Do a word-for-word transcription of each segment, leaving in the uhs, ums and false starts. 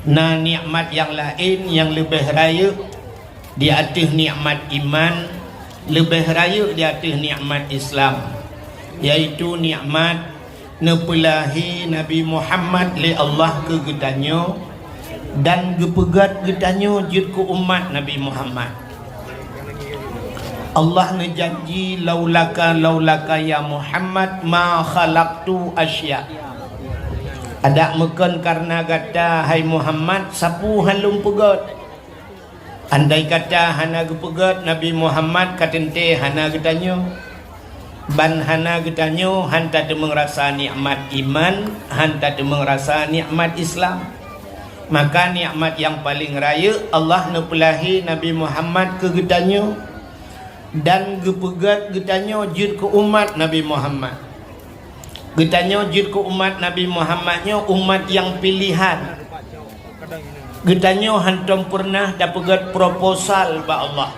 Na nikmat nyang laén nyang leubeh rayeuk di ateueh nikmat iman, leubeh rayeuk di ateueh nikmat Islam, yaitu nikmat neupeulahé Nabi Muhammad lé Allah keu geutanyoe dan geupeugét geutanyoe jeuet keu umat Nabi Muhammad. Allah neujanji, "Laulaka, laulaka ya Muhammad, ma khalaqtu asya." Adak meukon kareuna gata, hai Muhammad, sapeue han lôn peugét. Andai kata hana geupeugét Nabi Muhammad, ka teuntée hana geutanyoe. Ban hana geutanyoe, han tateumeung rasa nikmat iman, han tateumeung rasa nikmat Islam. Maka nikmat nyang paleng rayeuk, Allah neupeulahé Nabi Muhammad keu geutanyoe dan geupeugét geutanyoe jeuet keu umat Nabi Muhammad. Geutanyoe jeuet keu umat Nabi Muhammad nyoe umat nyang piléhan. Geutanyoe hantom peureunah tapeugét proposal bak Allah.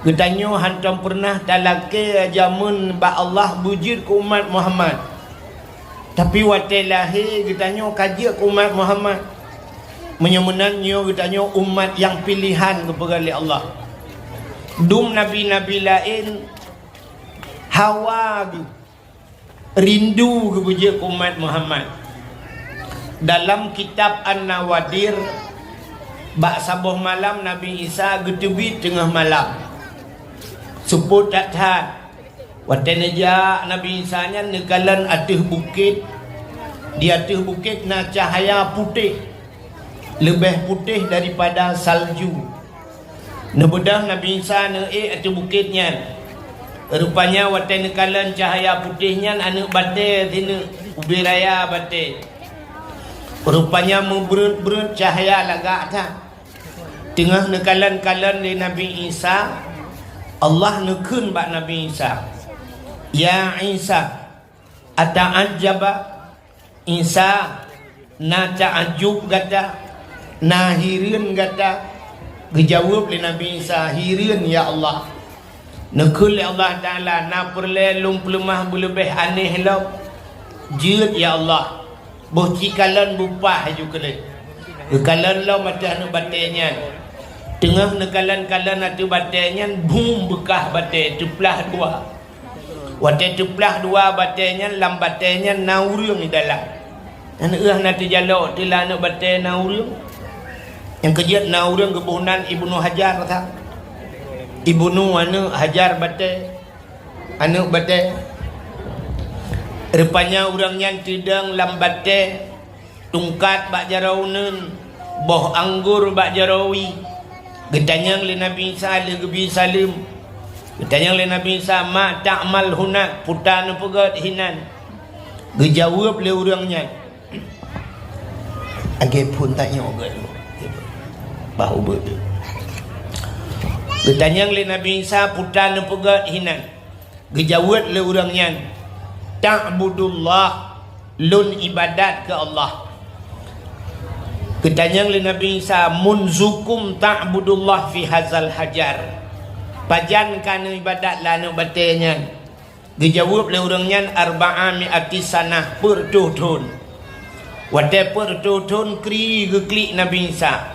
Geutanyoe hantom peureunah talakée jameun bak Allah beujeuet keu umat Muhammad. Tapi watée lahé geutanyoe ka jeuet keu umat Muhammad. Meunyoe meunan nyoe geutanyoe umat nyang piléhan geupeugah lé Allah. Dum nabi-nabi laén hawa geuh, rindu geuh beujeuet keu umat Muhammad. Dalam kitab An-Nawadir, bak saboh malam Nabi Isa geuteubiet teungoh malam. Seupôt that-that. Watée neujak Nabi Isa nyan neukalon ateueh bukét, di ateueh bukét na cahya putéh, leubeh putéh daripada salju. Neubeudôh Nabi Isa neuék ateueh bukét nyan. Rupanya watée neukalon cahya putéh nyan aneuëk batée sineuk, ubé raya batée. Rupanya meubreuet-breuet cahya lagak that. Teungoh neukalon-kalon lé Nabi Isa, Allah neukheun bak Nabi Isa, "Ya Isa, ata'ajjaba?" Isa, na ta'ajub gata, na hireuen gata? Geujaweueb lé Nabi Isa, "Hireuen, ya Allah." Neukheun lé Allah Taala, "Na peureulée lôn peuleumah beuleubeh aneh lom?" "Jeuet, ya Allah." Boh ci kalon bupah laju keuleh. Geukalon lom ateueh aneuëk batée nyan. Teungoh neukalon-kalon ateueh batée nyan, bum beukah batée teuplah dua. Watée teuplah dua batée nyan, lam batée nyan na ureuëng di dalam. Nyan na teujalok teuh lam aneuëk batée na ureuëng. Nyang keujeuet na ureuëng geuboh nan Ibnu Hajar that. Ibnu aneuëk Hajar batée. Aneuëk batée. Rupanya ureuëng nyan teudong lam batée, tungkat bak jaroe uneuen, boh anggô bak jaroe wie. Geutanyong lé Nabi Isa lheueh geubi saleuem. Geutanyong lé Nabi Isa, "Ma ta'mal hunak?" Peue ta neupeugét hinan? Geujaweueb lé ureuëng nyan, "Lagée phon tanyoe gét bah ubeuet." Geutanyong lé Nabi Isa, "Peue ta neupeugét hinan?" Geujaweueb lé ureuëng nyan, "Ta'budullah, lôn iébadat keu Allah." Geutanyong lé Nabi Isa, "Munzukum ta'budullah fi hazal hajar?" Pajan ka neuiébadat lam aneuëk batée nyan? Geujaweueb lé ureuëng nyan, "Arba'a mi'ati sanah, peuet reutôh thon." Watée peuet reutôh thon kri geuklik Nabi Isa.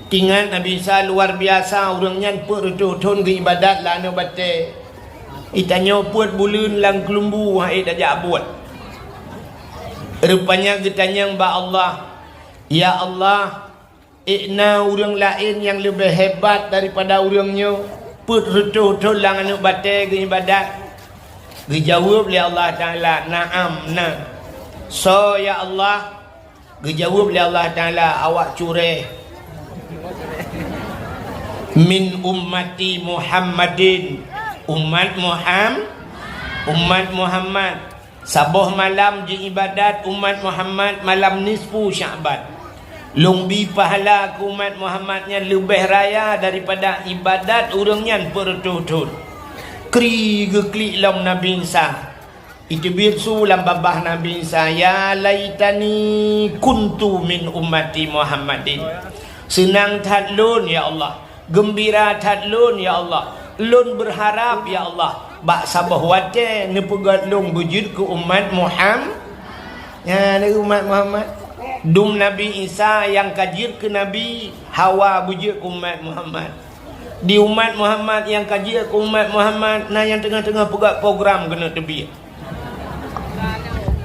Teuingat Nabi Isa luar biasa, ureuëng nyan peuet reutôh thon geuiébadat lam aneuëk batée. Geutanyoe peuet buleuen lam keulumbu han ék tajak buet. Rupanya geutanyong bak Allah, "Ya Allah, ék na ureuëng laén nyang leubeh hebat daripada ureuëng nyoe, peuet reutôh thon lam aneuëk batée geuiébadat?" Geujaweueb lé Allah Taala, "Na'am, na." "Soe ya Allah?" Geujaweueb lé Allah Taala, "Awak curée." "Min ummati Muhammadin." Umat Muham-, umat Muhammad. Saboh malam jiiébadat umat Muhammad malam nisfu Sya'ban. Lôn bi pahala keu umat Muhammad nyan leubeh raya daripada iébadat ureuëng nyan peuet reutôh thon. Kri geuklik lom Nabi Isa. Iteubiet su lam babah Nabi Isa, "Ya laitani kuntu min ummati Muhammadin." Seunang that lôn, ya Allah. Geumbira that lôn, ya Allah. Lôn beuharab, ya Allah, bak saboh watée neupeugét lôn beujeuet keu umat Muham-, ya, keu umat Muhammad. Dum Nabi Isa nyang ka jeuet keu nabi, hawa beujeuet keu umat Muhammad. Di umat Muhammad nyang ka jeuet keu umat Muhammad, na nyang teungoh-teungoh peugah program keuneuk teubiet.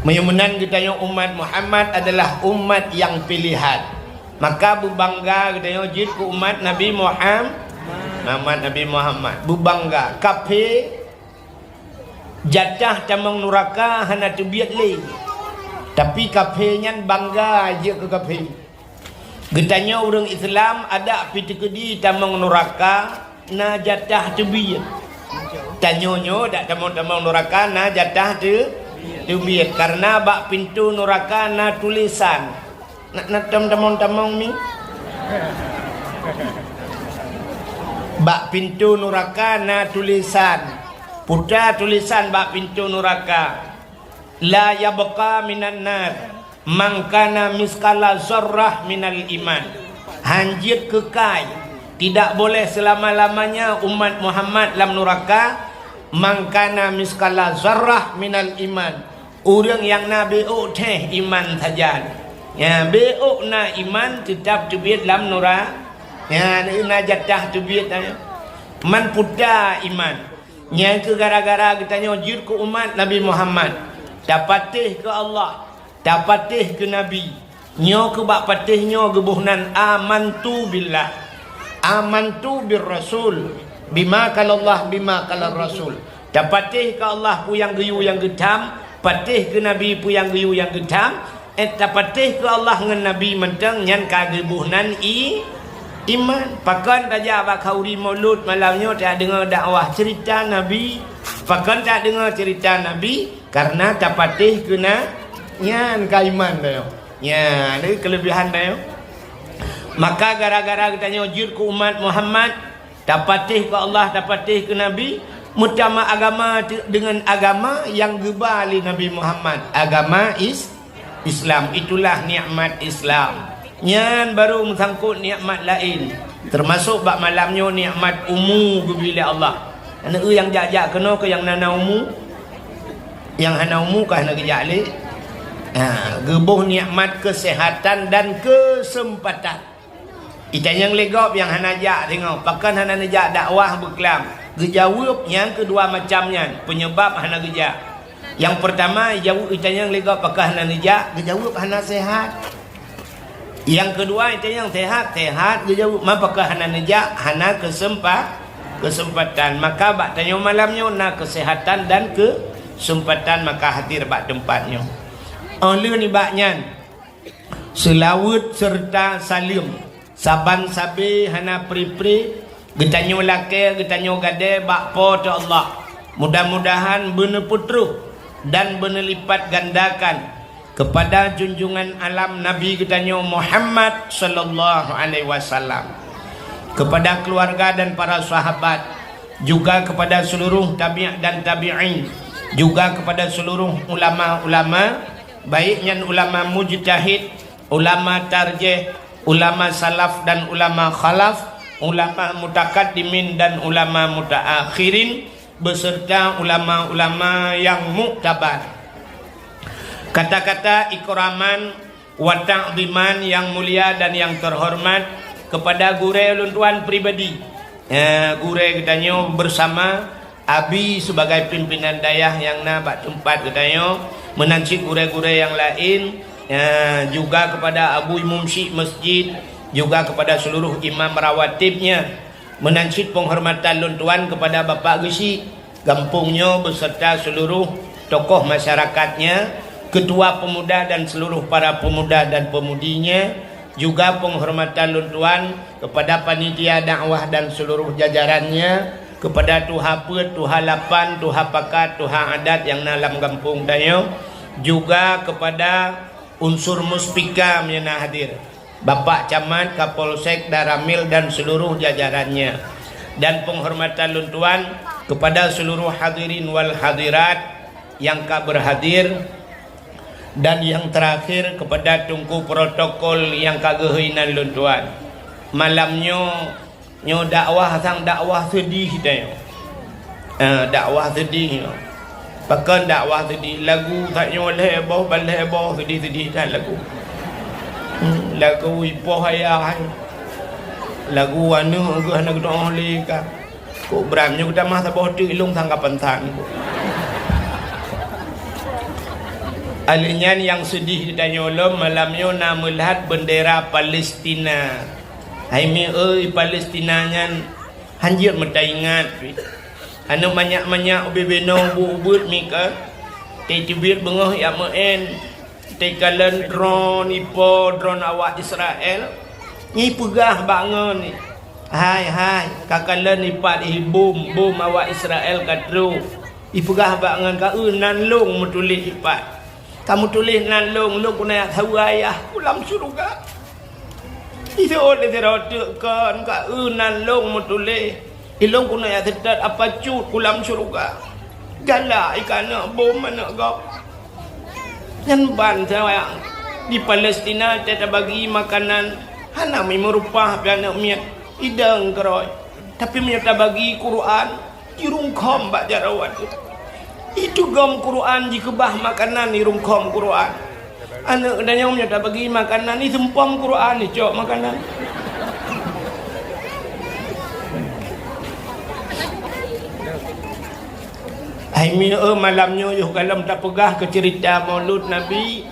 Meunyoe meunan geutanyoe umat Muhammad adalah umat nyang piléhan. Maka beubangga geutanyoe jeuet keu umat Nabi Muham-, Muhammad, Nabi Muhammad. Beubangga. Kaphé jatah tamong nuraka hana teubiet lé. Tapi kaphé nyan bangga jeuet keu kaphé. Geutanyoe ureuëng Islam adak pi teukeudi tamong nuraka na jatah teubiet. Tanyoe nyoe dak tamong-tamong nuraka na jatah teu-, teubiet. Karena bak pintoe nuraka na tulésan. Na, na tam-, tamong-tamong mi? Bak pintoe nuraka na tulésan. Puta tulésan bak pintoe nuraka. La yabqa minan nar man kana miskala zarrah minal iman. Hanjeuet keukai, tidak boleh selama-lamanya umat Muhammad lam nuraka, man kana miskala zarrah minal iman. Ureuëng nyang na béok théh iman sajan. Nya, béok na iman teutab teubiet lam nura-, nya, na jatah teubiet, nya. Man puta iman. Nyang keu gara-gara geutanyoe jeuet keu umat Nabi Muhammad, tapatéh keu Allah, tapatéh keu Nabi. Nyoe keu bak patéh nyoe geuboh nan amantu billah, amantu bir rasul, bima qalallah, bima qalar rasul. Tapatéh keu Allah peue nyang geuyue nyang geutham, patéh keu Nabi peue nyang geuyue nyang geutham, eh, tapatéh keu Allah ngon Nabi mantong nyan ka geuboh nan i-, iman. Pakon tajak bak khanduri mulod malam nyoe tadeungoe dakwah cerita Nabi? Pakon tadeungoe cerita Nabi? Karena tapatéh keu na-, nyan ka iman tanyoe. Nyan, ni keulebihan tanyoe. Maka gara-gara geutanyoe jeuet keu umat Muhammad, tapatéh keu Allah, tapatéh keu Nabi, meutamah agama te-, deungon agama nyang geuba lé Nabi Muhammad, agama Is-, Islam. Itulah nikmat Islam. Nyan baru meusangkot nikmat laén. Teumasok bak malam nyoe nikmat umu geubri lé Allah. Aneuk nyang jak-jak keunoe keu nyang na-na umu? Nyang hana umu ka hana geujak lé? Ha, geuboh nikmat keuseuhatan dan keuseumpatan. Itanyong lé gob nyang hana jak singoh, pakon hana neujak dakwah beuklam? Geujaweueb nyang keudua macam nyan, peunyeubab hana geujak. Nyang peurtama, ijaweueb, itanyong lé gob pakon hana neujak, geujaweueb hana seuhat. Nyang keudua, itanyong seuhat, seuhat, geujaweueb, ma pakon hana neujak, hana keuseumpa-, keuseumpatan. Maka bak tanyoe malam nyoe na keuseuhatan dan keuseumpatan, maka hadir bak teumpat nyoe. Óh lheueh nibak nyan, seulaweuet seureuta saleuem saban sabe hana pri-pri geutanyoe lakée, geutanyoe gadée bak Po teu Allah. Mudah-mudahan beuneupeutrok dan beuneulipat gandakan keupada junjungan alam Nabi geutanyoe Muhammad sallallahu alaihi wasallam, keupada keuluwarga dan para sahabat, juga keupada seuluruh tabi' dan tabi'in, juga keupada seuluruh ulama-ulama, baik nyan ulama mujtahid, ulama tarjih, ulama salaf dan ulama khalaf, ulama mutakaddimin dan ulama mutaakhirin, beserta ulama-ulama yang muktabar. Kata-kata ikraman wa ta'ziman yang mulia dan yang terhormat kepada gurée lôn tuan pribadi, eh, gurée geutanyoe bersama Abi sebagai pimpinan dayah nyang na bak teumpat geutanyoe, meunan cit gurée-gurée nyang laén, eh, juga kepada Abu Imum Syik Masjid, juga kepada seluruh imam rawatibnya. Meunan cit penghormatan lôn tuan kepada Bapak Geuchik gampông nyoe beserta seluruh tokoh masyarakatnya, ketua pemuda dan seluruh para pemuda dan pemudinya, juga penghormatan lôn tuan kepada panitia dakwah dan seluruh jajarannya, kepada tuha peuet, tuha lapan, tuha pakat, tuha adat nyang na lam gampông tanyoe, juga kepada unsur Muspika nyang na hadir. Bapak Camat, Kapolsek, Danramil dan seluruh jajarannya. Dan penghormatan lôn tuan kepada seluruh hadirin wal hadirat nyang ka berhadir, dan nyang terakhir kepada teungku protokol nyang ka geuhôi nan lôn tuan. Malam nyoe Nyoe dakwah sang dakwah seudih tanyoe. Eh, dakwah seudih nyoe. Pakon dakwah seudih? Lagu tanyoe lhée boh, ban lhée boh, seudih-seudih that lagu. Lagu ipoh ayah, lagu aneuk geuh hana geutu'oh lé ka. Kok bram nyoe geutamah saboh teuk ilong sangka pansan. Alèh nyan nyang seudeh geutanyoe lom malam nyoe na meulihat bendera Palestina. Hai mi oi, Palestina nyan hanjeuet meutaingat pih. Aneuk manyak-manyak ubé-ubé nong ubeuet-ubeuet mi ka. Teubiet beungoh jak meu'en. Teukalon droe ipo droe awak Israel, nyan ipeugah bak ngon, "Hai, hai, kakalon ipat ih bom, bom awak Israel ka trok." Ipeugah bak ngon, "Ka eu nan lôn meutuléh ipat. Ka meutuléh nan lôn, lôn keuneuk jak saweue ayah ku lam syeuruga." Iseuôt lé sidroe teuk kon, "Ka eu nan lôn meutuléh, ilôn keuneuk jak seutôt apa cut ku lam syeuruga." Galak i keuneuk bom aneuk gob. Nyan ban sawa di Palestina, watèe tabagi makanan, hana mi meurupah pih aneuk miet, idong keurôi. Tapi meunyoe tabagi Quran, jirungkhom bak jaroe ateueh. Itugom Quran, jikeubah makanan, jirungkhom Quran. Aneuk geutanyoe meunyoe tabagi makanan, iseumpom Quran, icok makanan. Hai mi oi, malam nyoe yoh galom tapeugah keu ceurita Maulud Nabi.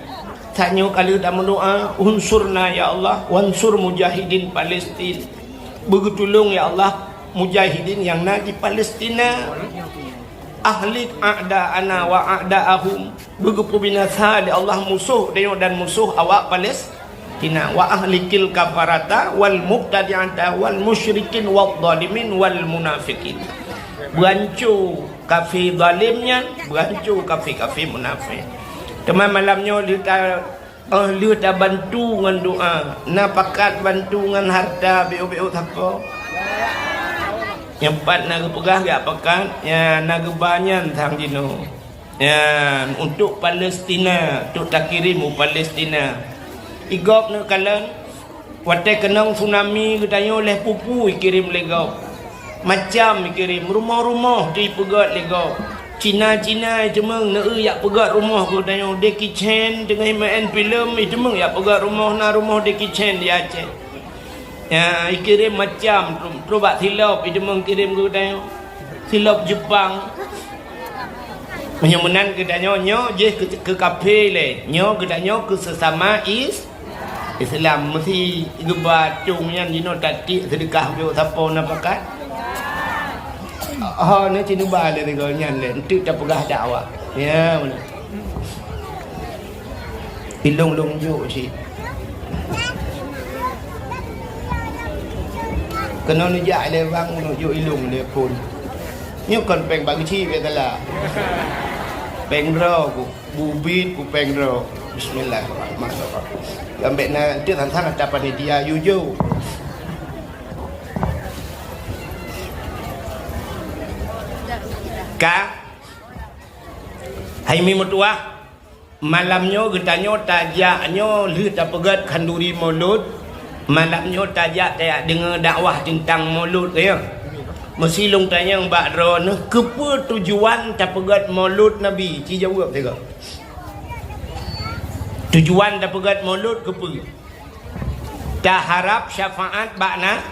Saat nyoe ka lheueh tameudoa, "Unsurna ya Allah, wansur mujahidin Palestin." Beugeutulông ya Allah mujahidin nyang na di Palestina. "Ahlik a'da'ana wa a'da'ahum." Beugeupubinasa lé Allah musoh geutanyoe dan musoh awak Palestina. "Wa ahlikil kafarata wal mubtadi'ata wal musyrikin wal zalimin wal munafiqin." Beuhanco kafé zalim nyan, beuhanco kafé-kafé munafék. Teuma malam nyoe lheueh ta-, oh, lheueh tabantu ngon doa, na pakat bantu ngon harta, biôh-biôh sapo? Nyang pat na geupeugah jak pakat, nyan na geuba nyan sang jinoe. Nyan, untuk Palestina, untuk takirém u Palestina. Igob neukalon, watèe keunong tsunami geutanyoe lhèe peue-peue ikirém lé gob. Macam ikirém, rumoh-rumoh teuh ipeugöt lé gob. Cina-Cina iteumeung neu jak peugöt rumoh keu geutanyoe. Jackie Chan teungoh meu'en filem, iteumeung jak peugöt rumoh, na rumoh Jackie Chan di Aceh. Ya, ikirém macam, trok bak silop, iteumeung kirém keu geutanyoe. Silop Jepang. Meunyoe meunan geutanyoe nyoe jih keu, keu kafé lé. Nyoe geutanyoe keu seusama is-, Islam. Meusti geuba cong nyan jinoe tatiek seudeukah biôh sapo na pakat. Ho, na cit neuba lé sigoe nyan lé, enteuk tapeugah dakwah. Ya, meunan. Ilong lôn jok cit. Keunoe neujak lé bang, lôn jok ilong lé phon. Nyoe kon péng bak geuchik, biasalah. Péng droe ku, bubit ku péng droe. Bismillahirrahmanirrahim. Ambek na, enteuk sang-sang ata panitia yue jok. Ka? Hai mi meutuwah. Malam nyoe geutanyoe tajak nyoe lheueh tapeugöt khanduri Maulud. Malam nyoe tajak tajak deungoe dakwah teuntang Maulud, ya. Meusti lôn tanyong bak droeneuh, keupeue tujuan tapeugöt Maulud Nabi? Ci jaweueb sigoe. Tujuan tapeugöt Maulud keupeue? Taharab syafaat bak na-,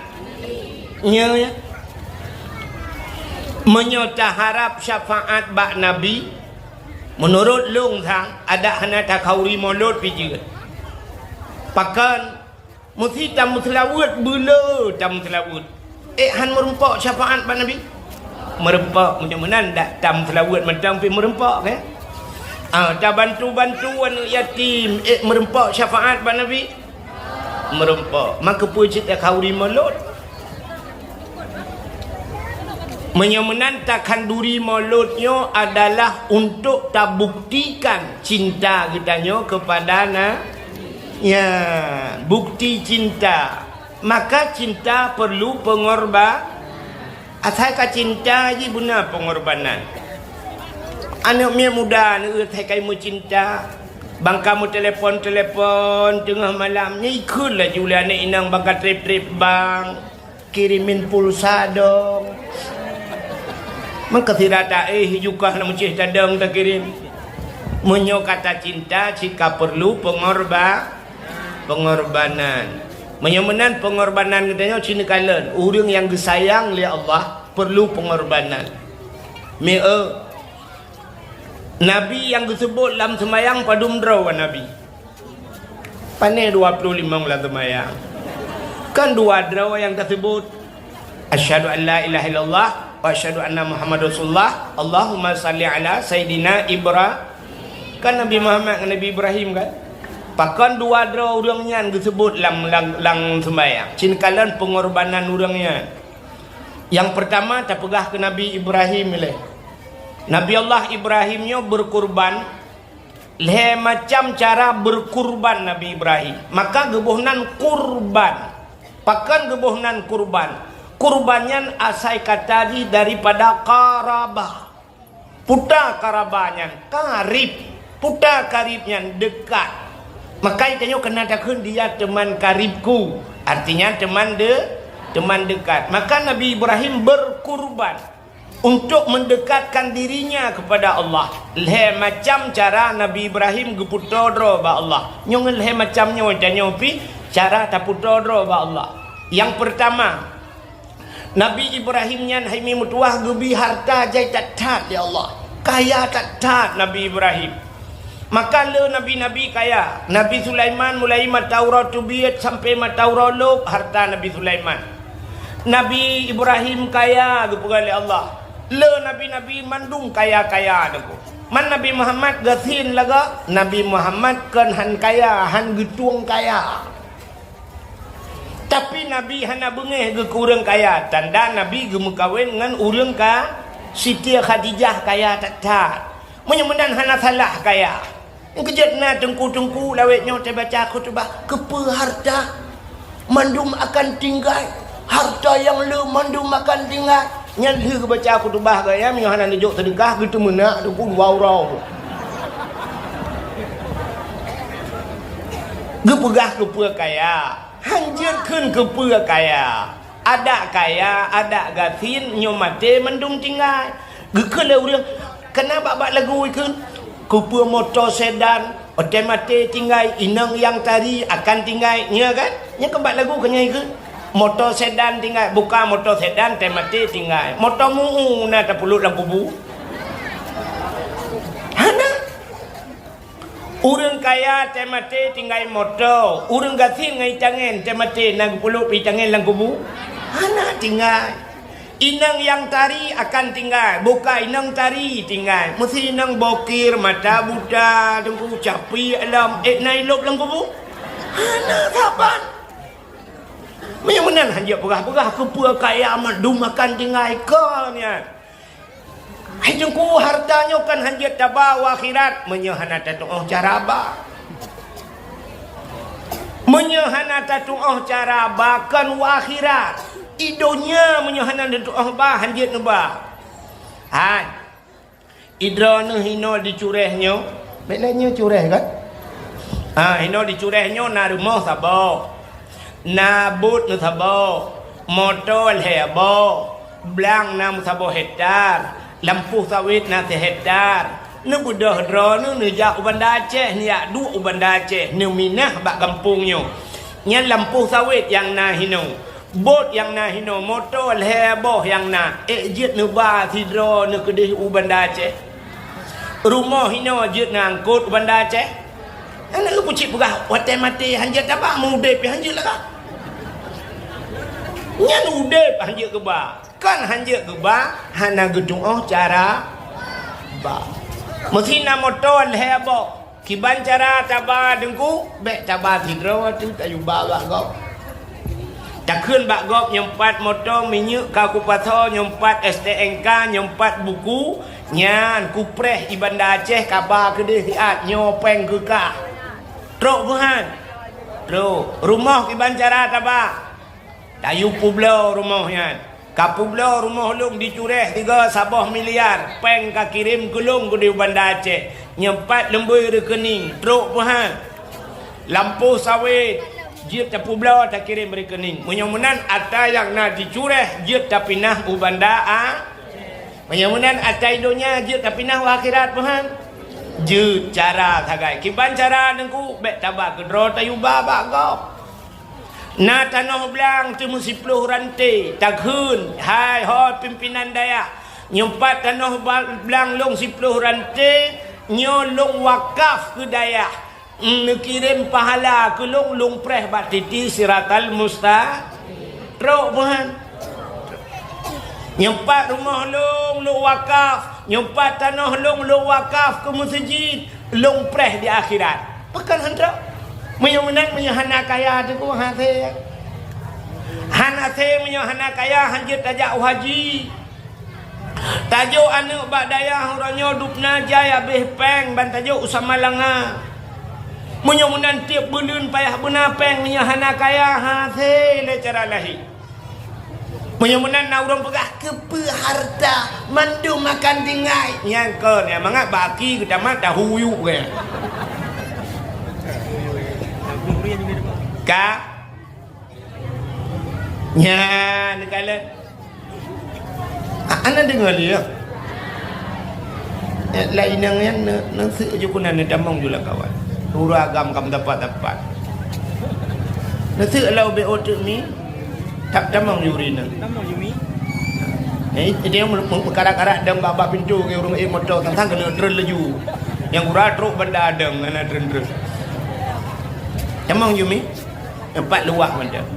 nyoe, ya. Meunyoe taharab syafaat bak Nabi, meunurot lôn sang, adak hana takhanduri Maulud pih jeuet. Pakon? Meusti tameuseulaweuet, beuleu tameuseulaweuet. Ék han meurumpok syafaat bak Nabi? Meurumpok, meunyoe meunan dak tameuseulaweuet mantong pih meurumpok, kan? Ah, tabantu-bantu aneuk yatim, ék meurumpok syafaat bak Nabi? Meurumpok. Maka peue cit takhanduri Maulud? Meunyoe meunan takhanduri Maulud nyoe adalah untuk tabuktikan cinta geutanyoe keupada na-, ya, bukti cinta. Maka cinta perlu pengorba-, asai ka cinta jih beuna pengorbanan. Aneuk miet muda neueu asai ka meucinta, bang ka meutelepon-telepon teungoh malam, nyan ikheun laju lé aneuk inong bang ka trép-trép bank, kirimin pulsa dong. Meukeusira taéh jukah lam céh tadong takirim. Meunyoe ka tacinta, cit ka perlu pengorba-, Pengorbanan. Meunyoe meunan pengorbanan geutanyoe cit neukalon, ureuëng nyang geusayang lé Allah perlu pengorbanan. Meu, Nabi nyang geuseubut lam seumayang padum droe Nabi? Pané dua ploh limong lam seumayang. Kan dua droe nyang taseubut. Asyhadu an la ilaha illallah wa asyhadu anna Muhammadar Rasulullah. Allahumma salli ala Sayyidina Ibra-, kan Nabi Muhammad ngon Nabi Ibrahim kan? Pakon dua droe ureuëng nyan geuseubut lam, lam, lam seumayang? Cit neukalon pengorbanan ureuëng nyan. Nyang peurtama tapeugah keu Nabi Ibrahim ilée. Nabi Allah Ibrahim nyoe beukurban. Lhée macam cara beukurban Nabi Ibrahim. Maka geuboh nan kurban. Pakon geuboh nan kurban? Kurban nyan asai kata jih daripada qarabah. Peue ta qarabah nyan? Karib. Peue ta karib nyan? Dekat. Maka tanyoe keunan takheun dia teman karibku. Artinya teman de-, teman dekat. Maka Nabi Ibrahim beukurban. Untuk mendekatkan dirinya kepada Allah. Lhée macam cara Nabi Ibrahim geupeutoe droe bak Allah. Nyoe ngon lhée macam nyoe tanyoe pih cara tapeutoe droe bak Allah. Nyang peurtama, Nabi Ibrahim nyan hai mi meutuwah geubi harta jai that-that lé Allah. Kaya that-that Nabi Ibrahim. Maka le nabi-nabi kaya. Nabi Sulaiman mulai mata uroe teubiet sampai mata uroe lôb harta Nabi Sulaiman. Nabi Ibrahim kaya geupeugah lé Allah. Le nabi-nabi mandum kaya-kaya deungoe. Man Nabi Muhammad gasien lagak, Nabi Muhammad kon han kaya, han geutueng kaya. Tapi Nabi hana beungéh geuh keu ureuëng kaya, tanda Nabi geumeukawen ngon ureuëng ka, Siti Khadijah kaya that-that. Meunyoe meunan hana salah kaya. Keujeuet na teungku-teungku lawét nyoe teubaca khutubah, keupeue harta mandum akan tinggai, harta nyang le mandum akan tinggai. Nyan lheueh geubaca khutubah gaya meunyoe hana neujok seudeukah geuteumeunak teungku dua uroe. Geupeugah keupeue kaya. Han jeuet kheun keupeue kaya. Adak kaya, adak gasien, nyoe maté mandum tinggai. Geukheun lé ureuëng, kana bak-bak lagu ikheun, keupeue moto sedan, watée maté tinggai, inong nyang tari akan tinggai. Nyoe kan? Nyoe kan bak lagu keunyai ikheun. Moto sedan tinggai, buka moto sedan, tée maté tinggai. Moto mu'u na tapeulut lam kubu. Hana. Ureuëng kaya tée maté tinggai moto, ureuëng gasien ngon itangen tée maté na geupeulut itangen lam kubu? Hana tinggai. Inong nyang tari akan tinggai, buka inong tari tinggai. Meusi inong bokir, mata buta, teungku capi alam, ék na ilôb lam kubu? Hana saban. Meunyoe meunan han jeuet peugah-peugah keupeue kaya mandum akan tinggai kon nyan. Hai teungku, harta nyoe kan han jeuet taba u akhirat meunyoe hana tatuoh cara ba. Meunyoe hana tatuoh cara ba kon u akhirat. I donya meunyoe hana tatuoh ba han jeuet neuba. Hai. I droeneuh inoe di Cureh nyoe, bék lé nyoe Cureh kan? Ha, inoe di Cureh nyoe na rumoh saboh. Na buet neusaboh, moto lhée boh, blang na meusaboh hektar, lampôh sawét na sihektar. Neubeudôh droeneuh neujak u Banda Aceh, neujak duek u Banda Aceh, neuminah bak gampông nyoe. Nyan lampôh sawét nyang na hinoe, bot nyang na hinoe, moto lhée boh nyang na, ék jeuet neuba sidroe neukeudeh u Banda Aceh. Rumoh hinoe jeuet neuangkot u Banda Aceh. Hana lôn peucit peugah, watée maté han jeuet taba, meu udeb pih han jeuet lagak. Nyan udeb han jeuet geuba, kan han jeuet geuba, hana geutuoh cara ba. Meusi na moto lhée boh, kiban cara taba teungku, bék taba sidroe teuk tayue ba bak gob. Takheun bak gob nyoe pat moto minyeuk ka kupasoe, nyoe pat S T N K, nyoe pat buku, nyan kupreh i Banda Aceh kaba keudeh siat nyoe péng keu kah. Trok peuhan. Trok. Rumoh kiban cara taba. Tayue peubloe rumoh nyan. Ka peubloe rumoh lôn di Cureh tiga saboh miliar, péng ka kirém keu lôn keudeh u Banda Aceh. Nyoe pat leumbôi rekening, trok peuhan. Lampôh sawét, jeuet tapeubloe takirém rekening. Meunyoe meunan atra nyang na di Cureh jeuet tapinah u Banda A. Meunyoe meunan atra i donya jeuet tapinah u akhirat peuhan. Jeuet cara sagai. Kiban cara Teungku, bék taba keudroe tayue ba bak gob. Na tanoh blang teumeusiplôh ranté, takheun, "Hai ho pimpinan dayah, nyoe pat tanoh ba-, blang lôn siplôh ranté, nyoe lôn wakaf keu dayah. Neukirém pahala keu lôn, lôn preh bak titi siratal musta-" Trok meuhan. "Nyoe pat rumoh lôn, lôn wakaf. Nyoe pat tanoh lôn, lôn wakaf keu meuseujid. Lôn preh di akhirat." Pakon han trok? Meunyoe meunan, meunyoe hana kaya Teungku, han hasé. Han hasé meunyoe hana kaya, han jeuet tajak u haji. Tajok aneuk bak dayah uroe nyoe dubna jai habéh péng ban tajok u Samalanga. Meunyoe meunan tieb buleuen payah beuna péng, meunyoe hana kaya, han hasé lé cara lahé. Meunyoe meunan na ureuëng peugah, "Keupeue hareuta mandum makan tinggai?" Nyan kon, nyang mangat bak aki geutamat tahu yuk nyan. Ka? Nyan, neukalon. A-, hana deungoe lé, ya? Eh, lam inong nyan, ne-, neuseuek ju keunan, neutamong ju lam kawan. Ureuëng agam ka meudapat-dapat. Neuseuek lau B O teuk mi, ta-, tamong ju ri nyan. Tamong ju mi. Eh, dia meu-, meu-, meukarat-karat dong bak-bak pintu ke ureuëng ék moto, sang-sang keuneuk treun laju. Nyang gura trok banda dong, hana treun-treun. Tamong ju mi. Teumpat luwah mantong.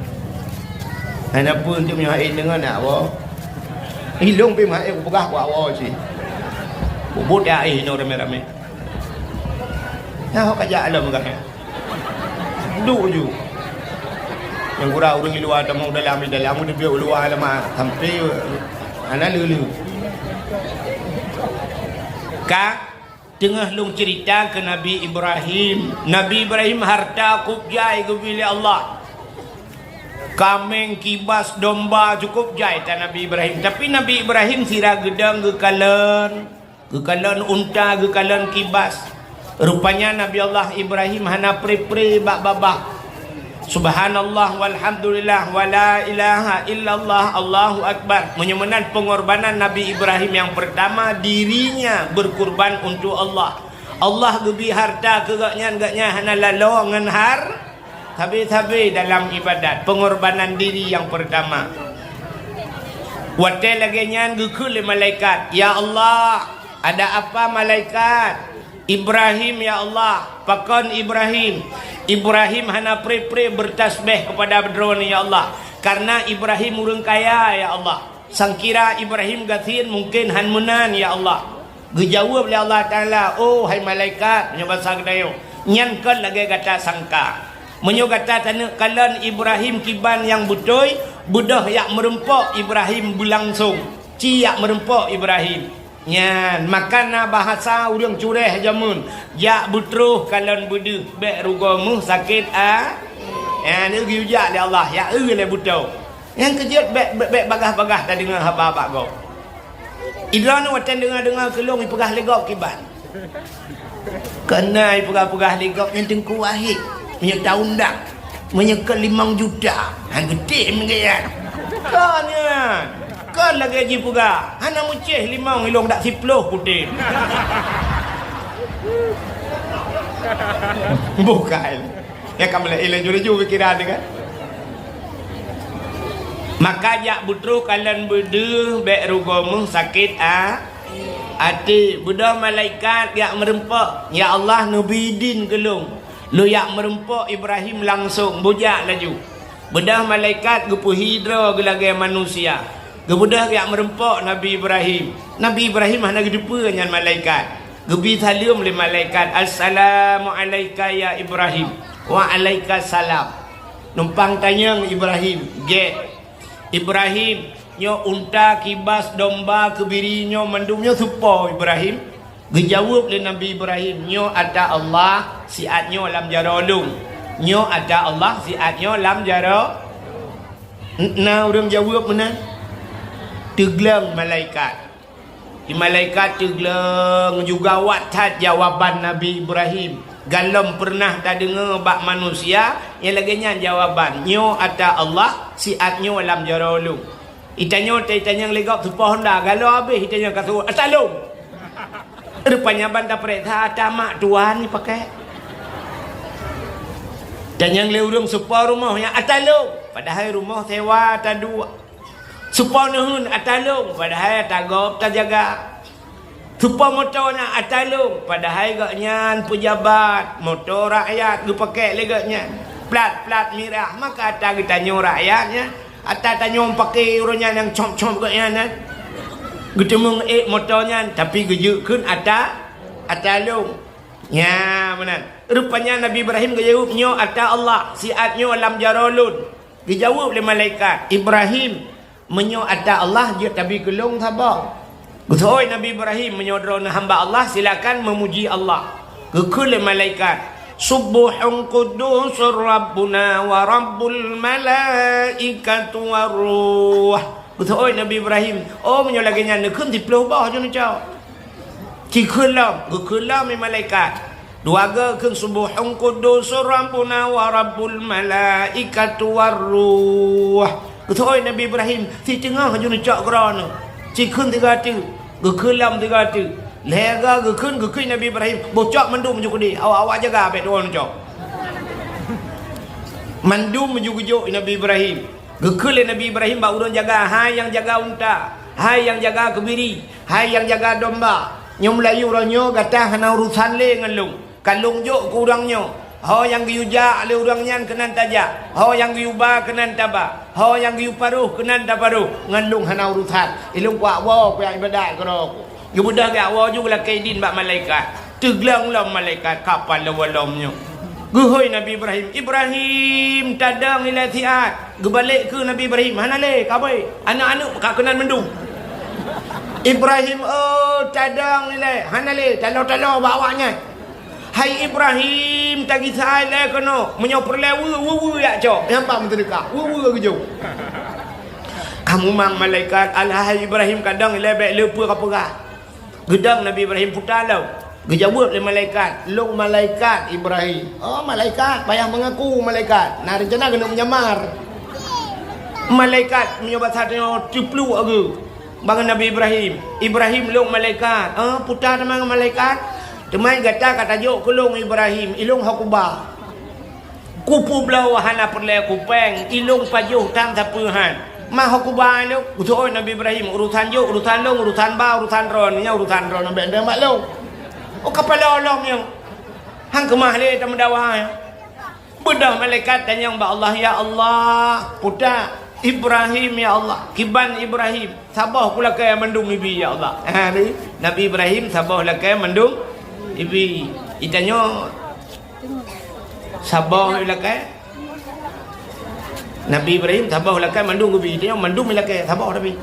Hana peue untuk meunyoe hase deungon nak woe. Ilong pih meuhase kupeugah kuwoe cit. Peubuet ya eh inoe ramé-ramé. Nah, ho kajak lom gah. Duek ju. Nyang gura ureuëng di luwa tamong dalam, di dalam, di biôk luwa lama sampai hana lé-lé. Ka Teungoh lôn ceurita keu Nabi Ibrahim. Nabi Ibrahim harta kôb jai geubri lé Allah. Kaméng, kibas, domba cukôp jai that Nabi Ibrahim. Tapi Nabi Ibrahim sira geudong geukalon, geukalon unta, geukalon kibas. Rupanya Nabi Allah Ibrahim hana pre-pre bak babah. Subhanallah walhamdulillah wala ilaha illallah Allahu akbar. Meunyoe meunan pengorbanan Nabi Ibrahim yang pertama, dirinya berkurban untuk Allah. Allah geubri harta keu gobnyan, gobnyan hana lalo ngon har-, sabe-sabe dalam ibadat, pengorbanan diri yang pertama. Watée lagée nyan geukheun lé malaikat, "Ya Allah, ada apa malaikat?" "Ibrahim, ya Allah." "Pakon Ibrahim?" "Ibrahim hana pre-pre bertasbih kepada Droeneuh, ya Allah, karena Ibrahim ureuëng kaya, ya Allah. Sangkira Ibrahim gasien mungken han meunan, ya Allah." Geujaweueb lé Allah Taala, "Oh, hai malaikat," meunyoe basa geutanyoe, "nyan kon lagée gata sangka. Meunyoe gata taneuk kalon Ibrahim kiban nyang beutôi, beudôh jak meurumpok Ibrahim beulangsong. Ci jak meurumpok Ibrahim." Nyan, maka na bahasa ureuëng cureh jameun, "Jak beutroh kalon beudeuh, bék rugoe meuh sakét a-," nyan, geuyue jak lé Allah, jak eu lé beutoe. Nyang keujeuet bék, bék, bék bagaih-bagaih tadeungoe haba bak gob. Idroeneuh watée deungoe-deungoe keu lôn ipeugah lé gob kiban. Keunan ipeugah-peugah lé gob nyan Teungku Wahid, meunyoe taundang, meunyoe keu limong juta, han geutem gaya. Kon nyan, kon lagée jipeugah, hana meucéh limong ilong dak siploh putéh. Bukai. Ya kan, mulai laju-laju pikiran dia kan. Maka jak beutroh kalon beudeuh, bék rugoe meuh sakét a-, até. Beudôh malaikat jak meurumpok, "Ya Allah, neubi idin keu lôn, lôn jak meurumpok Ibrahim langsong, beujak laju." Beudôh malaikat geupeuhi droe geulagée manusia. Geubeudôh jak meurumpok Nabi Ibrahim. Nabi Ibrahim hana geuteupeue nyan malaikat. Geubi saleuem lé malaikat, "Assalamu alaika ya Ibrahim." "Wa alaika salam." Numpang tanyong Ibrahim, "Gét." "Ibrahim, nyoe unta, kibas, domba, keubiri nyoe mandum nyoe soe po Ibrahim?" Geujaweueb lé Nabi Ibrahim, "Nyoe ata Allah, siat nyoe lam jaroe lôn. Nyoe ata Allah, siat nyoe lam jaroe." Na ureuëng jaweueb meunan? Teugleng malaikat. Di malaikat teugleng juga awak that jawaban Nabi Ibrahim. Galom peureunah tadeungoe bak manusia nyang lagée nyan jawaban, "Nyoe ata Allah, siat nyoe lam jaroe lôn." Itanyoe, ta-, itanyong lé gob soe po honda, galom habéh itanyong ka seuôt, "Ata lôn." Rupanya ban tapareksa ata mak tuan jipakè. Dan nyang lé ureuëng seupôt rumoh nyang ata lôn, padahai rumoh sewa ata duek. Seupôt neuheun ata lôn, padahai ata gob tajaga. Seupôt moto nyang ata lôn, padahai gobnyan peujabat, moto rakyat geupakè lé gobnyan. Plat-plat mirah, maka ata geutanyoe rakyat nyan. Ata tanyoe pakè uroe nyan nyang cop-cop gobnyan nyan. Geuteumeung ék moto nyan, tapi geujeuet kheun ata, ata lôn. Nya meunan. Rupanya Nabi Ibrahim geujaweueb, "Nyoe ata Allah, siat nyoe lam jaroe lôn." Geujaweueb lé malaikat, "Ibrahim, meunyoe ata Allah, jeuet tabi keu lôn saboh." Geuseuôt Nabi Ibrahim, "Meunyoe droeneuh hamba Allah, silakan meumuji Allah." Geukheun lé malaikat, "Subbuhun quddusur Rabbuna wa Rabbul malaikatu war ruh." Geuseuôt Nabi Ibrahim, "Oh, meunyoe lagèe nyan, neukheun siploh boh jeuet neucok." Cikheun lom, geukheun lom lé malaikat. Dua goe kheun, "Subbuhun quddusur Rabbuna wa Rabbul malaikatu war ruh." Geuseuôt Nabi Ibrahim, "Siteungoh jeuet neucok keudroe nyoe." Cikheun sigoe teuk, geukheun lom sigoe teuk. Lhèe goe geukheun, geukheun Nabi Ibrahim, "Boh cok mandum ju keudéh, awak-awak jaga bèk droeneuh cok." Mandum ju geujok Nabi Ibrahim. Geukheun lé Nabi Ibrahim bak ureuëng jaga, "Hai nyang jaga unta, hai nyang jaga keubiri, hai nyang jaga domba, nyoe meulayeue uroe nyoe gata hana urosan lé ngon lôn. Ka lôn jok keu ureuëng nyoe, ho nyang geuyue jak lé ureuëng nyan keunan tajak, ho nyang geuyue ba keunan taba, ho nyang geuyue paroh keunan taparoh, ngon lôn hana urosan. Ilôn kuat woe kujak iébadat keudroe ku." Geubeudôh geujak woe ju geulakèe idin bak malaikat. Teugleng lom malaikat, ka paloe lom nyoe. Geuhôi Nabi Ibrahim, "Ibrahim, tadong ilèe siat." Geubalek keu Nabi Ibrahim, "Hana lé, kabeh. Aneuk-aneuk ka keunan mandum." "Ibrahim, oh, tadong ilèe. Hana lé, taloe-taloe bak awaknyan." "Hai Ibrahim, tagisa ilèe keunoe. Meunyoe peureulèe weue, weue-weue jak cok. Nyang bak meuseudeukah, weue-weue geujok." Ka mumang malaikat, "Alah, hai Ibrahim, kadong ilèe bèk le peue kapeugah." Geudong Nabi Ibrahim, "Puta lom." Geujaweueb lé malaikat, "Lôn malaikat Ibrahim." "Oh, malaikat, payah meungaku malaikat. Na reuncana keuneuk menyamar." Malaikat meunyoe basa tanyoe teupluek geuh bak Nabi Ibrahim. "Ibrahim, lôn malaikat." "Oh, puta teuma ngon malaikat. Teuma gata ka tajok keu lôn Ibrahim, ilôn ho kuba. Kupeubloe hana peureulèe kupéng, ilôn pajoh tan sapeue han. Ma ho kuba ilôn." Geuseuôt Nabi Ibrahim, "Urosan jok, urosan lôn, urosan ba, urosan droeneuh, nyan urosan droeneuh, bèk neudeungoe lôn." Oh, ka paloe lom nyoe. Han keumah lé tameudawa nyoe. Beudôh malaikat tanyong bak Allah, "Ya Allah, puta Ibrahim, ya Allah, kiban Ibrahim, saboh kulakèe mandum ibi, ya Allah." Ha, ni, Nabi Ibrahim saboh lakèe mandum ibi. Itanyoe saboh ilakèe. Nabi Ibrahim saboh ilakèe mandum geubi. Itanyoe mandum ilakèe saboh tapi.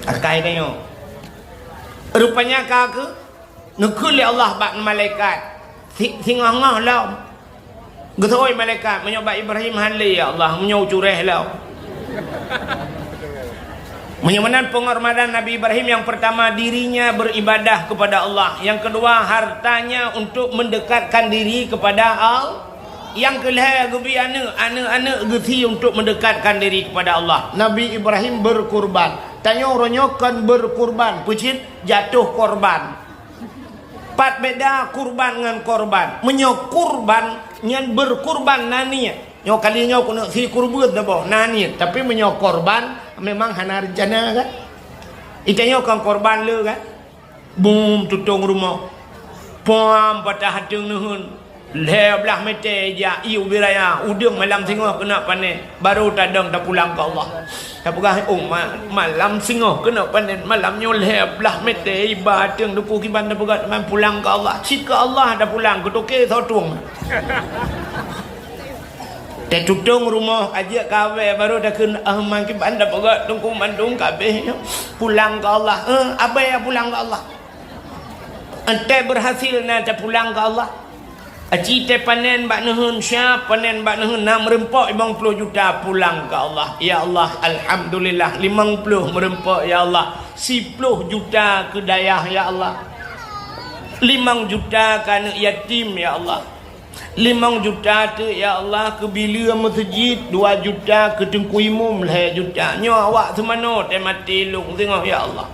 Akai tanyoe. Rupanya ka keu neukheun lé Allah bak malaikat. Si-, singoh-ngoh lom. Geuseuôt malaikat, "Meunyoe bak Ibrahim han lé, ya Allah, meunyoe cureh lom." Meunyoe meunan penghormatan Nabi Ibrahim, yang pertama, dirinya beribadah kepada Allah. Yang kedua, hartanya untuk mendekatkan diri kepada Allah. Yang kelhèe, geubi aneuk, aneuk-aneuk geusi untuk mendekatkan diri kepada Allah. Nabi Ibrahim berkurban. Tanyoe uroe nyoe kon berkurban, peucit jatuh korban. Pat beda kurban ngon korban. Meunyoe kurban, nyan berkurban na niet. Nyoe kali nyoe keuneuk si kurban saboh, na niet. Tapi meunyoe korban, memang hana rencana kan? Itanyoe kon korban le kan? Bum tutong rumoh. Pom patah ateueng neuheun. Lhèe blah mètè jak ié ubé raya, udeueng malam singoh keuneuk panen, barô tadong tapulang keu Allah. Tapeugah, "Oh, ma-, malam singoh keuneuk panen, malam nyoe lhèe blah mètè iba ateueng Teungku kiban tapeugah teuma pulang keu Allah." Cit keu Allah tapulang, keu toke soe tueng. Tatutong rumoh, ka jeuet kawé, barô takheun, "Ah, ma kiban tapeugah Teungku mandum ka abéh nyoe. Pulang keu Allah." Eh, abéh pulang keu Allah. Enteuk berhasil na tapulang keu Allah. Aci teupanen bak neuheun, siap panen bak neuheun, na meureumpok limong ploh juta, pulang keu Allah. Ya Allah, alhamdulillah, limong ploh meureumpok, ya Allah. Siploh juta keu dayah, ya Allah. Limong juta keu aneuk yatim, ya Allah. Limong juta teuk, ya Allah, keu bileue meuseujid, dua juta keu teungku imum, lhèe juta. Nyoe awak seumanoe teuh maté lôn singoh, ya Allah.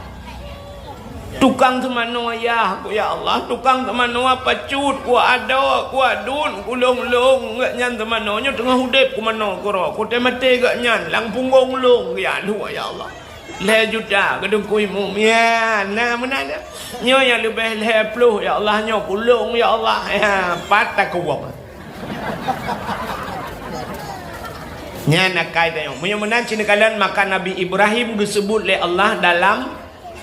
Tukang seumanoe yah, ku ya Allah, tukang seumanoe pacut, ku adoe, ku adun, ku lôn-lôn, gobnyan seumanoe nyoe teungoh udeb ku manoe keudroe, ku teumaté gobnyan lam punggong lôn, ya Allah, ya Allah. Lhèe juta keu Teungku Imum, ya, na meunan. Nyoe nyang leubeh lhèe ploh, ya Allah, nyoe ku lôn, ya Allah, ya, pat takuwong. Nyan akai tanyoe. Meunyoe meunan cit neukalon, maka Nabi Ibrahim geuseubut lé Allah dalam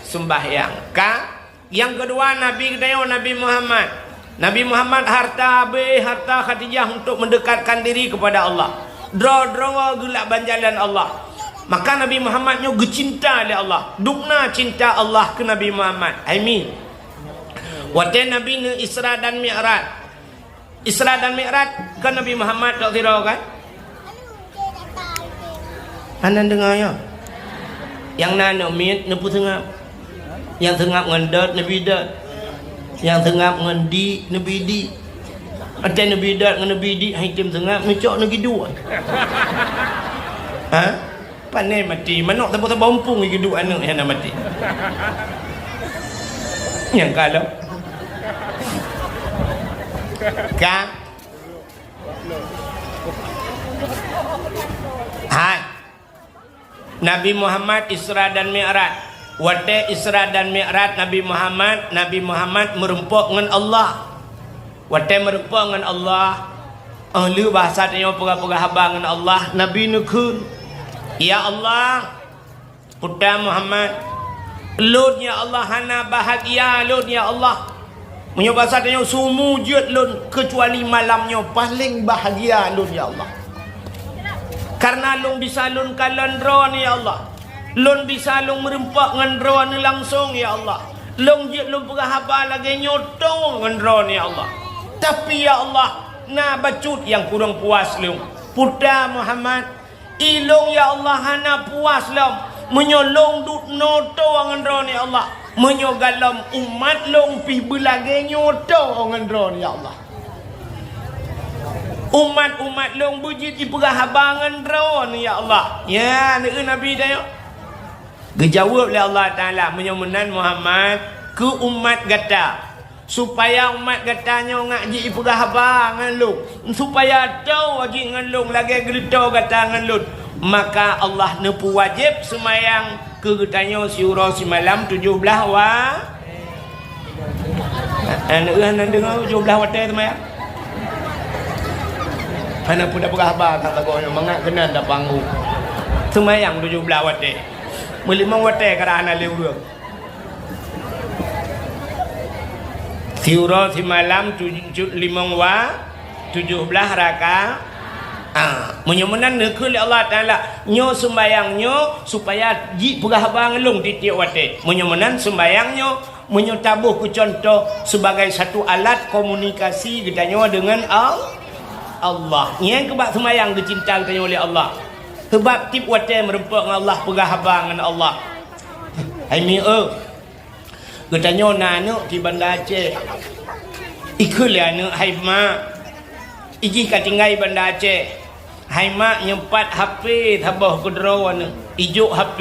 seumbahyang. Ka, nyang keudua Nabi geutanyoe Nabi Muhammad. Nabi Muhammad harta habéh, harta Khadijah untuk mendekatkan diri kepada Allah. Droe-droe geulakban jalan Allah. Maka Nabi Muhammad nyoe geucinta lé Allah. Dubna cinta Allah keu Nabi Muhammad. Hai mi. Watèe Nabi neu Isra dan Mi'raj. Isra dan Mi'raj kan Nabi Muhammad tok sidroe kan? Hana deungoe nyoe. Nyang na aneuk miet neupeuseungab. Nyang seungab ngon dot neubi dot. Nyang seungab ngon dik neubi dik. Watèe neubi dot ngon neubi dik han item seungab, neucok neugi dua. Ha? Pané maté, manok saboh-saboh umpung geuduek aneuk hana maté. Nyang ka lom. Ka. Hai. Nabi Muhammad Isra dan Mi'raj. Watèe Isra dan Mi'raj Nabi Muhammad, Nabi Muhammad meureumpok ngon Allah. Watèe meureumpok ngon Allah, óh lheueh bahasa tanyoe peugah-peugah haba ngon Allah, Nabi neukheun, "Ya Allah, Puta Muhammad, lôn ya Allah hana bahagia lôn ya Allah. Meunyoe bahasa tanyoe, sumu jeuet lôn keucuali malam nyoe paleng bahagia lôn ya Allah. Kareuna lôn bisa lôn kalon Droeneuh ya Allah. Lôn bisa lôn meureumpok ngon Droeneuh langsong ya Allah. Lôn jeuet lôn peugah haba lagèe nyoe tô ngon Droeneuh ya Allah. Tapi ya Allah, na bacut nyang kurang puas lôn. Puta Muhammad, i lôn ya Allah hana puas lom meunyoe lôn duek noe tô ngon Droeneuh ya Allah. Meunyoe galom umat lôn pih beulagèe nyoe tô ngon Droeneuh ya Allah." Umat-umat lôn beujeuet jipeugah haba ngon Droeneuh, ya Allah. Nyan, kheun Nabi tanyoe. Geujaweueb lé Allah Taala, "Meunyoe meunan Muhammad, keu umat gata, supaya umat gata nyoe ngak jipeugah haba ngon lôn, supaya tô jih ngon lôn lagèe geutô gata ngon lôn, maka Allah neupeuwajéb seumayang keu geutanyoe siuroe simalam tujoh blaih wa-" Aneuk hana deungoe tujoh blaih watèe seumayang. Hana peue tapeugah haba that lagoe nyoe, mangat keunan tapanggong. Seumayang tujoh blaih watèe. Meulimong watèe kadang hana lé ureueng. Siuroe simalam tujoh, limong wa-, tujoh blaih raka-, ah, meunyoe meunan neukheun lé Allah Taala, nyoe seumayang nyoe supaya jipeugah haba ngon lôn tiep-tiep watèe. Meunyoe meunan seumayang nyoe Meunyoe taboh keu cuntoh, sebagai satu alat komunikasi geutanyoe deungon Al-, Allah. Nyan keuh bak seumayang geucinta geutanyoe lé Allah. Seubab tiep watèe meureumpok ngon Allah, peugah haba ngon Allah. Hai mi eu, geutanyoe na aneuk di Banda Aceh. Ikheun lé aneuk, "Hai mak, ijih ka tinggai Banda Aceh." "Hai mak, nyoe pat H P saboh keudroe aneuk, ijok H P.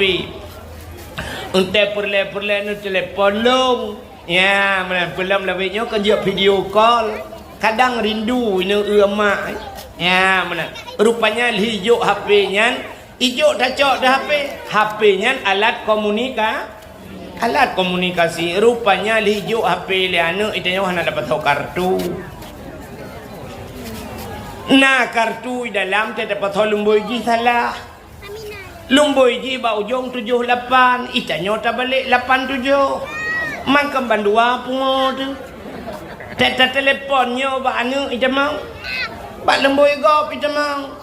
Eunteuk peureulèe-peureulèe neutelepon lôn." Ya, meunan peulom lawét nyoe kan jeuet video call. Kadang rindu ineuk eu mak. Ya, meunan. Rupanya lheuh ijok H P nyan, ijok tacok di H P. H P nyan alat komunika-, Alat komunikasi, rupanya lheuh ijok H P lé aneuk, itanyoe hana tapasoe kartu. Na kartu i dalam, teuh tapasoe lumbôi jih salah. Lumbôi jih bak ujong tujoh lapan, itanyoe tabalek lapan tujoh. Mangkém bandua pungo teuh. Teuh tatelepon nyoe bak aneuk itamong. Bak lumbôi gob itamong.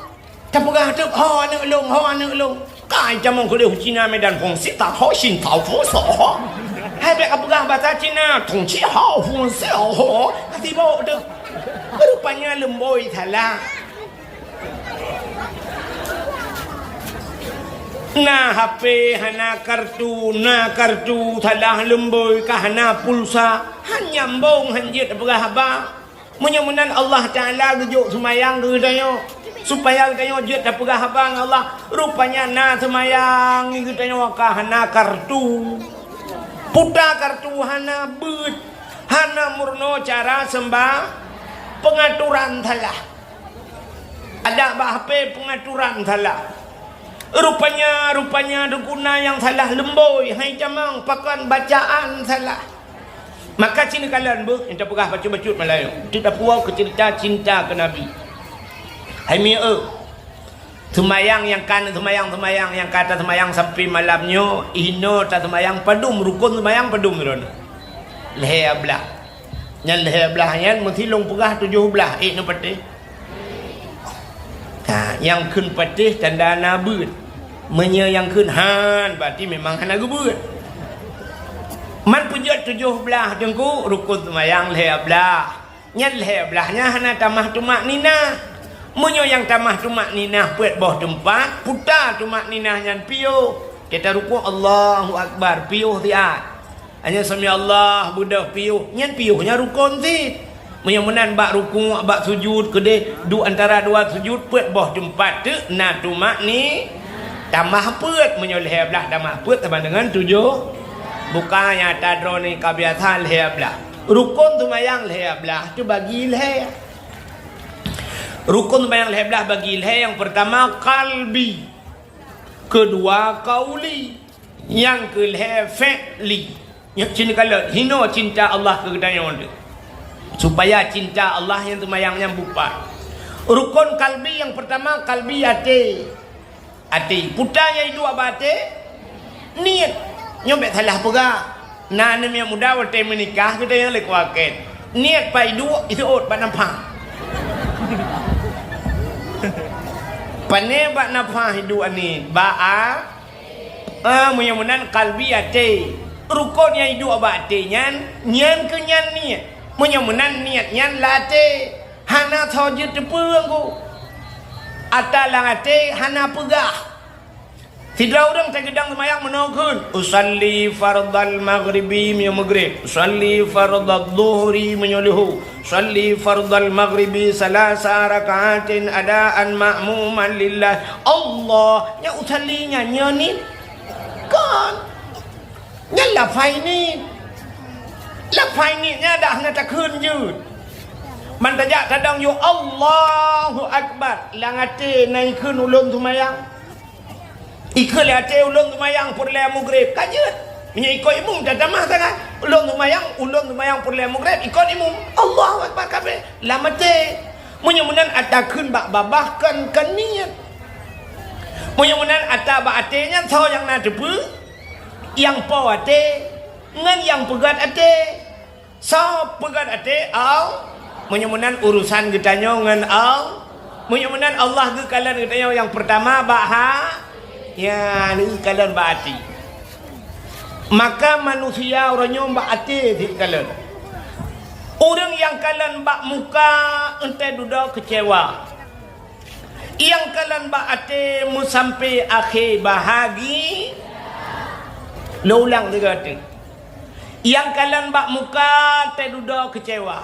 Tapeugah teuk, "Ho aneuk lôn, ho aneuk lôn." Kai tamong keudeh Cina Medan Fungsi, tak ho Shin Tao Fung So ho. Hai bèk kapeugah basa Cina, "Tong Ci Hao Fung Si ho." Ka sibok teuk. Rupanya lumbôi salah. Na H P hana kartu, na kartu salah lumbôi ka hana pulsa. Han nyambong, han jeuet peugah haba. Meunyoe meunan Allah Taala geujok seumayang keu geutanyoe, supaya geutanyoe jeuet tapeugah haba ngon Allah. Rupanya na seumayang geutanyoe ka hana kartu. Puta kartu hana beuet, hana meurunoe cara seumba-, peungaturan salah. Ada bak H P peungaturan salah. Rupanya, rupanya teungku na nyang salah leumbôi, hai tamong pakon bacaan salah. Maka ci neukalon beuh, nyang tapeugah bacut-bacut Meulayu. Teutab puwoe keu ceurita cinta keu Nabi. Hai mieu, seumayang nyang ka seumayang-seumayang nyang ka taseumayang sampai malam nyoe, inoe taseumayang padum, rukon seumayang padum droeneuh? Lhèe blaih. Nyan lhèe blaih nyan meusilong peugah tujoh blaih, ék neupatéh. Ha, nyang kheun patéh tanda na beuet. Meunyoe nyang kheun han, berarti memang hana geubeuet. Man peujeuet tujoh blaih teungku, rukon seumayang lhèe blaih. Nyan lhèe blaih nyan hana tamah tumakninah. Meunyoe nyang tamah tumakninah peuet boh teumpat, puta tumakninah nyan piôh. Kita rukuk, Allahu Akbar, piôh siat. Hanya sami Allah beudôh piôh, nyan piôh nyan rukon cit. Meunyoe meunan bak rukuk, bak sujud, keudeh duek antara dua sujud, peuet boh teumpat teuk na tumakni-, tamah peuet. Meunyoe lhèe blaih tamah peuet sama dengan tujoh. Bukan nyata droeneuh ka biasa lhèe blaih. Rukon seumayang lhèe blaih teubagi lhèe. Rukon seumayang lhèe blaih bagi lhèe, nyang peurtama kalbi, keudua kauli, nyang keulhèe fi'li. Nyoe cit neukalon, hinoe cinta Allah keu geutanyoe teuh. Supaya cinta Allah nyang seumayang nyan beupat. Rukon kalbi nyang peurtama, kalbi até. Até. Puta nyang iduek bak até, niet. Nyoe bèk salah peugah. Na aneuk miet muda watèe meunikah geutanyoe lé kuakét. Niet pat iduek, iseuôt bak nafah. Pané bak nafah iduek niet? Bak a-, Ah, meunyoe meunan kalbi até. Rukon nyang iduek bak até nyan, nyan keuh nyan niet. Meunyoe meunan niet nyan lam até, hana soe jeuet teupeu ku. Ata lam até hana peugah. Sidroe ureueng tageudong seumayang meunoe kheun, "Usalli fardhal maghribi," meunyoe maghrib, "usalli fardhadh dhuhri," meunyoe luhu, "usalli fardhal maghribi salasa raka'atin adaan ma'muman lillah." Allah, nyan usalli nyan, nyoe niet? Kon. Nyan lafai niet. Lafai niet nyan dak hana takheun jeuet. Man tajak tadong yôh Allahu Akbar, lam até na ikheun ulôn seumayang. Ikheun lé até ulôn seumayang peureulèe maghrib, ka jeuet. Meunyoe ikot imum, tatamah sangat. Ulôn seumayang, ulôn seumayang peureulèe maghrib, ikot imum. Allahu Akbar kabéh. Lam até. Meunyoe meunan ata kheun bak babah kon, kon niet. Meunyoe meunan ata bak até nyan soe nyang na teupeu? Nyang po até ngon nyang peugöt até. Soe peugöt até? Al-, meunyoe meunan urusan geutanyoe ngon Al-, meunyoe meunan Allah geukalon geutanyoe nyang peurtama bak ha-, ya, geukalon bak até. Maka manusia uroe nyoe bak até geukalon. Ureueng nyang kalon bak muka, enteuk dudoe keucewa. Nyang kalon bak até meusampé akhé bahagi-, lôn ulang sigoe teuk. Nyang kalon bak muka teududoe keucewa.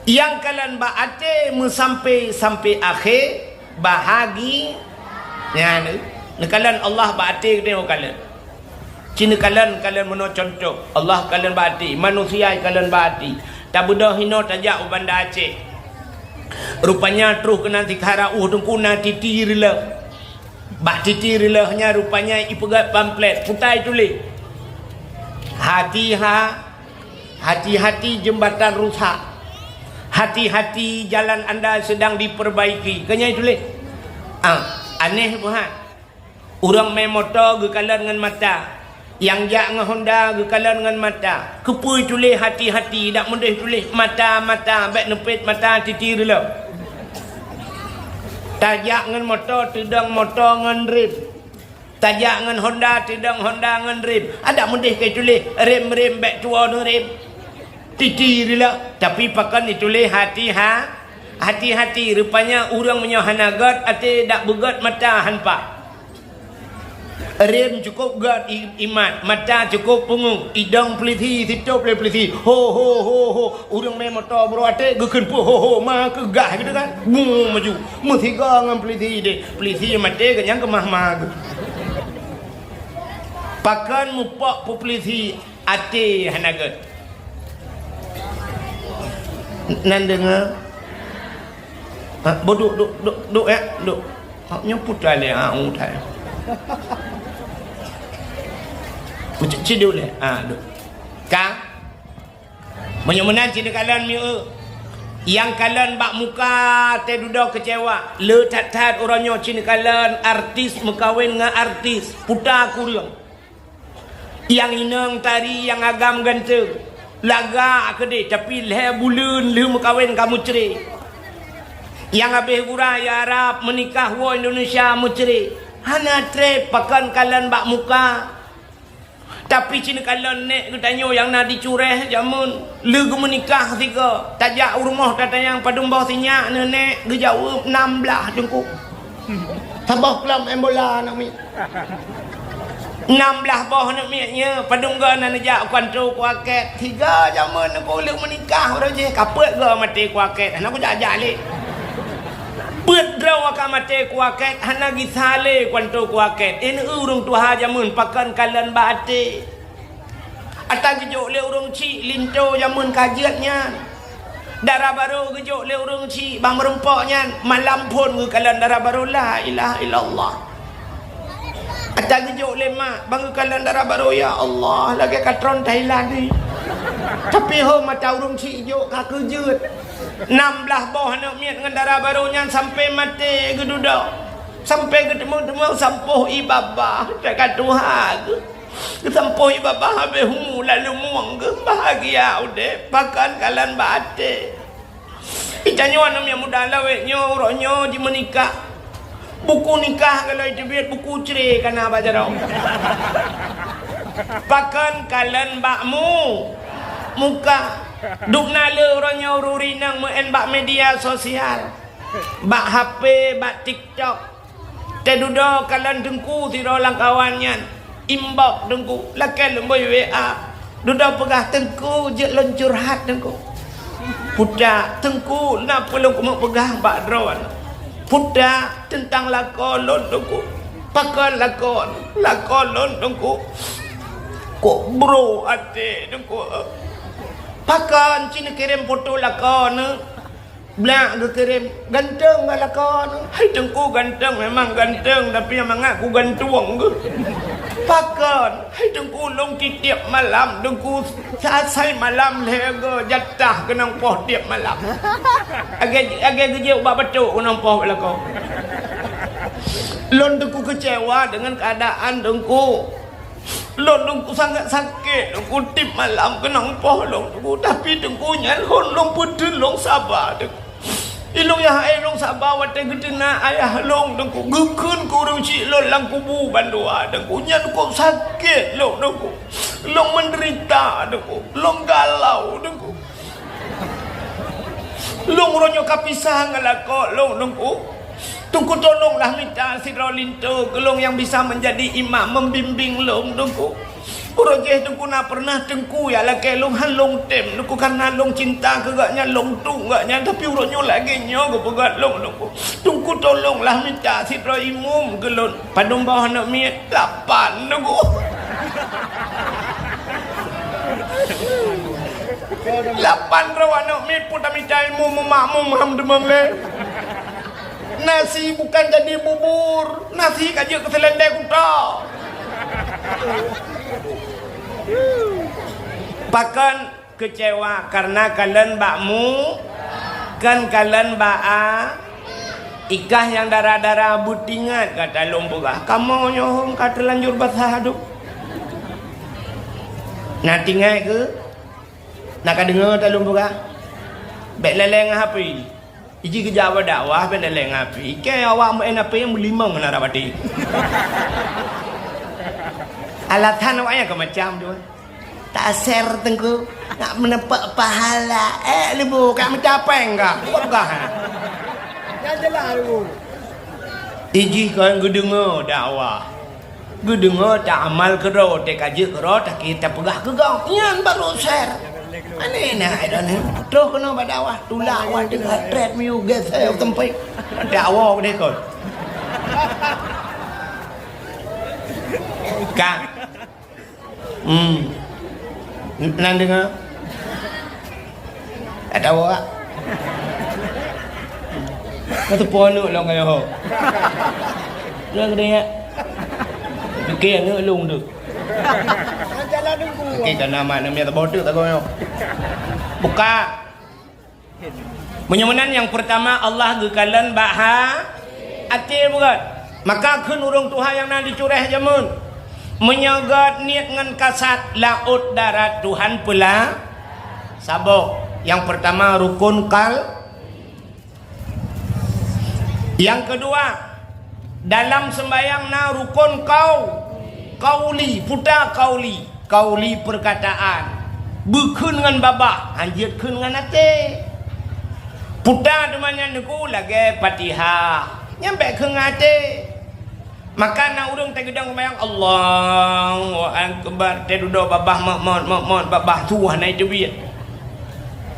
Nyang kalon bak até meusampé-sampé akhé bahagi-, nyan, neukalon Allah bak até geutanyoe kalon. Ci neukalon, kalon meunoe cuntoh, Allah kalon bak até, manusia kalon bak até. Tabeudôh hinoe tajak u Banda Aceh. Rupanya troh keunan sikhala ueh teungku na titi reulôh. Bak titi reulôh nyan rupanya ipeugöt pamflet, peue tituléh, "Hati-ha-, hati-hati jembatan rusak. Hati-hati jalan anda sedang diperbaiki." Keu nyan ituléh. Ah, aneh buhan. Ureueng mé moto geukalon ngon mata. Nyang jak ngon Honda geukalon ngon mata. Keupeue tuléh hati-hati, dak meudeh tuléh mata-mata, bèk neupet mata titi reulôh. Tajak ngon moto, teudong moto ngon rem. Tajak ngon Honda, teudong Honda ngon rem. Adak meudeh ka tuléh rem-rem, bèk tuwoe neurem. Titi reulôh, tapi pakon ituléh hati-ha-, hati-hati. Rupanya ureueng meunyoe hana göt até, dak beugöt mata han paih. Rem cukôp göt i-, imat, mata cukôp peungeuh, idong peulisi, sitôp lé peulisi. Ho, ho, ho, ho. Ureueng mé moto bro até geukheun peue, ho, ho, ma keuh gah gitu kan. Bu maju. Meusigoe ngon peulisi deh. Peulisi maté geuh nyang keumah ma geuh. Pakon mupok peue peulisi. Até hana gét. Nan deungoe? Ha, boh duek, duek, duek, duek, ya, duek. Ha, nyoe putra lé, ha, utai. Pucuk ciduk lé, ha, duek. Ka? Meunyoe meunan ci neukalon mieu. Nyang kalon bak muka teududoe keucewa. Le that-that uroe nyoe ci neukalon artis meukawen ngon artis. Puta kureueng. Nyang inong tari nyang agam ganteng. Lagak keudeh, tapi lhée buleuen lheueh meukawen ka meucre. Nyang habéh gura i Arab meunikah woe Indonesia meucre. Hana treb pakon kalon bak muka. Tapi ci neukalon nék geutanyoe nyang na di Cureh jameun lheueh geumeunikah sigoe. Tajak u rumoh tatanyong padum boh sinyak neuh nék, geujaweueb nam blaih teungku. Saboh klub main bola aneuk miet. Nam blaih boh aneuk miet nyoe, padum goe na neujak u kantô kuakét. Sigoe jameun neupeuleuek meunikah uroe jih, ka peuet goe maté kuakét. Hana kujak-jak lé. Peuet droe ka maté kuakét, hana gisa lé kantô kuakét. Inan ureuëng tuha jameun pakon kalon bak até. Ata geujok lé ureuëng chik linto jameun ka jeuet nyan. Dara barô geujok lé ureuëng chik bak meurumpok nyan, malam phon geukalon dara barô, la ilaha illallah. Ata geujok lé mak bak geukalon dara barô, ya Allah, lagée ka tron Thailand ni. Tapi ho mata ureuëng chik jok ka keujeuet. Nam blaih boh aneuk miet ngon dara barô nyan sampai maté geududoe. Sampai geuteumé-teumé sampoh ié babah, teuka tuha geuh. Geusampoh ié babah habéh umu lalu mueng geuh, bahagia udeb, pakon kalon bak até. Itanyoe aneuk miet muda lawét nyoe uroe nyoe jimeunikah. Buku nikah kalau iteubiet, buku cre kana bak jaroe. Pakon kalon bak mu-, muka. Dubna le uroe nyoe ureuëng inong meu'en bak media sosial. Bak H P, bak TikTok. Teududoe kalon teungku sidroe lam kawan nyan. Inbox teungku, lakée lôn bôi W A. Dudoe peugah, "Teungku, jeuet lôn curhat teungku." Puta, "Teungku, na peue lôn keumeung peugah bak droeneuh?" Puta, "Teuntang lakoe lôn teungku." "Pakon lakoe?" "Lakoe lôn teungku, kok bro até teungku." "Pakon?" "Ci neukirém foto lakoe neuh." Blak geukirém, "Ganteng ngon lakoe neuh." "Hai teungku, ganteng memang ganteng, tapi nyang mangat kugantung geuh." "Pakon?" "Hai teungku, lôn tiep-tiep malam teungku, asai malam lhée goe jatah keunong poh tiep malam." Agée, agée geujok bak batok keunong poh lakoe. Lôn teungku keucewa deungon keuadaan teungku. Lôn teungku sangat sakét, teungku tiep malam keunong poh lôn teungku, tapi teungku nyan hon lôn peuteun lôn saba teungku. Ilôn nyang hai lôn saba watée geuteunak ayah lôn teungku, geukheun keu ureuëng chik lôn lam kubu bandua teungku, nyan kok sakét lôn teungku. Lôn meudeurita teungku, lôn galau teungku. Lôn uroe nyoe ka pisah ngon lakoe lôn teungku. Teungku tolonglah mita sidroe linto keu lôn nyang bisa meunjadi imam meubimbéng lôn teungku. Uroe jih teungku na peureunah teungku jak lakée lôn han lôn tem teungku, kareuna lôn cinta keu gobnyan, lôn tueng gobnyan, tapi uroe nyoe lagée nyoe geupeugah lôn teungku. Teungku tolonglah mita sidroe imum keu lôn. Padum boh aneuk miet? Lapan teungku. Lapan droe aneuk miet pun tamita ilmu meumakmum ham deungon lé. Nasi bukan jadi bubur, nasi ka jeuet keu seulendai kuta. Pakon keucewa kareuna kalon bak mu, kon kalon bak a. Ikah nyang dara-dara beutingat gata lôn peugah, kamoe nyoe hom ka teulanjur basah adôk. Na tingai keu? Na ka deungoe ta lôn peugah? Bék lalée ngon H P. Iji geujak bak dakwah bék lalée ngon H P. Ikée awak meu'en H P meulimong na rab até. Alasan awaknyan ka macam tu. Taser teungku, nak meuneupok pahala. Eh, leubeh ka meucapéng ka. Peugah. Nyan jeulaih leubeh. Ijih kon geudeungoe dakwah. Geudeungoe ta amal keudroe, teuka jeuet keudroe, ta ki-, tapeugah keu gob. Nyan barô ser. Aneh na ai droeneuh. Troh keunoe bak dakwah, tulak awak teuka treb miyueb geusée u teumpék. Dakwah keudeh kon. Ka. Hmm. N-, nan deungoe? Dak tahu awak. Ka teupeue aneuk lôn ka yoh. Lôn keudeh. Pike aneuk lôn tu. Pike kana mak na miet boh teuk tagoe nyoe. Buka. Meunyoe meunan, nyang peurtama, Allah geukalon bak ha-, até bukan. Maka kheun ureuëng tuha nyang na di Cureh jameun, meunyoe gét niet ngon kasat, laôt darat Tuhan peula saboh. Nyang peurtama rukun kal-, nyang keudua, dalam seumbahyang na rukun kau-, kauli, puta kauli. Kauli peurkataan, beukheun ngon babah, hanjeuet kheun ngon até. Puta teuma nyan neuku lagée Fatihah, nyan bék kheun ngon até. Maka na ureuëng tageudong seumayang, Allahu Akbar, teududoe babah mot-mot, mot-mot, babah su hana jiteubiet.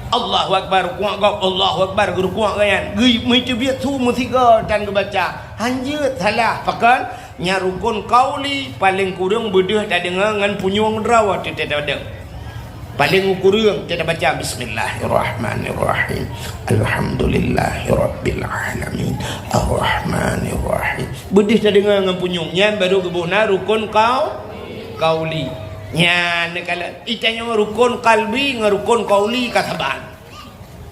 Allahu Akbar, rukuk gob, Allahu Akbar, geurukuk gobnyan. Geu-, meuteubiet su meusigoe tan geubaca. Hanjeuet salah, pakon? Nyan rukun kauli, paleng kureueng beudeuh tadeungoe ngon punyueng droe teuh tadeungoe. Paleng kureueng teuh tabaca, "Bismillahirrahmanirrahim. Alhamdulillahirabbil alamin. Arrahmanirrahim." Beudeuh tadeungoe ngon punyueng. Nyan barô geuboh na rukun kau-, kauli. Nyan neukalon. Itanyoe rukun kalbi ngon rukun kauli ka saban.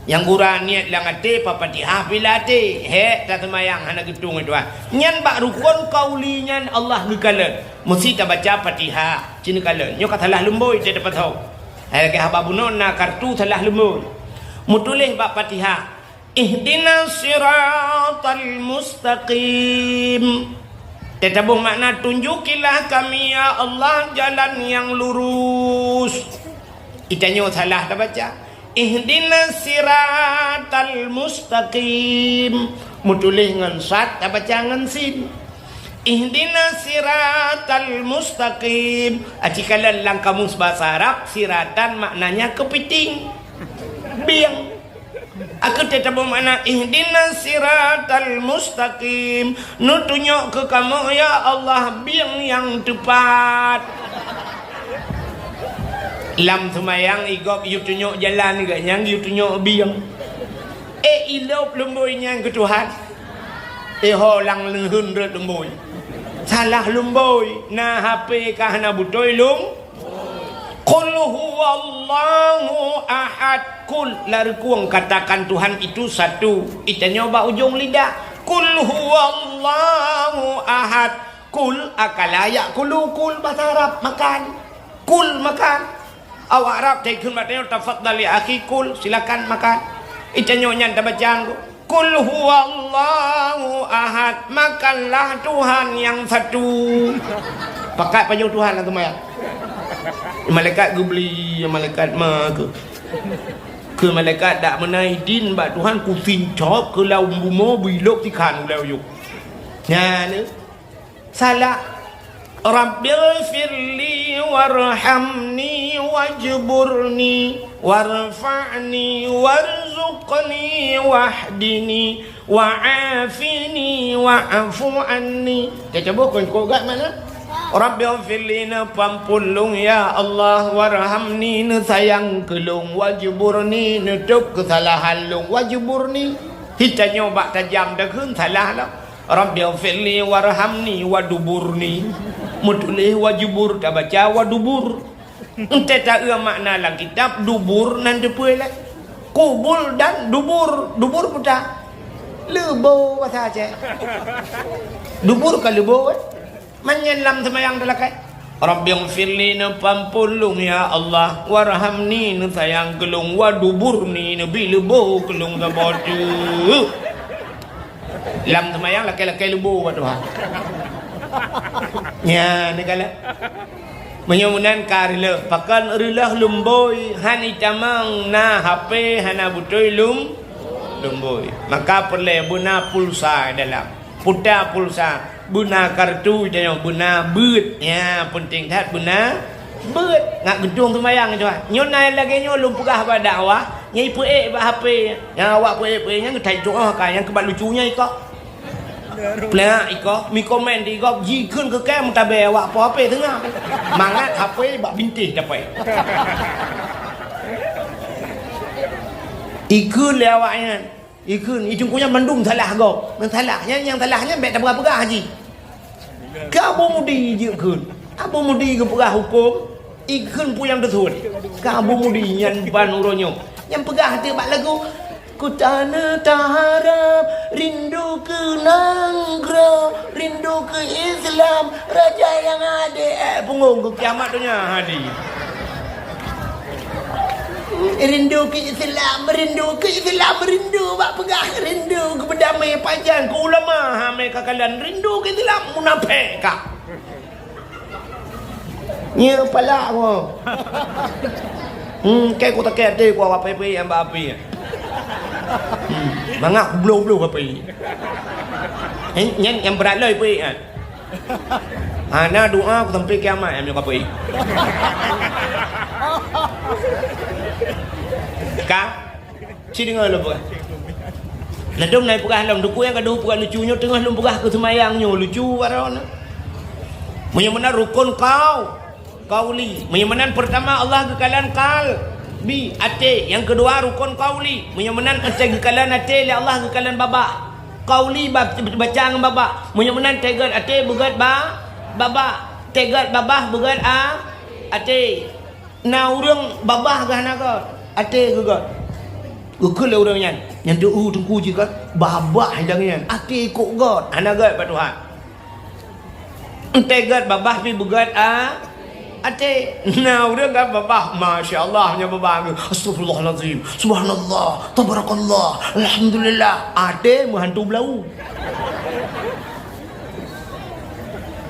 Nyang gura niet lam até, Fatihah pih lam até. Hék taseumayang hana geutueng, Tuhan. Nyan bak rukun kauli nyan Allah geukalon. Meusti tabaca Fatihah, ci neukalon. Nyoe ka salah lumbôi teuh tapasoe. Hai lagée haba bunoe na kartu salah lumbôi. Meutuléh bak Fatihah, "Ihdinas siratal mustaqim." Teuh taboh makna, "Tunjukilah kami, ya Allah, jalan yang lurus." Itanyoe salah tabaca. "Ihdinas siratal mustaqim." Meutuléh ngon sad, tabaca ngon sin. "Ihdinas siratal mustaqim." Aci kalon lam kamus basa Arab, siratan maknanya keupiting. Bieng. Aku teuh taboh makna, "Ihdinas siratal mustaqim." Neutunyok keu kamoe, ya Allah, bieng nyang teupat. Lam seumayang, i gob yue tunyok jalan, gobnyan yue tunyok bieng. Eh, ilop lumbôi nyan keu Tuhan. Eh, ho lam leuheun rot lumbôi. Salah lumbôi, na H P ka hana beutôi lum-, Qul huwallahu ahad. Qul, lam rukun katakan Tuhan itu satu. Itanyoe bak ujong lidah. Qul huwallahu ahad. Kul, akala, yakulu, kul, bahasa Arab, makan. Kul, makan. Awak Arab, taikheun bak tanyoe, "Tafadhal ya akhi, kul, silakan makan." Itanyoe nyan tabaca, "Kul huwallahu ahad, makanlah Tuhan yang satu." Pakat pajoh Tuhan lam seumayang. Malaikat geubri, malaikat ma keu. Keu malaikat dak meunan idin bak Tuhan, kusincop keu lam bumoe, bilop sikhan ulée uyuek. Nyan, eh. Salah. Rabbighfirli warhamni wajburni warfa'ni warzuqni wahdini wa'afini wa'fu anni. Teutabôh kon kok gat mana? Rabbighfirli, neupeuampôn lôn, ya Allah, warhamni, neusayang keu lôn, wajburni, neutôb keusalahan lôn, wajburni. Hitanyoe bak tajam takheun salah lom. Rabbighfirli warhamni waduburni. Meutuléh wajubur, tabaca wadubur. Entée taeu makna lam kitab dubur nan teupeue lé. Kubul dan dubur. Dubur peue ta? Leubo basa Aceh. Dubur ka leubo, eh? Manyang lam seumayang talakée. Rabbighfirli, neupeuampôn lôn, ya Allah, warhamni, neusayang keu lôn, waduburni, neubi leubo keu lôn saboh teuk. Lam seumayang lakée-lakée leubo bak Tuhan. Nyan, neukalon. Meunyoe meunan ka reuloh, pakon reuloh lumbôi, han itamong na H P, hana beutôi lum-, lumbôi. Maka peureulée beuna pulsa dalam. Puta pulsa, beuna kartu tanyoe, beuna beuet. Nyan, peunteng that beuna beuet. Ngat geutueng seumayang nyoe. Nyoe na lagée nyoe lôn peugah bak dakwah, nyang ipeuék bak H P. Nyang awak peuék-peuék nyan geutai tuoh ka, nyang keubat lucu nyan ikok. Plak ikoh, mi komen di gob, jikheun keu kèe meutabé awak po H P teungoh. Mangat H P bak bintéh dapet. Ikheun lé awak nyan. Ikheun, i Teungku nyan mandum salah gob. Nyang salah nyan, nyang salah nyan bèk tapeugah-peugah jih. Keu Abu Mudi jikheun. Abu Mudi geupeugah hukôm, ikheun peue nyang teusuet. Keu Abu Mudi nyan ban uroe nyoe. Nyang peugah teuk bak lagu, "Ku tanah taharap rindu keu nanggroe, rindu keu Islam, raja nyang adé." Eh, punggong keu kiamat donya hadi. Rindu keu Islam, rindu keu Islam, rindu bak peugah, rindu keu beudamé pajan, keu ulama, ha, mé ka kalon, rindu keu Islam, munafék ka. Nyeuk palak mo. Hmm, kèe ku takèe até ku awak pé-pé nyang bak api. Hmm, mangat bloh-bloh api. Nyan, nyan nyang brat lom pé, ha. Hana doa ku sampai kiamat, nyang meunyoe ka peuék. Ka? Ci deungoe lôn peugah. Ladôm na peugah lom, dukue nyang ka deuh peugah lucu nyoe, teungoh lôn peugah keu seumayang nyoe, lucu baroe na. Meunyoe meunan rukon kau, qauli. Meunyoe meunan, peurtama Allah geukalon qalbi, até. Nyang keudua rukon qauli. Meunyoe meunan, até geukalon até lé Allah geukalon babah. Qauli ba-, baca ngon babah. Meunyoe meunan, teugot até beugét ba-, babah. Teugot babah beugét a-, até. Na ureuëng babah geuh hana gét, até geugét. Geukheun lé ureuëng nyan, nyan teu-u teungku jih kan, babah idang nyan, até kok gét, hana gét bak Tuhan. Teugot babah pih beugét a-, até. Na ureuëng kan babah, masya Allah, nyan babah, astagfirullahalazim, subhanallah, tabarakallah, alhamdulillah, até meuhantu beulau.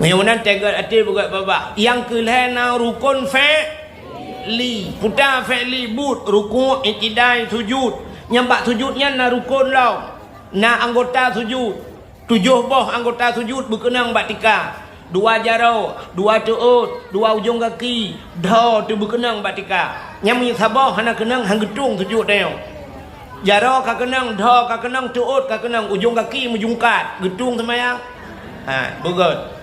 Meunyoe meunan teugot até beugét babah. Nyang keu lhée na rukon fi'li. Peue fi'li, buet, rukuk, i'tidai, sujud. Nyang bak sujud nyan na rukon lom. Na anggota sujud. Tujoh boh anggota sujud beukeunong bak tika, dua jaroe, dua teuôt, dua ujong gaki, dhoe teuh beukeunong bak tika. Nyang meunyoe saboh hana keunong, han geutueng sujud tanyoe. Jaroe ka keunong, dhoe ka keunong, teuôt ka keunong, ujong gaki meujungkat, geutueng seumayang? Ha, beugét.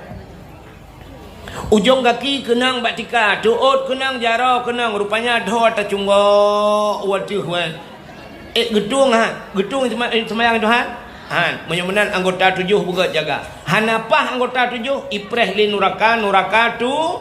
Ujong gaki keunong bak tika, teuôt keunong, jaroe keunong, rupanya dhoe tacunggok u ateueh wai. Eh, geutueng han? Geutueng seuma-, eh, seumayang Tuhan? Han, meunyoe meunan anggota tujoh beugét jaga. Hana paih anggota tujoh, ipreh lé nuraka, nuraka tu-,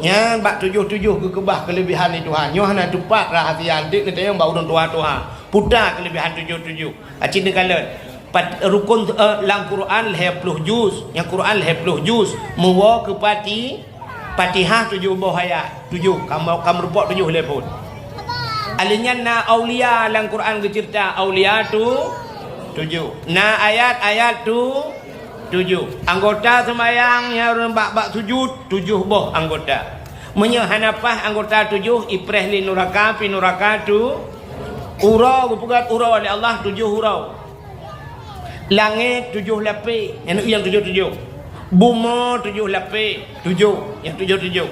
nyan bak tujoh-tujoh geukeubah keuleubehan lé Tuhan. Nyoe hana teupat rahsia, deuek neutanyong bak ureuëng tuha-tuha. Peue keuleubeuhan tujoh-tujoh? Aci neukalon. Pat-, rukon, eh, lam Quran lhée ploh juz. Nyang Quran lhée ploh juz. Meuwoe keu Fati-, Fatihah tujoh boh ayat. Tujoh. Kamoe, kamoe reupok tujoh lhée phon. Alheuh nyan na aulia lam Quran geuceurita. Aulia tu tujoh. Na ayat-ayat tu tujoh. Anggota seumayang nyang ureuëng bak, bak sujud, tujoh boh anggota. Meunyoe hana paih anggota tujoh, ipreh lé nuraka, pi nuraka tu, uroe geupeugét uroe lé Allah tujoh uroe. Langét tujoh lapée, nyang tujoh-tujoh. Bumoe tujoh lapée, tujoh, nyang tujoh-tujoh.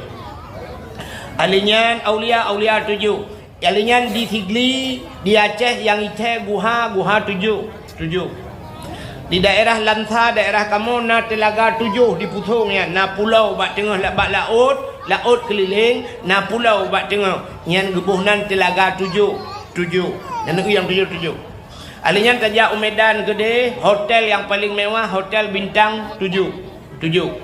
Alheuh nyan aulia, aulia tujoh. Alheuh nyan di Sigli, di Aceh nyang ithée guha, guha tujoh, tujoh. Di daerah Lansa, daerah kamoe na teulaga tujoh di Pusong nyan, na pulo bak teungoh la-, bak laôt, laôt keulileng, na pulo bak teungoh. Nyan geuboh nan teulaga tujoh, tujoh. Nyan nyang tujoh-tujoh. Alheuh nyan tajak u Medan keudeh, hotel nyang paleng mewah, hotel bintang tujoh, tujoh.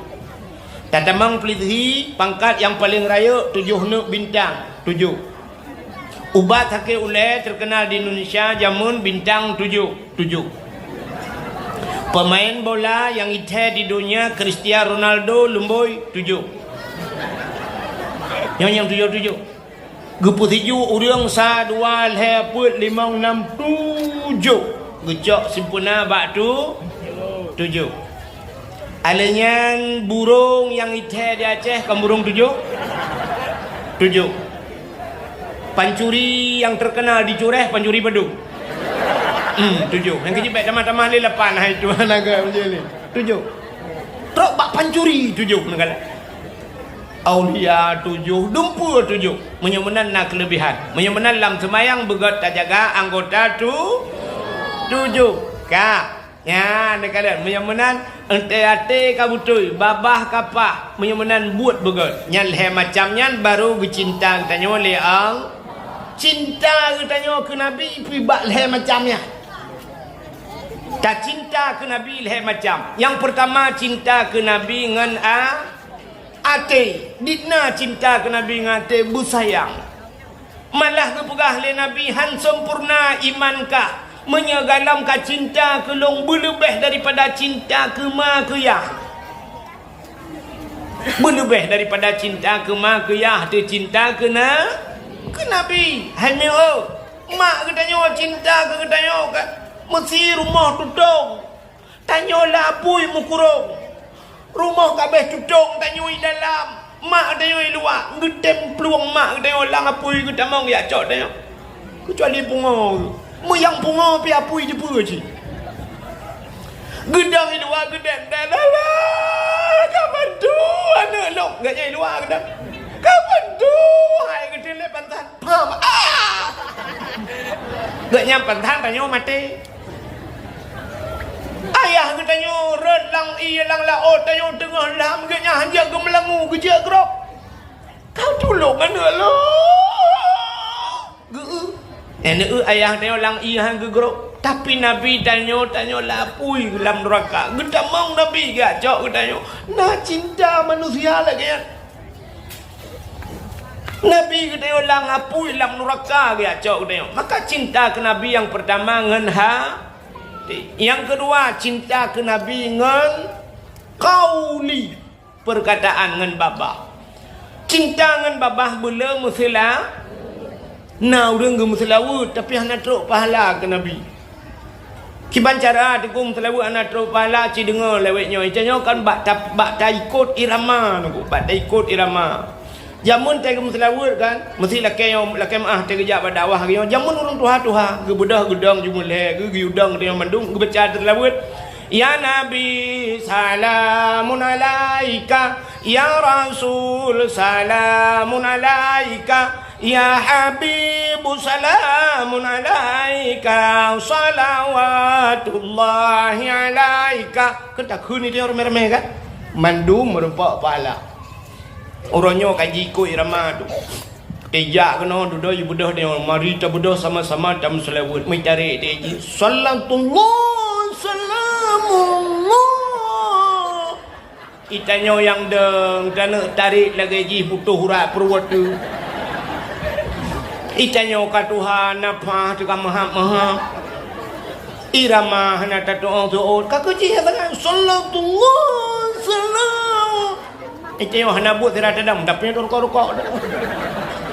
Tatamong peulisi, pangkat nyang paleng rayeuk, tujoh neuk bintang, tujoh. Ubat sakét ulée teukeunal di Indonesia jameun bintang tujoh, tujoh. Peumaén bola nyang ithée di donya Cristiano Ronaldo lumboi tujoh. Nyoe nyang tujoh-tujoh. Geupeusiju ureuëng sa dua lhée peuet limong nam tujoh. Geucok simpeuna bak tu tujoh. Alheuh nyan burông nyang ithée di Aceh kon burông tujoh? Tujoh. Pancuri nyang teukeunal di Cureh, pancuri padum? Hmm, tujoh. Nyang keujeuet bék tamah-tamah lé lapan, hai Tuhan agam je lé. Tujoh. Trok bak pancuri tujoh neukalon. Aulia tujoh, dumpeue tujoh. Meunyoe meunan na keuleubehan. Meunyoe meunan lam seumayang beugét tajaga anggota tu-, tujoh. Ka. Nyan, neukalon, meunyoe meunan, até-até ka beutôi, babah ka paih, meunyoe meunan buet beugét. Nyan lhée macam nyan baru geucinta geutanyoe lé Allah. Cinta geutanyoe keu Nabi pih bak lhée macam nyan. Tacinta keu Nabi lhée macam. Nyang peurtama, cinta keu Nabi ngon a-, até. Dikna cinta keu Nabi ngon até beusayang. Malah geupeugah lé Nabi, "Han sempurna iman kah, meunyoe gohlom ka cinta keu lôn beuleubeh daripada cinta keu ma keu yah." Beuleubeh daripada cinta keu ma keu yah, teucinta keu na-, keu Nabi. Hai meu, mak geutanyoe cinta keu geutanyoe ka meusi rumoh tutong. Tanyoe lam apui meukurong. Rumoh ka abéh tutong tanyoe i dalam. Mak tanyoe i luwa, geutem plueng mak tanyoe lam apui geutamong jak cok tanyoe. Keucuali pungo. Meuyang pungo pih apui jipeue cit. Geudong i luwa geudong, "Dah, dah, dah, ka bantu aneuk lôn." Geuhnyan i luwa geudong. "Ka bantu, hai geuteulet pantan." Pam. Ah! Geuhnyan pantan tanyoe maté. Ayah geutanyoe rhot lam ié lam laôt, tanyoe teungoh lam, geuhnyan hanjeuet geumeulangue geujeuet grob. Ka tulông aneuk lôn. Geu-, eh, neueu ayah tanyoe lam ié han geugrob. Tapi Nabi tanyoe, tanyoe lam apui lam nuraka. Geutamong Nabi geujak cok geutanyoe. Na cinta manusia lagée nyan. Nabi geutanyoe lam apui lam nuraka geujak cok geutanyoe. Maka cinta keu Nabi nyang peurtama ngon ha-, nyang keudua cinta keu Nabi ngon qauli. Peurkataan ngon babah. Cinta ngon babah beu le meuseula-, na ureuëng geumeuseulaweuet, tapi hana trok pahala keu Nabi. Kiban cara teungku meuseulaweuet hana trok pahala, ci deungoe lawét nyoe. Ita nyoe kan bak ta-, bak taikot irama, teungku, bak taikot irama. Jameun tai geumeuseulaweuet kan, meusi lakée nyoe, lakée meuáh tai geujak bak dakwah lagée nyoe. Jameun ureuëng tuha-tuha, geubeudôh geudong jumeulee, geu-, geuyue dong geutanyoe mandum, geubaca teuseulaweuet. Ya Nabi, salamun alaika. Ya Rasul, salamun alaika. Ya Habib, salamun alaika. Salawatullahi alaika. Kan takheun itu nyang ramé-ramé kan? Mandum meureumpok pahala. Uroe nyoe ka jiikot irama tu. Tijak keunoe dudoe jibeudôh deungon mari tabeudôh sama-sama tameuseulaweuet meutarek deh jih. Salatullah, salamullah. Itanyoe nyang dong taneuk tarek lagée jih butôh urat peuruwot tu. Itanyoe ka tuha nafah teuka meuhab-meuhab. Irama hana tatu'oh-tu'oh. Ka keuh jih nyang sangat. Salatullah, salam. Itanyoe hana buet sira tadong, tapi nyan rukok-rukok.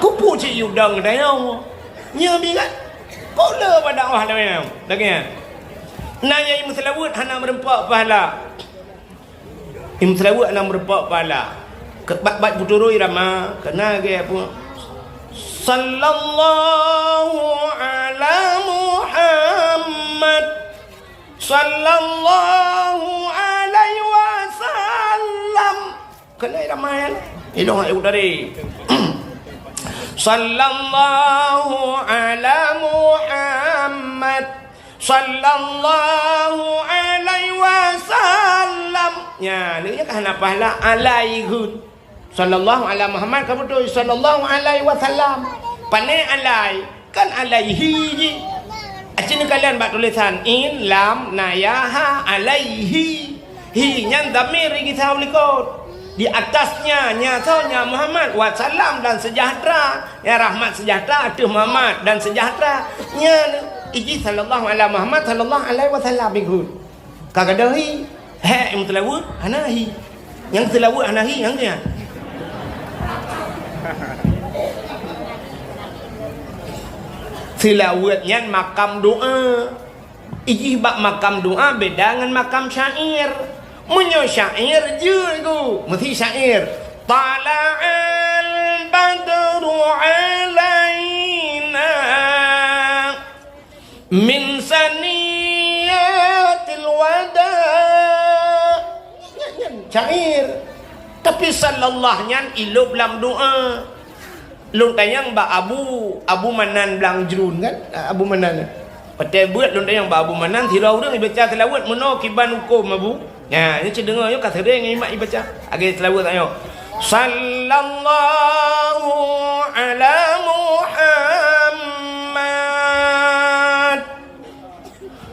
Kupu cit yue dong tanyoe. Nyoe bi kan? Kok le bak dakwah lagée nyan? Lagée nyan. Na nyang meuseulaweuet hana meureumpok pahala. Nyang meuseulaweuet hana meureumpok pahala. Ke-, bat-bat beuturot irama, keunan lagée apa? Sallallahu ala Muhammad. Sallallahu alaihi wasallam. Keunan ramai, eh? Ilong ayat tadi. Sallallahu ala Muhammad. Sallallahu alaihi wasallam. Nya, ni kan hana pahala alaihi. Sallallahu ala Muhammad ka beutôi, sallallahu alaihi wasallam. Pane alai, kan alaihi jih. Aci neukalon bak tulisan in, lam, na ya, ha, alaihi. Hi nyan dhamir gisa u likot. Di atasnya, nya soe, nya Muhammad, wasallam dan sejahtera. Ya rahmat sejahtera ateueh Muhammad dan sejahtera. Nya iji sallallahu ala Muhammad sallallahu alaihi wasallam ikut. Ka gadôh hi, hék nyang teulaweuet hana hi. Nyang teulaweuet hana hi, nyang nyan. Seulaweuet nyan makam doa. Ijih bak makam doa beda ngon makam syair. Meunyoe syair jeuet ku, meusi syair. Tala'al badru alaina. Min saniyatil wada. Nyan, nyan, syair. Tapi sallallahu nyan ilop lam doa. Lôn tanyong bak Abu, Abu Manan Blang Jruen kan? Abu Manan. Watèe beuet lôn tanyong bak Abu Manan, sidroe ureueng ibaca seulaweuet meunoe kiban hukôm Abu. Nyan, nyoe cit deungoe nyoe ka seuréng nyan imat ibaca. Lagèe seulaweuet nyoe. Sallallahu ala Muhammad.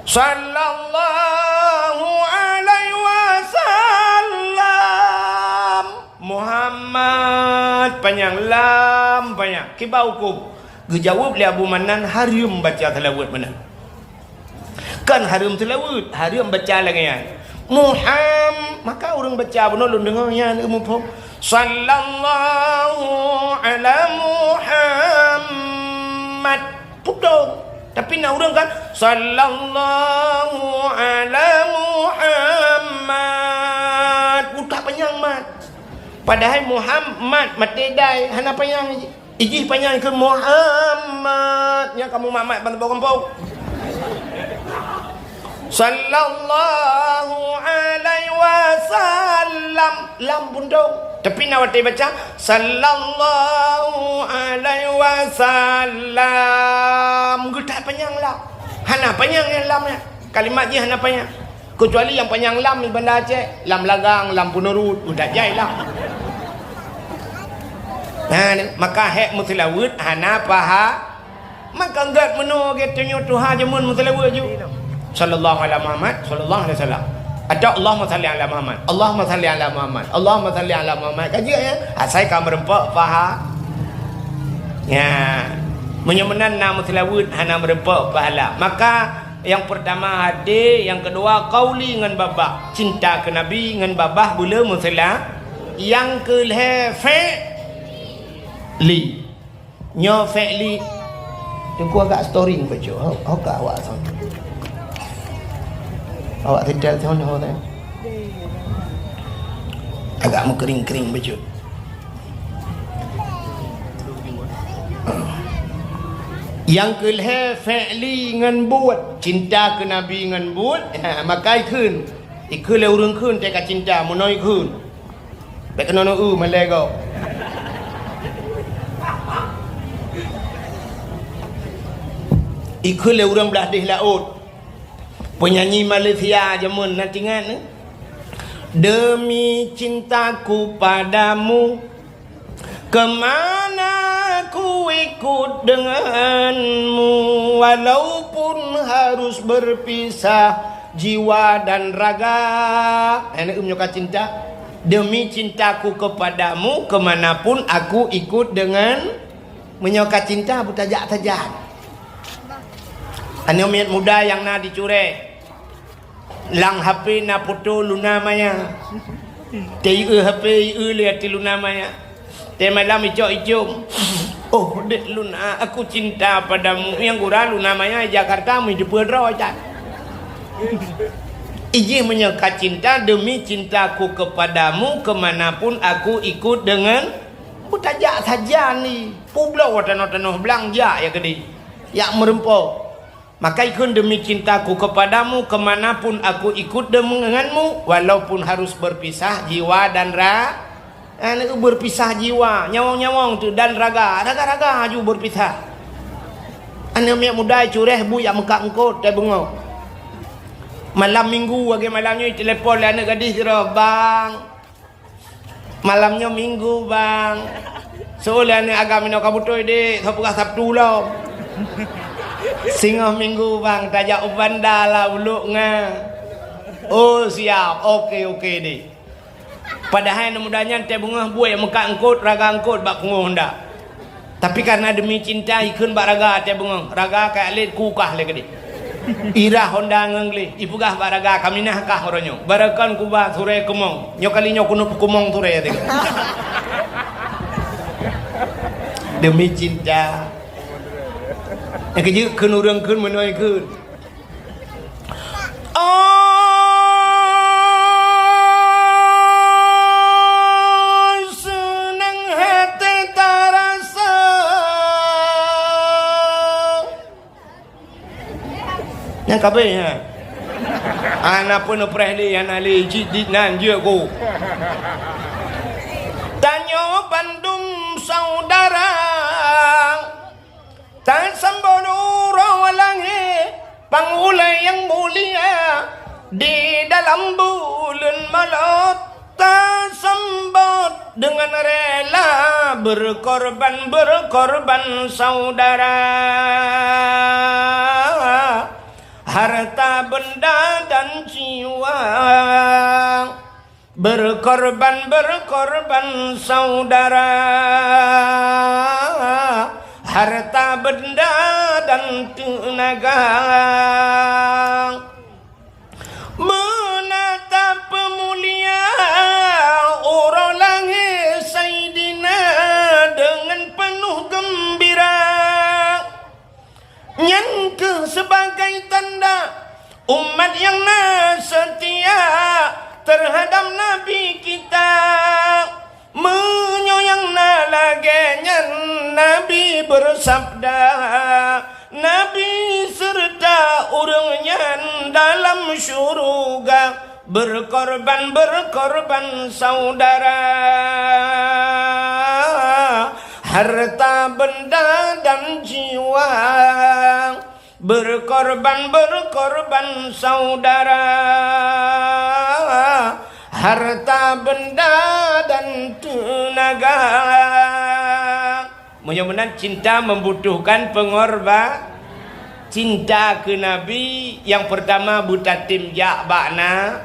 Sallallahu alaihi wasallam. Muhammad panyang, lam panyang. Kiban hukôm. Geujaweueb lé Abu Manan, hareuem baca seulaweuet meunan. Kon hareuem seulaweuet, hareuem baca lagèe nyan. Muham-, maka ureueng baca bunoe lôn deungoe nyan muphom. Sallallahu ala Muhammad. Putong. Tapi na ureueng kan, sallallahu ala Muhammad. Utak panyang mat. Padahai Muhammad maté dai, hana panyang. Ijih panyang keu Muhammad, nyang kamoe mat-mat ban gampông. Sallallahu alaihi wasallam, lam pun dong. Tapi na watèe baca, sallallahu alaihi wasallam, geutak panyang lam. Hana panyang nyang lam nyan. Kalimat jih hana panyang. Keucuali nyang panyang lam di Banda Aceh, lam Lagang, lam Peuneurut, udah jai lam. Nah, maka hék meuseulaweuet hana paha. Maka gèt meunoe gèt tanyoe tuha jameun meuseulaweuet ju. Sallallahu ala Muhammad, sallallahu alaihi wasallam. Atau Allahumma salli ala Muhammad, Allahumma salli ala Muhammad, Allahumma salli ala Muhammad. Ka jeuet ya? Asai ka meureumpok paha. Ya. Meunyoe meunan na meuseulaweuet hana meureumpok pahala. Maka Nyang peurtama hadé, nyang keudua qauli ngon babah. Cinta keu Nabi ngon babah beu le meuseula. Nyang keulhèe fi'li. Nyoe fi'li. Teungku agak storing bacut. Ho, ho ka awak soe. Awak setel soe ho tadi. Agak meukering-kering bacut. Nyang keulhèe fi'li ngon buet, cinta keu Nabi ngon buet, ha, maka ikheun. Ikheun lé ureueng kheun teuka cinta, meunoe ikheun. Bèk keunoe neu-eu malèe gob. Ikheun lé ureueng blah deh laôt. Penyanyi Malaysia jameun na teuingat, eh? Demi cintaku padamu, kemana ku ikut denganmu, walaupun harus berpisah jiwa dan raga. Eh, neu-eu meunyoe ka cinta. Demi cintaku kepadamu, kemanapun aku ikut dengan, meunyoe ka cinta, beutajak sajan. Aneuk miet muda nyang na di Cureh. Lam H P na foto Luna Maya. Teu-eu H P, eu lé ateueh Luna Maya. Teumalam icok icong. Oh, dek Luna, aku cinta padamu. Nyang gura Luna Maya Jakarta, meujeupeue droe that. Ijih meunyoe ka cinta, demi cintaku kepadamu, kemanapun aku ikut dengan, beutajak sajan ni. Peubloe tanoh-tanoh blang jak ya keudeh. Jak meureumpok. Maka ikheun demi cintaku kepadamu, kemanapun aku ikut denganmu, walaupun harus berpisah jiwa dan ra-, eh, berpisah jiwa, nyawöng-nyawöng tu, dan raga, raga-raga aju berpisah. Aneuk miet muda Cureh bu jak meukat eungkôt teubeungoh. Malam minggu, lagèe malam nyoe, telepon lé aneuk gadih sidroe, "Bang, malam nyoe minggu, Bang. Soe lé aneuk agam inoe ka beutôi, Dek, soe peugah Sabtu lom." "Singoh minggu, Bang, tajak u Banda lah, Uluk nga." "Oh, siap. Oke, oke, Dek." Padahai aneuk muda nyan teubeungoh buet meukat eungkôt, raga eungkôt bak pungoh Honda. Tapi karena demi cinta, ikheun bak raga teubeungoh. Raga ka lét kukah lé keudeh. Irah Honda ngon gleh, ipeugah bak raga, "Kaminah kah uroe nyoe. Barokon kuba surée keumong. Nyoe kali nyoe keuneuk peukeumong surée," teuka. Demi cinta. Nyang keujeuet kheun ureueng kheun meunoe kheun. Oh, seunang hati tarasa. Nyang kabeh, ha. Hana pun neupreh lé, hana lé, jih, jih nan jeuet ku. Tanyoe bandum saudara. Tasambot uroe langét, Pang ulée nyang mulia, di dalam buleuen Maulud tasambot deungon rela berkorban-berkorban saudara, harta benda dan jiwa. Berkorban-berkorban saudara, harta benda dan tenaga. Beuna tapeumulia uroe lahé Saidina deungon peunoh geumbira. Nyan kheueh sibagai tanda umat nyang na seutia teuhadab Nabi kita. Meunyoe nyang na lagée nyan, Nabi beusabda, Nabi seureuta ureuëng nyan dalam syeuruga. Berkorban-berkorban saudara, harta benda dan jiwa. Berkorban-berkorban saudara, harta benda dan tenaga. Meunyoe meunan, cinta membutuhkan pengorba-, cinta keu Nabi nyang peurtama beutatem jak bak na-,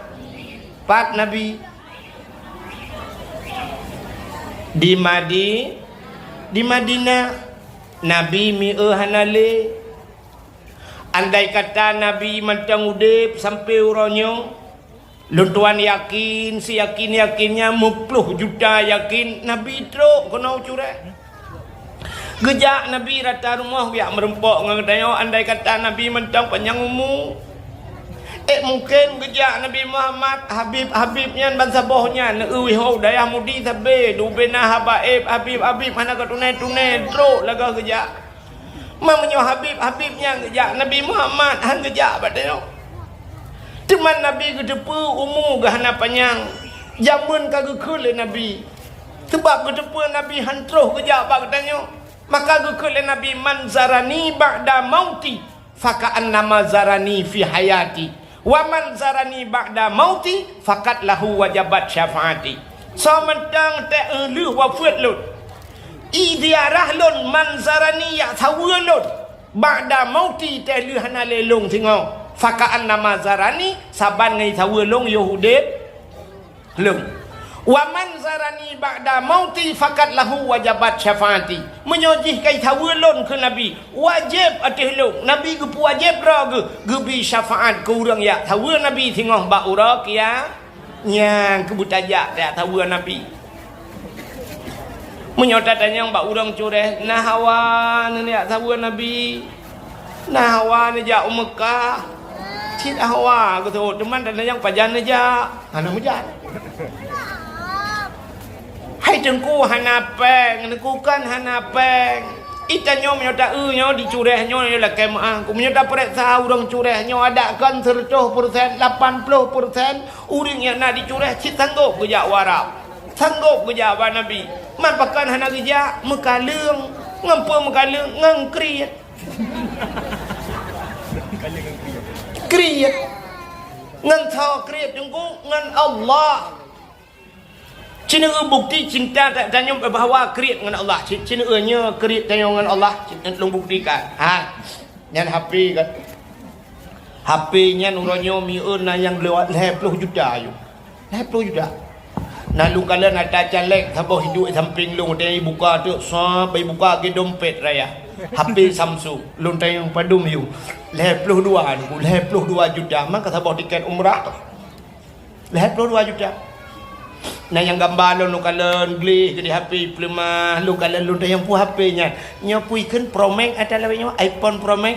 pat Nabi? Di Madi-, di Madinah. Nabi mieu hana lé. Andai kata Nabi mantong udeb sampoe uroe nyoe, lôn tuan yakin, siyakin-yakinnya meuploh juta yakin Nabi trok keunoe cureh. Geujak Nabi rata rumoh geujak meurumpok ngon geutanyoe, andai kata Nabi mantong panyang umu. Eh, mungken geujak Nabi Muhammad, Habib-Habib nyan bansaboh nyan, neueu ho dayah Mudi sabe, dubena haba éb, Habib-Habib hana ka tuné-tuné, trok lagah geujak. Ma meunyoe Habib-Habib nyan geujak, Nabi Muhammad han geujak bak tanyoe. Teuma Nabi geuteupeue umu geuh hana panyang, jameun ka geukheun lé Nabi. Sabab geuteupeue Nabi han troh geujak bak geutanyoe, maka geukheun lé Nabi, "Man zarani ba'da mauti, faka'annama zarani fi hayati. Wa man zarani ba'da mauti, faqad lahu wajabat syafaati." Soe mantong tée lheueh wafeuet lôn, i ziarah lôn, man zarani, jak saweue lôn, ba'da mauti, tée lheueh hana lé lôn singoh, faka'annama zarani, saban ngon saweue lôn yoh udeb lôn. Wa man zarani ba'da mauti, faqad lahu wajabat syafaati. Meunyoe jih ka jisaweue lôn keu Nabi, wajéb ateueh lôn, Nabi geupeuwajéb droe geuh, geubri syafaat keu ureuëng jak saweue Nabi singoh bak uroe kia-, nyang keubeut tajak jak saweue Nabi. Meunyoe tatanyong bak ureuëng cureh, na hawa neujak saweue Nabi? Na hawa neujak u Meukah? Cit hawa geuteuôt, teuma tatanyong pajan neujak? Hana meujak. Hai Teungku hana péng, Teungku kan hana péng. I tanyoe meunyoe ta-eu nyoe di cureh nyoe, nyoe lakée meuáh. Meunyoe tapeuriksa ureuëng cureh nyoe, adak kon seureutôh peureusén, lapan ploh peureusén ureuëng nyang na di cureh cit sanggôp geujak u Arab. Sanggôp geujak bak Nabi. Man pakon hana geujak? Meukaleueng. Ngon peue meukaleueng? Ngon kriet. Kriet. Ngon soe kriet, Teungku? Ngon Allah. Ci neueu bukti cinta ta-, tanyoe bahwa kriet ngon Allah. Ci, ci neueu nyoe kriet tanyoe ngon Allah. Ci, lôn buktikan. Ha. Nyan H P kan. H P nyan uroe nyoe mieu na nyang lewat lhée ploh juta ayue. Lhée ploh juta. Na lôn kalon ata caleg saboh hidup sampéng lôn, watée ibuka teuk, sab ibuka lagée dompet raya. H P Samsung, lôn tanyong padum yue. Lhée ploh dua, lhée ploh dua juta, maka saboh tiket umrah. Lhée ploh dua juta. Na nyang gamba lôn, lôn kalon gleh di H P ipeuleumah, lôn kalon lôn tanyong peue H P nyan. Nyoe peue ikheun Pro Max ata lawét nyoe, iPhone Pro Max.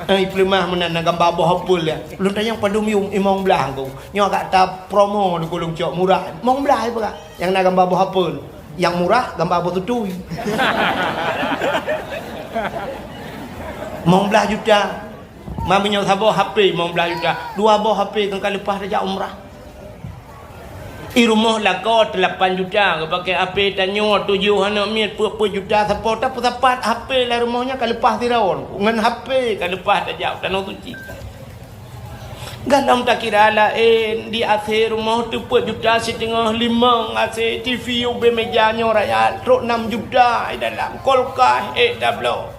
Eh, ipeuleumah meunan na gamba boh apel ya. Lôn tanyong padum yue, limong blaih Teungku. Nyoe agak ta promo di Gulong Cok murah. Limong blaih ipeugah. Nyang na gamba boh apel. Nyang murah gamba boh tutui. Limong blaih juta. Ma meunyoe saboh H P limong blaih juta, dua boh H P kan ka leupah tajak umrah. I rumoh lakoe teulapan juta, geupaké H P tanyoe tujoh aneuk miet peuet-peuet juta, sapo tapeusapat H P lam rumoh nyan ka leupah sidroe, ngon H P ka leupah tajak Tanoh Suci. Gohlom takira laén, di asé rumoh teupeu juta siteungoh, limong asé, T V ubé meja nyoe raya, trok nam juta i dalam, kulkas ék tabloe.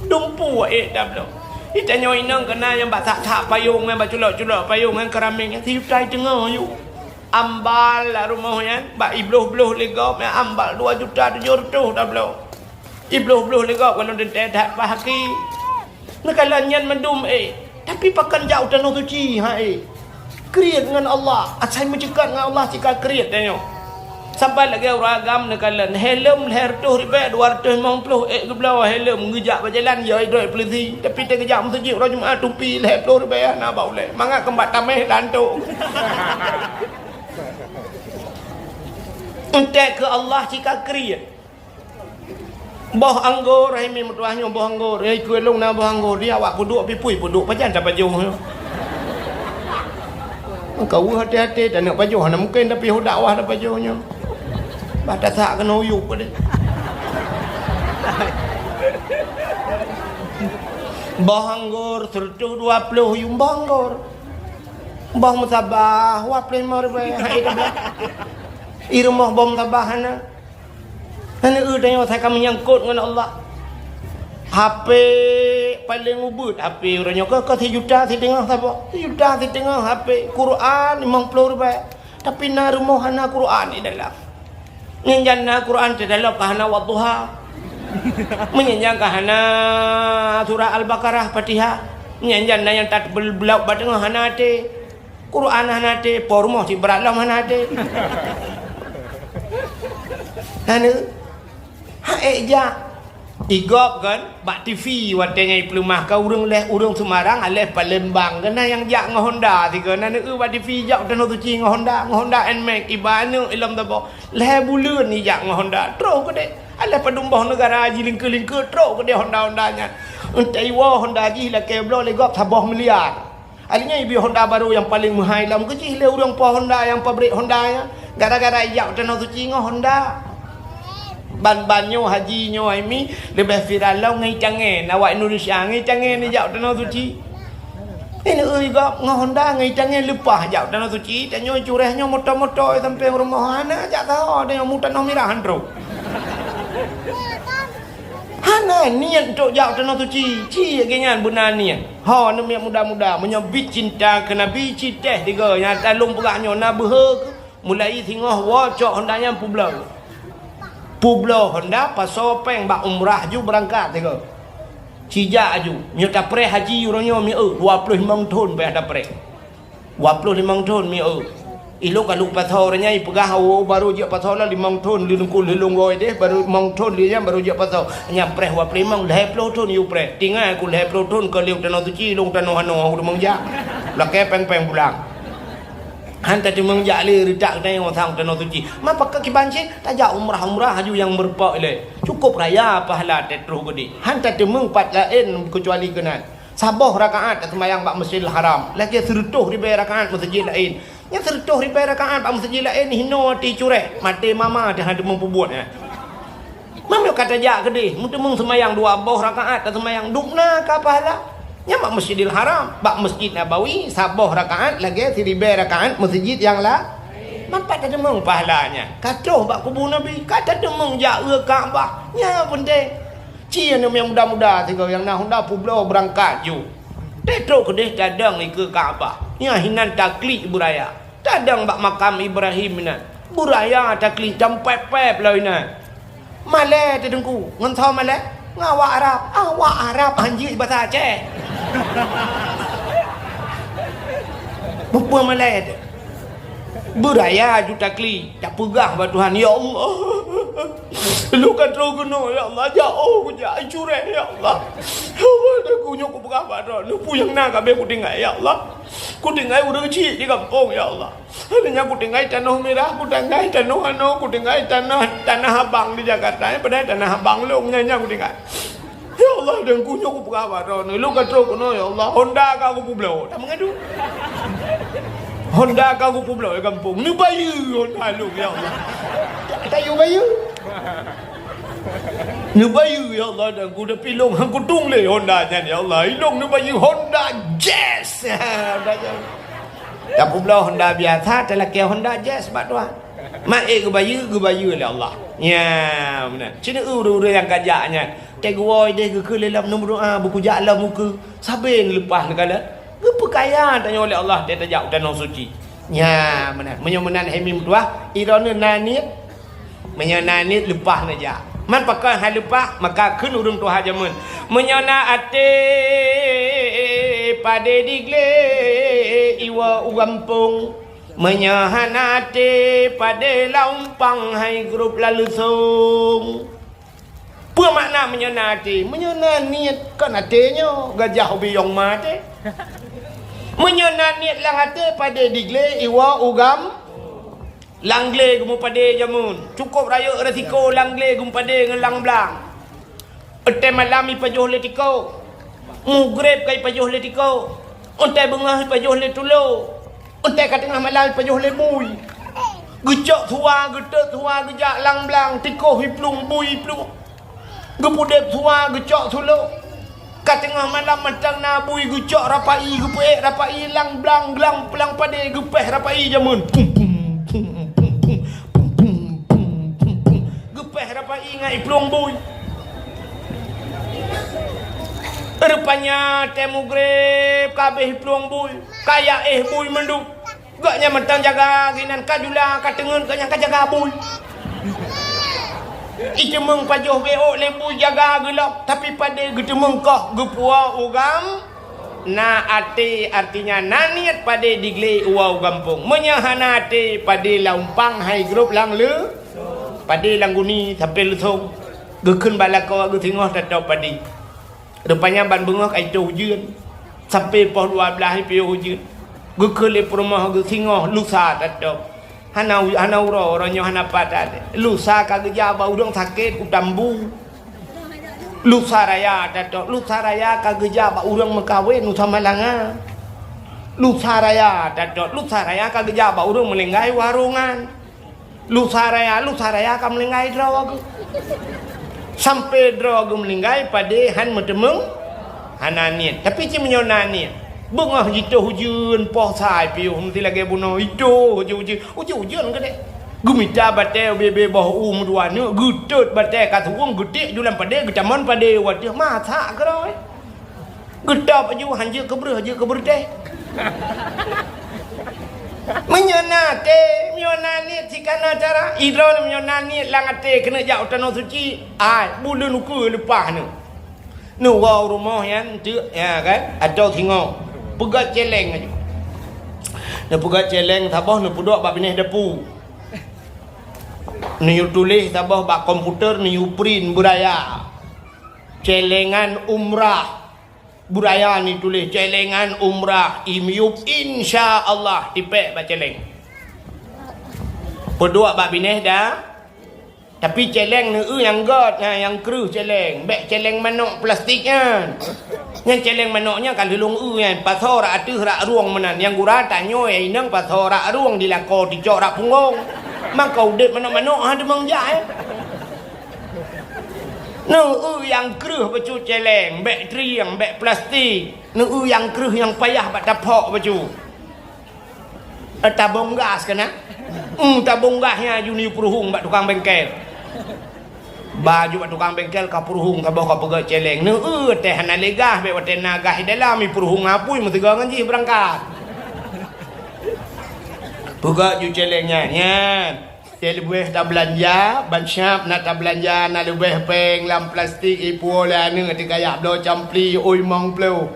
Dumpeue ék tabloe. Di tanyoe inong keunan nyang bak that-that payong nyan, bak culok-culok payong nyan, keramik nyan, sijuta siteungoh yue. Ambal lam rumoh nyan, bak ibloh-bloh lé gob nyan, ambal dua juta tujoh reutôh tabloe. Ibloh-bloh lé gob, kalau teuntée that bak haki. Neukalon nyan mandum ék, tapi pakon jak u Tanoh Suci han ék. Kriet ngon Allah, asai meuceukat ngon Allah sika kriet tanyoe. Saban lagée ureuëng agam neukalon, helm lhée reutôh ribée, dua reutôh limong ploh ék geubloe helm, geujak bak jalan yo idroe peulisi, tapi teugeujak meuseujid uroe Jumat tupi lhée ploh ribée hana bak ulée. Mangat keumbak tameh dan tok. Entek keu Allah sika kriet. Boh anggor, hai mi meutuah nyoe boh anggor. Eh, ikeu lôn na boh anggor. Di awak peuduek pipui peuduek pajan tapajoh nyoe. Maka weueh hati-hati, taneuk pajoh hana mungken, tapi ho dakwah tapajoh nyoe. Bah tasak keunoe uyup deh. Boh anggor seratus dua puluh yum boh anggor. Boh musabah, dua puluh lima ribée. Hai dah. I rumoh boh musabah hana. Hana eu tanyoe asai ka meunyangkot ngon Allah. H P paleng ubit, H P uroe nyoe ka, ka sijuta siteungoh saboh. Sijuta siteungoh H P, Quran limong ploh ribée. Tapi na rumoh hana Quran di dalam. Nyan jan na Quran di dalam ka hana Wadduha. Meunyan jan ka hana surah Al-Baqarah, Fatihah. Nyan jan na nyang tat bel-, beulauek bak teungoh hana até. Quran hana até, po rumoh cit brat lom hana até. Hana. Ha ék jak. Igop kan, bak T V watée nyan ipeuleumah ka ureuëng lhée ureuëng Semarang, aléh Palembang keunan nyang jak ngon Honda sigoe. Hana eu bak T V jak u Tanoh Suci ngon Honda, ngon Honda Nmax, iba aneuëk ilom saboh. Lhée buleuen ijak ngon Honda, troh keudeh. Aléh padum boh neugara jilingkeu-lingkeu, troh keudeh Honda-Honda nyan. Entah iwoe Honda jih lakée bloe lé gob saboh miliar. Akhirnya ibi Honda barô nyang paleng meuhai lom keu jih lé ureuëng po Honda nyang pabrik Honda nyan. Gara-gara ijak u Tanoh Suci ngon Honda. Ban-ban nyoe haji nyoe hai mi leubeh viral lom ngon itangen. Awak Indonesia ngon itangen ijak u Tanoh Suci. Ini ui gob ngon Honda ngon itangen leupah jak u Tanoh Suci. Tanyoe cureh nyoe moto-moto sampai rumoh hana jak saho tanyoe mu Tanoh Mirah han trok. Hana niet untuk jak u Tanoh Suci. Ci lagée nyan beuna niet. Ho, aneuk miet muda-muda, meunyoe bit cinta keu Nabi, ci teh tiga nyang talong peugah nyoe na beuhe keu mulai singoh woe cok Honda nyan peubloe. Peubloe Honda, pasoe péng bak umrah ju beurangkat tiga. Ci jak aju. Meunyoe tapreh haji uroe nyoe mieu dua ploh limong thon payah tapreh. Dua ploh limong thon mieu. Ilong ka lheueh pasoe uroe nyan ipeugah, "Oh, barô jeuet pasoe lah limong thon, lheueh lôn goe deh, barô limong thon lheueh nyan barô jeuet pasoe." Nyan preh dua ploh limong, lhée ploh thon yue preh. Tinggai ku lhée ploh thon ka lheueh u Tanoh Suci, ilong tanoh hanoe, hana teumeung jak. Lakée péng-péng pulang. Han tateumeung jak lé reutak geutanyoe sang u Tanoh Suci. Ma pakon kiban cit tajak umrah-umrah aju nyang meurumpok ilée. Cukup raya pahala teutroh geude. Han tateumeung pat laén keucuali keunan. Saboh rakaat taseumayang bak Masjidil Haram, lagée sireutôh ribée rakaat meuseujid laén. Nyan sireutôh ribée rakaat bak meuseujid laén hinoe ati cureh, maté mama teuh hana teumeung peubuet nyan. Meunyoe ka tajak keudeh, meuteumeung seumayang dua boh rakaat taseumayang dubna ka pahala. Nyan bak Masjidil Haram, bak Masjid Nabawi saboh rakaat lagée siribée rakaat meuseujid nyang la. Mapa tateumeung pahala nyan? Ka troh bak kubu Nabi, ka tateumeung jak u Ka'bah. Nyan peunteng. Ci aneuk miet muda-muda sigoe nyang na Honda peubloe beurangkat ju. Teutrok keudeh tadong ikeue Ka'bah. Nyan hinan taklik beuraya. Tadong bak makam Ibrahim inan. Beuraya taklik tampép-pép lom inan. Malée teuh Teungku, ngon soe malée? Ngon awak Arab. Awak Arab hanjeuet basa Aceh. Peue-peue malée teuh. Beuraya ju taklik. Tapeugah bak Tuhan, "Ya Allah, lôn ka troh keunoe, ya Allah, jak oh kujak cureh, ya Allah. Ya Allah, dan ku nyoe kupeugah bak droe, peue nyang na ka abéh kutinggai, ya Allah. Kutinggai ureuëng chik di gampông, ya Allah. Hana nyan kutinggai tanoh mirah, kutinggai tanoh anoe, kutinggai tanoh, tanah abang di Jakarta, padahai tanah abang lôn nyan, nyan kutinggai." Ya Allah, dan ku nyoe kupeugah bak droeneuh, lôn ka troh keunoe, ya Allah, Honda ka kupeubloe. Tameungadu. Honda ka kupeubloe di gampông. Neubayeue Honda lôn, ya Allah. Tayue bayeue. Neubayeue, ya Allah, dan ku, tapi lôn han kutueng lé Honda nyan, ya Allah. Ilôn neubayeue Honda Jazz! Honda Jazz. Tapeubloe Honda biasa, talakée Honda Jazz bak tuha. Mak ék geubayeue, geubayeue lé Allah. Nya, meunan. Cit ureuëng-ureuëng nyang ka jak nyan. Teuguwoe deh geukheun lé lom neumeudoa, beukujak lom ukeue. Sabe neuleupah neukalon. Geupeukaya tanyoe lé Allah teuh tajak u tanoh suci. Nya, meunan. Meunyoe meunan hai meutuah, droeneuh na niet. Meunyoe na niet leupah neujak. Man pakon hai leupah, maka kheun ureuëng tuha jameun. Meunyoe na até padé diglé iwoe u gampông. Meunyoe hana até padé lam umpang hai grup lam leusông. Peue makna meunyoe na até? Meunyoe na niet kon até nyoe, gajah ubiyong ma até. Meunyoe na niet lam até padé diglé iwoe u gam Lam glé geumeupadé jameun, cukôp rayeuk risiko lam glé geumeupadé ngon lam blang. Watée malam ipajoh lé tiko, mugreb ka ipajoh lé tiko, watée beungoh ipajoh lé tulo, watée ka teungoh malam ipajoh lé bui. Geucok suwa, geutot suwa, geujak lam blang, tiko iplueng, bui iplueng. Geupudeb suwa, geucok sulo. Ka teungoh malam mantong na bui geucok rapai, geupeuék rapai lam blang, lam padé geupéh rapai jameun. Pum, pum, pum, pum, pum. Geupéh rapai ngon iplueng bui. Rupanya watée mugreb ka abéh iplueng bui, ka jak éh bui mandum. Gobnyan mantong jaga, ginan ka jula, ka teungeut, gobnyan ka jaga bui. Iteumeung pajoh bék lé bui jaga geulom, tapi padé geuteumeung koh geupuwoe u gam. Na até, artinya na niet padé diglé iwoe u gampông. Meunyoe hana até, padé lam umpang hai grob lam le-, padé lam guni sampoe leusông. Geukheun bak lakoe geuh singoh tatôb padé. Rupanya ban beungoh ka itôh ujeuen. Sampoe poh dua blaih piôh ujeuen. Geukheun lé peurumoh geuh singoh lusa tatôb. Hana u-, hana uroe, uroe nyoe hana pat. Lusa ka geujak bak ureuëng sakét u Tambu. Lusa raya tatôb, lusa raya ka geujak bak ureuëng meukawen u Samalanga. Lusa raya tatôb, lusa raya ka geujak bak ureuëng meulinggai warungan. Lusa raya, lusa raya ka meulinggai droe geuh. Sampoe droe geuh meulinggai padé han meuteumeung, hana niet. Tapi cit meunyoe na niet, beungoh jitôh ujeuen, poh sa piôh meusti lagée bunoe, itôh ujeuen-ujeuen, ujeuen-ujeuen keudeh. Geumita batée ubé-bé boh u meudua neuk, geutot batée ka suwueng, geutiek ju lam padé, geutamong padé u ateueh, masak keudroe. Geutôb aju, han jeuet keu breueh, jeuet keu beureutéh. Meunyoe na até, meunyoe na niet, sikana cara. Idroe meunyoe na niet lam até keuneuk jak u tanoh suci, ai, buleuen ukeue leupah neuh. Neuwoe u rumoh nyan teuk, ya kan, atau singoh. Peugét céléng aju. Neupeugét céléng saboh, neupeuduek bak binéh dapu. Neuyue tuléh saboh bak komputer, neuyue print beuraya. Céléngan umrah. Beuraya neutuléh céléngan umrah, imiyup, insya Allah, tipék bak céléng. Peuduek bak binéh da, tapi céléng neueu nyang gét, nyang, nyang kreueh céléng, bék céléng manok plastik nyan. Nyan céléng manok nyan ka lheueh lôn eu nyan, pasoe rak ateueh rak rueng meunan, nyang gura tanyoe inong pasoe rak rueng di lakoe ticok rak punggong. Maka udeb manok-manok ha teumeung jak, eh. Neueu nyang kreueh bacut céléng, bék trieng, bék plastik. Neueu nyang kreueh nyang payah bak taphok bacut. Eh, tabong gas keunan? Hmm, tabong gas nyan aju neuyue peuruhueng bak tukang bengkel. Ba aju bak tukang bengkel ka peuruhueng saboh ka peugét céléng. Neueu teuh hana lé gas, bék watée na gas di dalam, ipeuruhueng apui meusigoe ngon jih beurangkat. Peugét ju céléng nyan, nyan. Teuleubeh tabeulanja, ban siab na tabeulanja, na leubeh péng lam plastik ipuwoe lé aneuëk teuka jak bloe campli, ui mong ploh.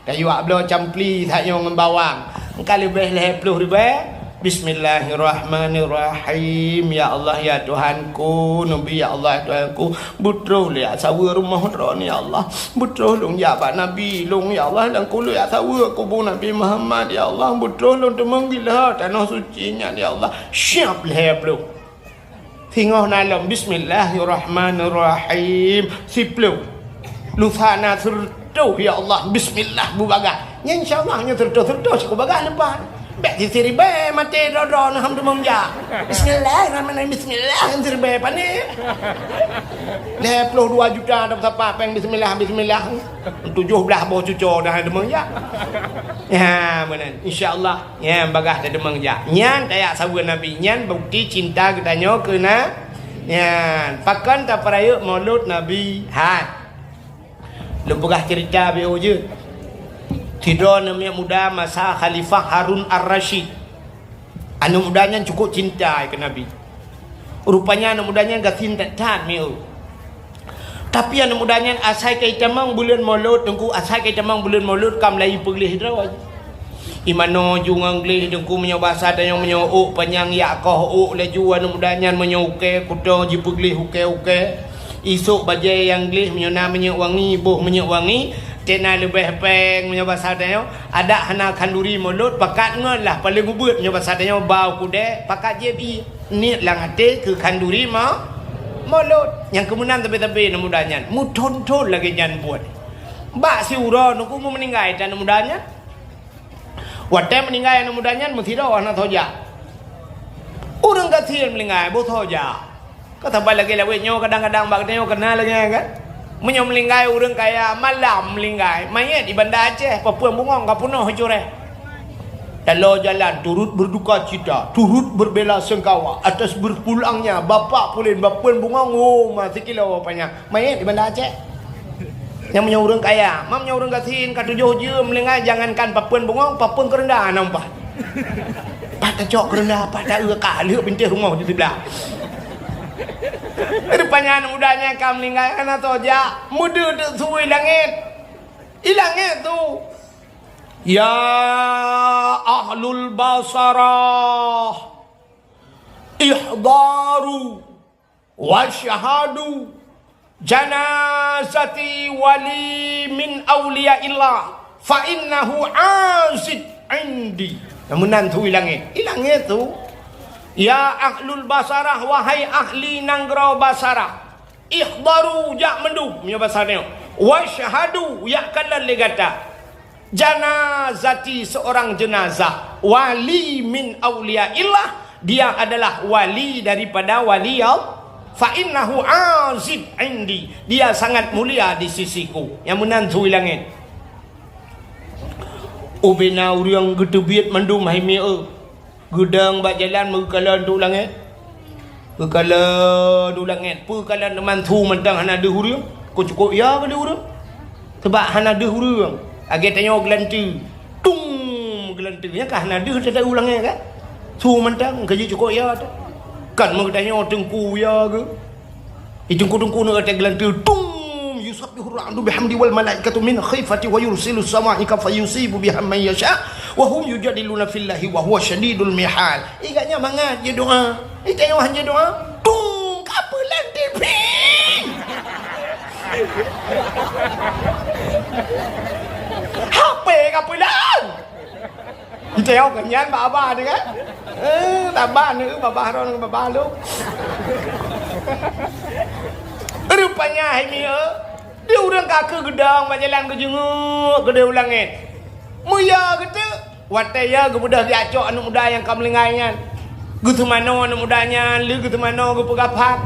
Tayue jak bloe campli tanyoe ngon bawang. Ka leubeh lhée ploh ribée. Bismillahirrahmanirrahim. Ya Allah, ya Tuhanku, Nabi, ya Allah, ya Tuhanku. Beutroh lé jak saweue rumoh droeneuh, ya Allah. Beutroh lôn jak bak Nabi lôn, ya Allah, dan kulét jak saweue kubu Nabi Muhammad, ya Allah. Beutroh lôn teumeung gila tanoh suci nyan, ya Allah. Siab lhée ploh. Singoh na lom, bismillahirrahmanirrahim. Siploh. Lusa na seureutoh, ya Allah, bismillah, beubagaih. Nyan insya Allah nyoe seureutoh-seureutoh siku bagaih leupah. Bèk siribèe maté droe-droe neuh hom teumong jak. Bismillahirrahmanirrahim, bismillah, siribèe pané. Lhèe ploh dua juta dah sapat péng bismillah, bismillah. Tujoh blah boh cuco dah teumong jak. Ya, meunan. Insya Allah, ya, bagah dah teumong jak. Nyan tajak saweue Nabi, nyan bukti cinta geutanyoe keu na-, nyan. Pakon tapeurayeuk Maulud Nabi? Hai. Lôn peugah ceurita beu jeuet. Sidroe aneuk muda masa Khalifah Harun Ar-Rasyid. Aneuk muda nyan cukup cinta keu Nabi. Rupanya aneuk muda nyan gasien that-that mieu. Tapi aneuk muda nyan asai ka jitamong buleuen Maulud, Teungku, asai ka jitamong buleuen Maulud ka mulai peugléh droe. Imanoe ju ngon gleh Teungku, meunyoe basa tanyoe meunyoe ôk panyang yak koh ôk laju aneuk muda nyan, meunyoe ukée kuto jipeugleh ukée-ukée. Isôk bajée nyang gleh meunyoe na minyeuk wangi, boh minyeuk wangi, tena leubeh péng meunyoe basa tanyoe. Adak hana khanduri Maulud, pakat ngon lah paleng ubeuet meunyoe basa tanyoe, ba u keudè pakat jieb ié. Niet lam até keu khanduri ma-, Maulud. Nyang keu meunan sabe-sabe aneuk muda nyan meuthon-thon lagée nyan buet. Bak siuroe Teungku, meuninggai that aneuk muda nyan. Watée meuninggai aneuk muda nyan meusidroe hana soe jak. Ureuëng gasien meuninggai boh soe jak. Ka saban lagée lawét nyoe kadang-kadang bak geutanyoe keunal lagée nyan kan. Meunyoe meuninggai ureuëng kaya malam meuninggai, manyét di Banda Aceh, papeuen bungong ka peunoh cureh. Talo jalan turut berduka cita, turut berbela sengkawa atas berpulangnya Bapak Pulen, papeuen bungong, oh, ma sikilo panyang. Manyét di Banda Aceh. Nyang meunyoe ureuëng kaya, ma meunyoe ureuëng gasien ka tujoh jeuem meuninggai, jangankan papeuen bungong, papeuen keureunda hana meupat. Pat tacok keureunda, pat taeu ka lheueh bintéh rumoh di siblah. Rupanya aneuk muda nyan ka meuninggai hana soe jak, meudeudeuek su i langét. I langét su. Ya ahlul Basarah, ihdaru wasyhadu janazati wali min auliyaillah fa innahu aziz indi. Meunan su i langét. I langét su. Ya ahlul Basarah, wahai ahli nanggroe Basarah, ihdaru, jak mandum, meunyoe basa nyoe. Wasyhadu, jak kalon lé gata. Janazati, seorang jenazah, wali min auliyaillah, dia adalah wali daripada wali Allah. Fa innahu aziz indi, dia sangat mulia di sisiku. Nyang meunan su i langét. Ubena ureuëng geuteubiet mandum hai mieu. Geudong bak jalan meukalon su langét. Geukalon su langét, peukalon teuma su mantong hana deuh ureuëng. Kok cukôp ya keu deuh ureuëng. Sabab hana deuh ureuëng. Lagée tanyoe geulanteue. Tung! Geulanteue. Nyan ka hana deuh teuh su langét kan? Su mantong ka jicukôp ya teuh. Kan meugeutanyoe teungku ya geuh. Di teungku-teungku nyoe watée geulanteue, tung! Yusabbihur ra'du bihamdi wal malaikatu min khifati wa yursilus sawa'iqa fayusibu biha man yasha wa hum yujadiluna fillahi wa huwa syadidul mihal. Ingat nyan mangat jeuet doa. Di tanyoe han jeuet doa, tung! Ka peulan T V. H P ka peulan. Teuka nyan baba teuh kan? Eh, baba nyoe, baba Harun ngon baba lôn. Rupanya hai mieu, di ureuëng ka keu geudong bak jalan geujeungeuk keudeh u langét. Meuyö geuteuk, watée yö geubeudôh geujak cok aneuk muda nyang ka meuninggai nyan. Geuseumanoe aneuk muda nyan, lheueh geuseumanoe geupeugah phan.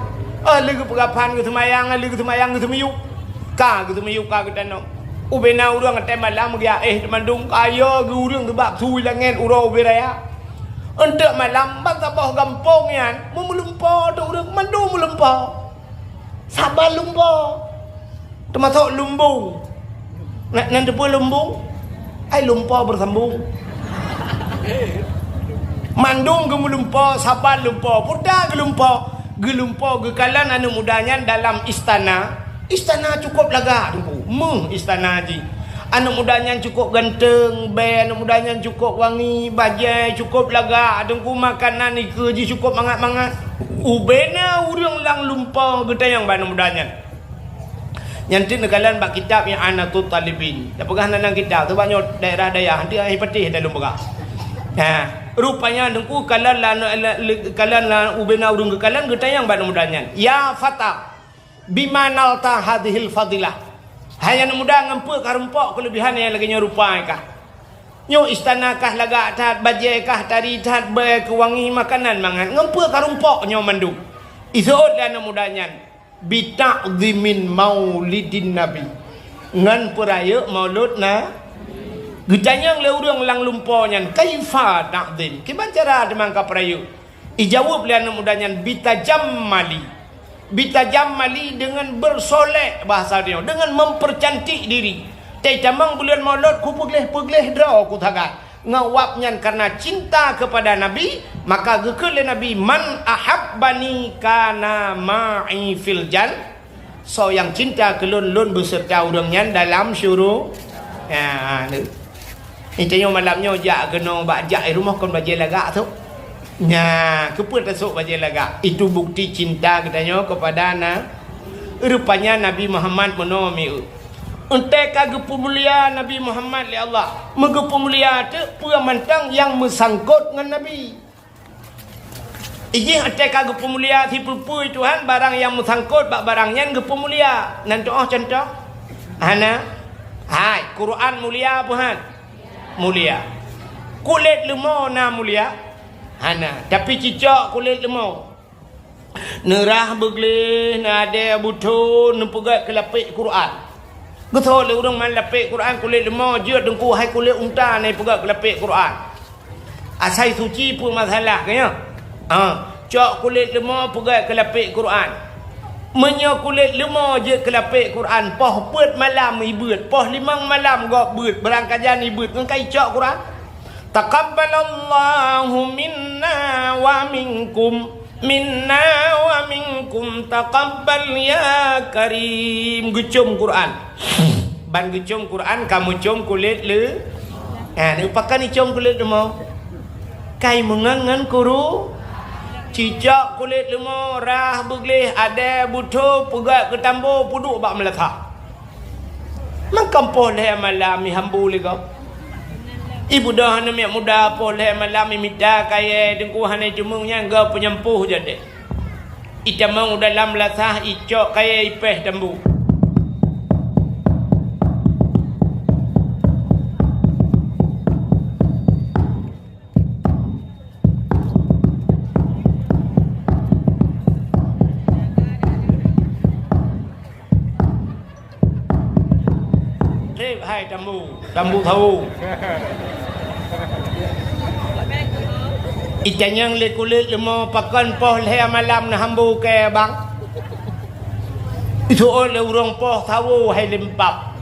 Oh, lheueh geupeugah phan geuseumayang, lheueh geuseumayang geuseumiyueb. Ka geuseumiyueb ka geutanyoe. Ubena ureuëng watée malam geuéh teumandum kayée geu ureuëng teuba su i langét uroe ubé raya. Eunteuk malam ban saboh gampông nyan meulumpoe teuh ureuëng mandum meulumpoe. Saban lumpoe. Teumasok lumbung. Na, nan teupeue lumbung? Ai lumpoe beusambong. Mandum geumeulumpoe, saban lumpoe, puta geulumpoe. Geulumpoe geukalon aneuk muda nyan dalam istana. Istana cukôp lagak teungku, meuh istana jih. Aneuk muda nyan cukôp ganteng, bée aneuk muda nyan cukôp wangi, bajée cukôp lagak teungku, makanan ikeue jih cukôp mangat-mangat. Ubena ureuëng lam lumpoe geutanyong bak aneuk muda nyan. Nyan teuk neukalon bak kitab I'anatut Talibin. Tapeugah nan kitab, sabab nyoe daerah dayah, nanti ai patéh dah lôn peugah. Ha, rupanya teungku kalon la, la, la, kalon la ubena ureuëng geukalon geutanyong bak aneuk muda nyan. Ya fata, bima nalta hadhil fadilah. Hai aneuk muda, ngon peue ka rumpok keulebihan nyang lagée nyoe rupa kah? Nyoe istana kah lagak that, bajée kah tari that, bée keu wangi, makanan mangat, ngon peue ka rumpok nyoe mandum. Iseuôt lé aneuk muda nyan, "Bita'zimin maulidin nabi." Ngon peurayeuk maulud na. Geutanyong lé ureuëng lam lumpo nyan, "Kaifa ta'zim?" Kiban cara teuma ka peurayeuk? Ijaweueb lé aneuk muda nyan, "Bitajammali." Bitajammali dengan bersolek, bahasa dia, dengan mempercantik diri. Teutamong buleuen Maulud, ku peugleh-peugleh droe ku sagai. Ngon wab nyan karena cinta kepada Nabi, maka geukheun lé Nabi, "Man ahabbani kana ma'i fil jan." Soe nyang cinta keu lôn, lôn beuseurta ureuëng nyan dalam syuru-, ya, ni. Ni tanyoe malam nyoe jak keunoe bak jak i rumoh kon bajée lagak tu. Nya, keupeue tasok bajée lagak? Itu bukti cinta geutanyoe kepada na. Rupanya Nabi Muhammad meunoe mieu. Entée ka geupeumulia Nabi Muhammad lé Allah. Meugeupeumulia teuk peue mantong nyang meusangkot ngon Nabi. Ijih até ka geupeumulia sipeue-peue Tuhan, barang nyang meusangkot bak barang nyan geupeumulia. Nan tuoh contoh? Hana. Hai, Quran mulia apa han? Mulia. Kulét leumo na mulia? Hana. Tapi cicok kulét leumo. Neurah beugleh, neudée butho, neupeugét keu lapék Quran. Geutho lé ureuëng man lapék Quran kulét leumo, jeuet deungku hai kulét unta na ipeugét keu lapék Quran. Asai suci peue masalah keu nyoe? Ha, cok kulét leumo peugét keu lapék Quran. Meunyoe kulét leumo jeuet keu lapék Quran, poh peuet malam ibeuet, poh limong malam gob beuet, beurangkajan ibeuet, ngon kai cok Quran. Taqabbalallahu minna wa minkum. Minna wa minkum taqabbal ya karim. Geucom Quran. Ban geucom Quran, ka meucom kulét le. Ha, neupakan icom kulét leumo? Kai meungon ngon kuru. Cicok kulét leumo, rah beugleh, adée butho, peugét keu tambo, peuduek bak meulasah. Mangkam poh lhée malam ihambu lé gob. Ibu dah aneuk miet muda poh lhée malam imita kayée teungku hana iteumeung nyan gob peunyampoh jadeh. Itamong u dalam lasah icok kayée ipéh tambu. Trép hai tambu, tambu sawo. Itanyong lé kulét leumo pakon poh lhée malam neuhambu kée bang. Iseuôt lé ureuëng poh sawo hai limpab.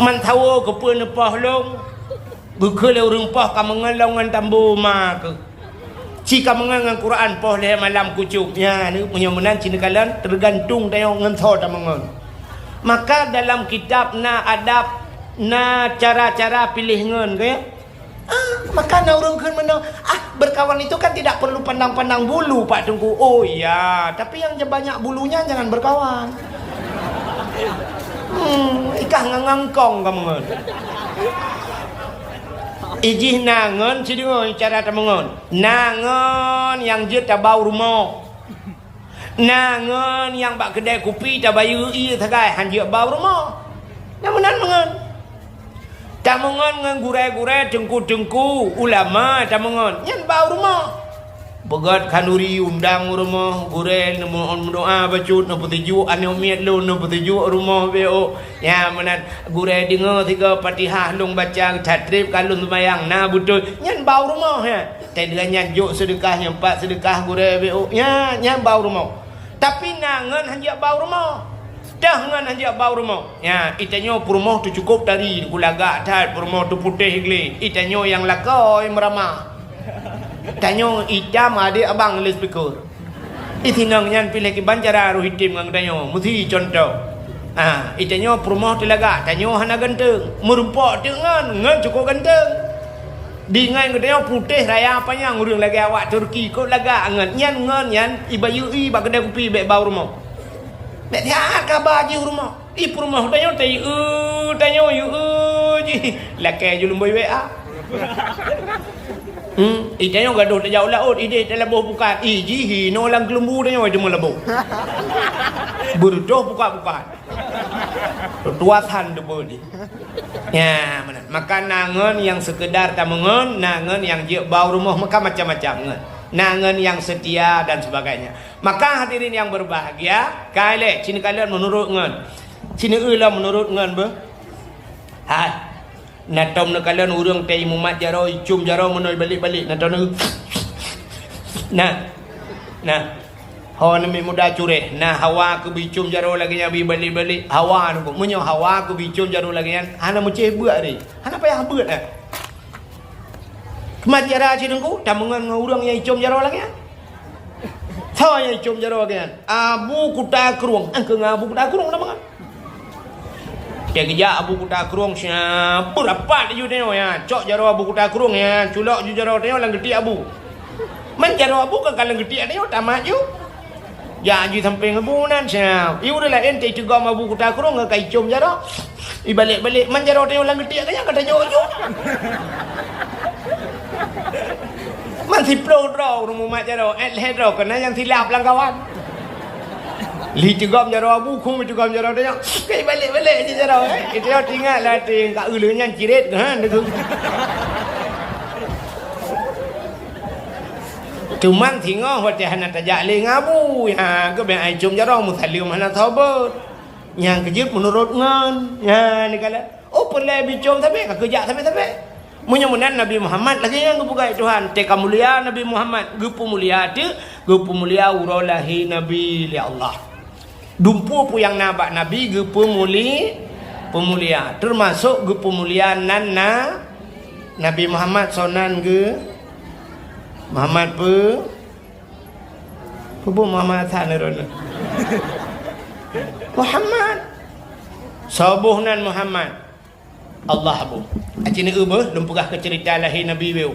Man sawo keupeue neupoh lông? Geukheun lé ureuëng poh ka meungon lom ngon tambu ma keuh. Ci ka meungon ngon Quran poh lhée malam kucok. Nya, ni meunyoe meunan ci neukalon teugantung tanyoe ngon soe tameungon. Maka dalam kitab na adab, na cara-cara piléh ngon, ka ya? Ah, maka na ureuëng kheun meunoe, "Ah, berkawan itu kan tidak perlu pandang-pandang bulu, Pak Teungku." Oh iya, tapi yang je-, banyak bulunya jangan berkawan. Hmm, ikah ngang-ngang kong ka meungon. Ijih na ngon sideungoe cara tameungon. Na ngon nyang jeuet tabau rumoh. Na ngon nyang bak keudée kupi tabayeue ié sagai han jeuet bau rumoh. Na meunan meungon. Tameungon ngon gurée-gurée, teungku-teungku, ulama tameungon. Nyan bau rumoh. Peugét khanduri undang u rumoh, gurée neumeudoá bacut, neupeusijuek aneuk miet lôn, neupeusijuek rumoh B O. Nya meunan gurée deungoe sigoe Fatihah lôn baca that trép ka lôn seumayang na beutôi. Nyan bau rumoh nyan. Teudeungon nyan jok seudeukah nyan pat seudeukah gurée B O. Nya, nyan bau rumoh. Tapi na ngon hanjeuet bau rumoh. Dah ngon hanjeuet bau rumoh. Nya, itanyoe peurumoh teuh cukôp tari, kulagak that peurumoh teuh putéh glé. Itanyoe nyang lakoe meuramah. Tanyoe itam adé abang lé speaker. Itinong nyan piléh kiban cara roh item ngon tanyoe. Meusi contoh. Ah, itanyoe peurumoh teuh lagak, tanyoe hana ganteng. Meurumpok teuk ngon, ngon cukôp ganteng. Di ngon geutanyoe putéh raya panyang ureuëng lagée awak Turki, kok lagak ngon. Nyan ngon nyan ibayeue bak keudée kupi bék bau rumoh. Bék siat kaba jih rumoh. Ih, peurumoh tanyoe teu yue, tanyoe yue jih. Lakée ju lumboi W A. Hmm, itanyoe gadoh tajak u laôt, ideh talaboh pukat. Ih, jih hinoe lam keulumbu tanyoe teuma laboh. Beureutoh pukat-pukat. Tuasan deubeuet jih. Ya, meunan. Maka na ngon nyang sekedar tameungon, na ngon nyang jeuet bak rumoh, maka macam-macam ngon. Na ngon nyang setia dan sebagainya. Maka hadirin yang berbahagia, kai lé, ci neukalon meunurot ngon. Ci neueu lom meunurot ngon beuh. Hai. Na tom neukalon ureueng teuh mumat jaroe, icom jaroe meunoe balek-balek, na tom neu-, na. Na. Ho neumiet muda cureh, na hawa keu bicom jaroe lagèe nyan, bi balek-balek, hawa nunggu. Meunyoe hawa keu bicom jaroe lagèe nyan, hana meucéh beuet deh. Hana payah beuet dah. Keumat jara ci nunggu, tameungon ngon ureueng nyang icom jaroe lagèe nyan. Soe nyang icom jaroe lagèe nyan? Abu Kuta Krueng. Angkeu ngon Abu Kuta Krueng tameungon. Teuh geujak Abu Kuta Krueng siap, beurapat laju tanyoe, ya. Cok jaroe Abu Kuta Krueng, ya. Culok ju jaroe tanyoe lam geutiek Abu. Man jaroe Abu kan ka lam geutiek tanyoe, tamat ju. Jak ju sampéng Abu nan siap. Ié ureueng laén teuh iteugom Abu Kuta Krueng ka icom jaroe. Ibalek-balek, man jaroe tanyoe lam geutiek tanyoe ka tajok ju. Man siplôh droe ureueng mumat jaroe, eh, lhèe droe keunan nyang silap lam kawan. Li teugom jaroe Abu, kung teugom jaroe tanyoe. Kai balek-balek je jaroe, eh. Itu yang tinggal lah, ting ka uleueng nyan ciret, ha, tu. Cuman singoh watèe hana tajak lé ngon Abu, ha, geubèe ai com jaroe, meusaleuem hana saboh. Nyang keujeuet meunurot ngon, ha, ni kala. Oh, peureulèe bicom sabe, ka keujak sabe-sabe. Meunyoe meunan Nabi Muhammad lagèe nyan geupeugah Tuhan, teuka mulia Nabi Muhammad, geupeumulia teuh, geupeumulia uroe lahé Nabi lé Allah. Dumpeue peue nyang na bak Nabi geupeumuli-, peumulia, teumasok geupeumulia nan na Nabi Muhammad, soe nan geu-, Muhammad peu-, Peue Muhammad Hasan ni droeneuh? Muhammad. Soe boh nan Muhammad? Allah boh. Aci neueu beuh, lôn peugah keu ceurita lahé Nabi beu.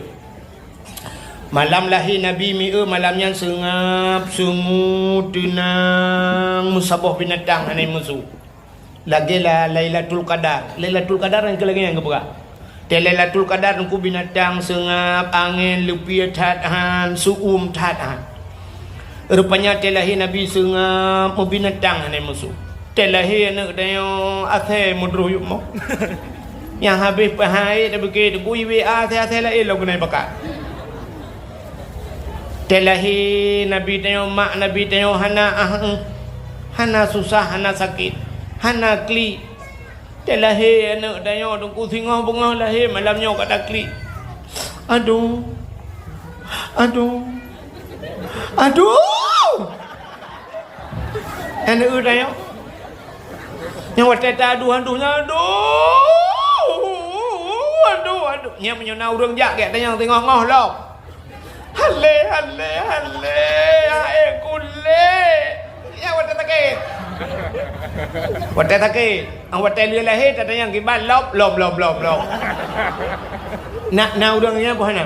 Malam lahé Nabi mieu malam nyan seungab, sungu, teunang, meusaboh binatang hana meusu. Lagèe la-, Lailatul Qadar. Lailatul Qadar nyang keu lagèe nyan geupeugah. Teuh Lailatul Qadar nungku binatang seungab, angén, leupie that han, su'um that han. Rupanya teuh lahé Nabi seungab, meubinatang hana meusu. Teuh lahé aneuk tanyoe asèe meudroh yup mo. Nyang habéh peuhai tabeukée teugui W A asèe-asèe laén lom keuneuk bakat. Teuh lahé Nabi tanyoe, mak Nabi tanyoe hana ah, eh, hana susah, hana sakét, hana klik. Teuh lahé aneuk tanyoe teungku singoh beungoh lahé malam nyoe ka taklik. Aduh. Aduh. Aduh. Aneuk tanyoe. Nyang watèe ta aduh-aduh nyan, aduh. Aduh, aduh. Nyan meunyoe na ureueng jak gèt tanyong singoh ngoh lom. Hale, hale, hale, hai kulé. Ya, watèe sakét. Watèe sakét. Ah, watèe lheueh lahé, tatanyong kiban lom, lom, lom, lom, lom. Na, na ureueng nyan boh na.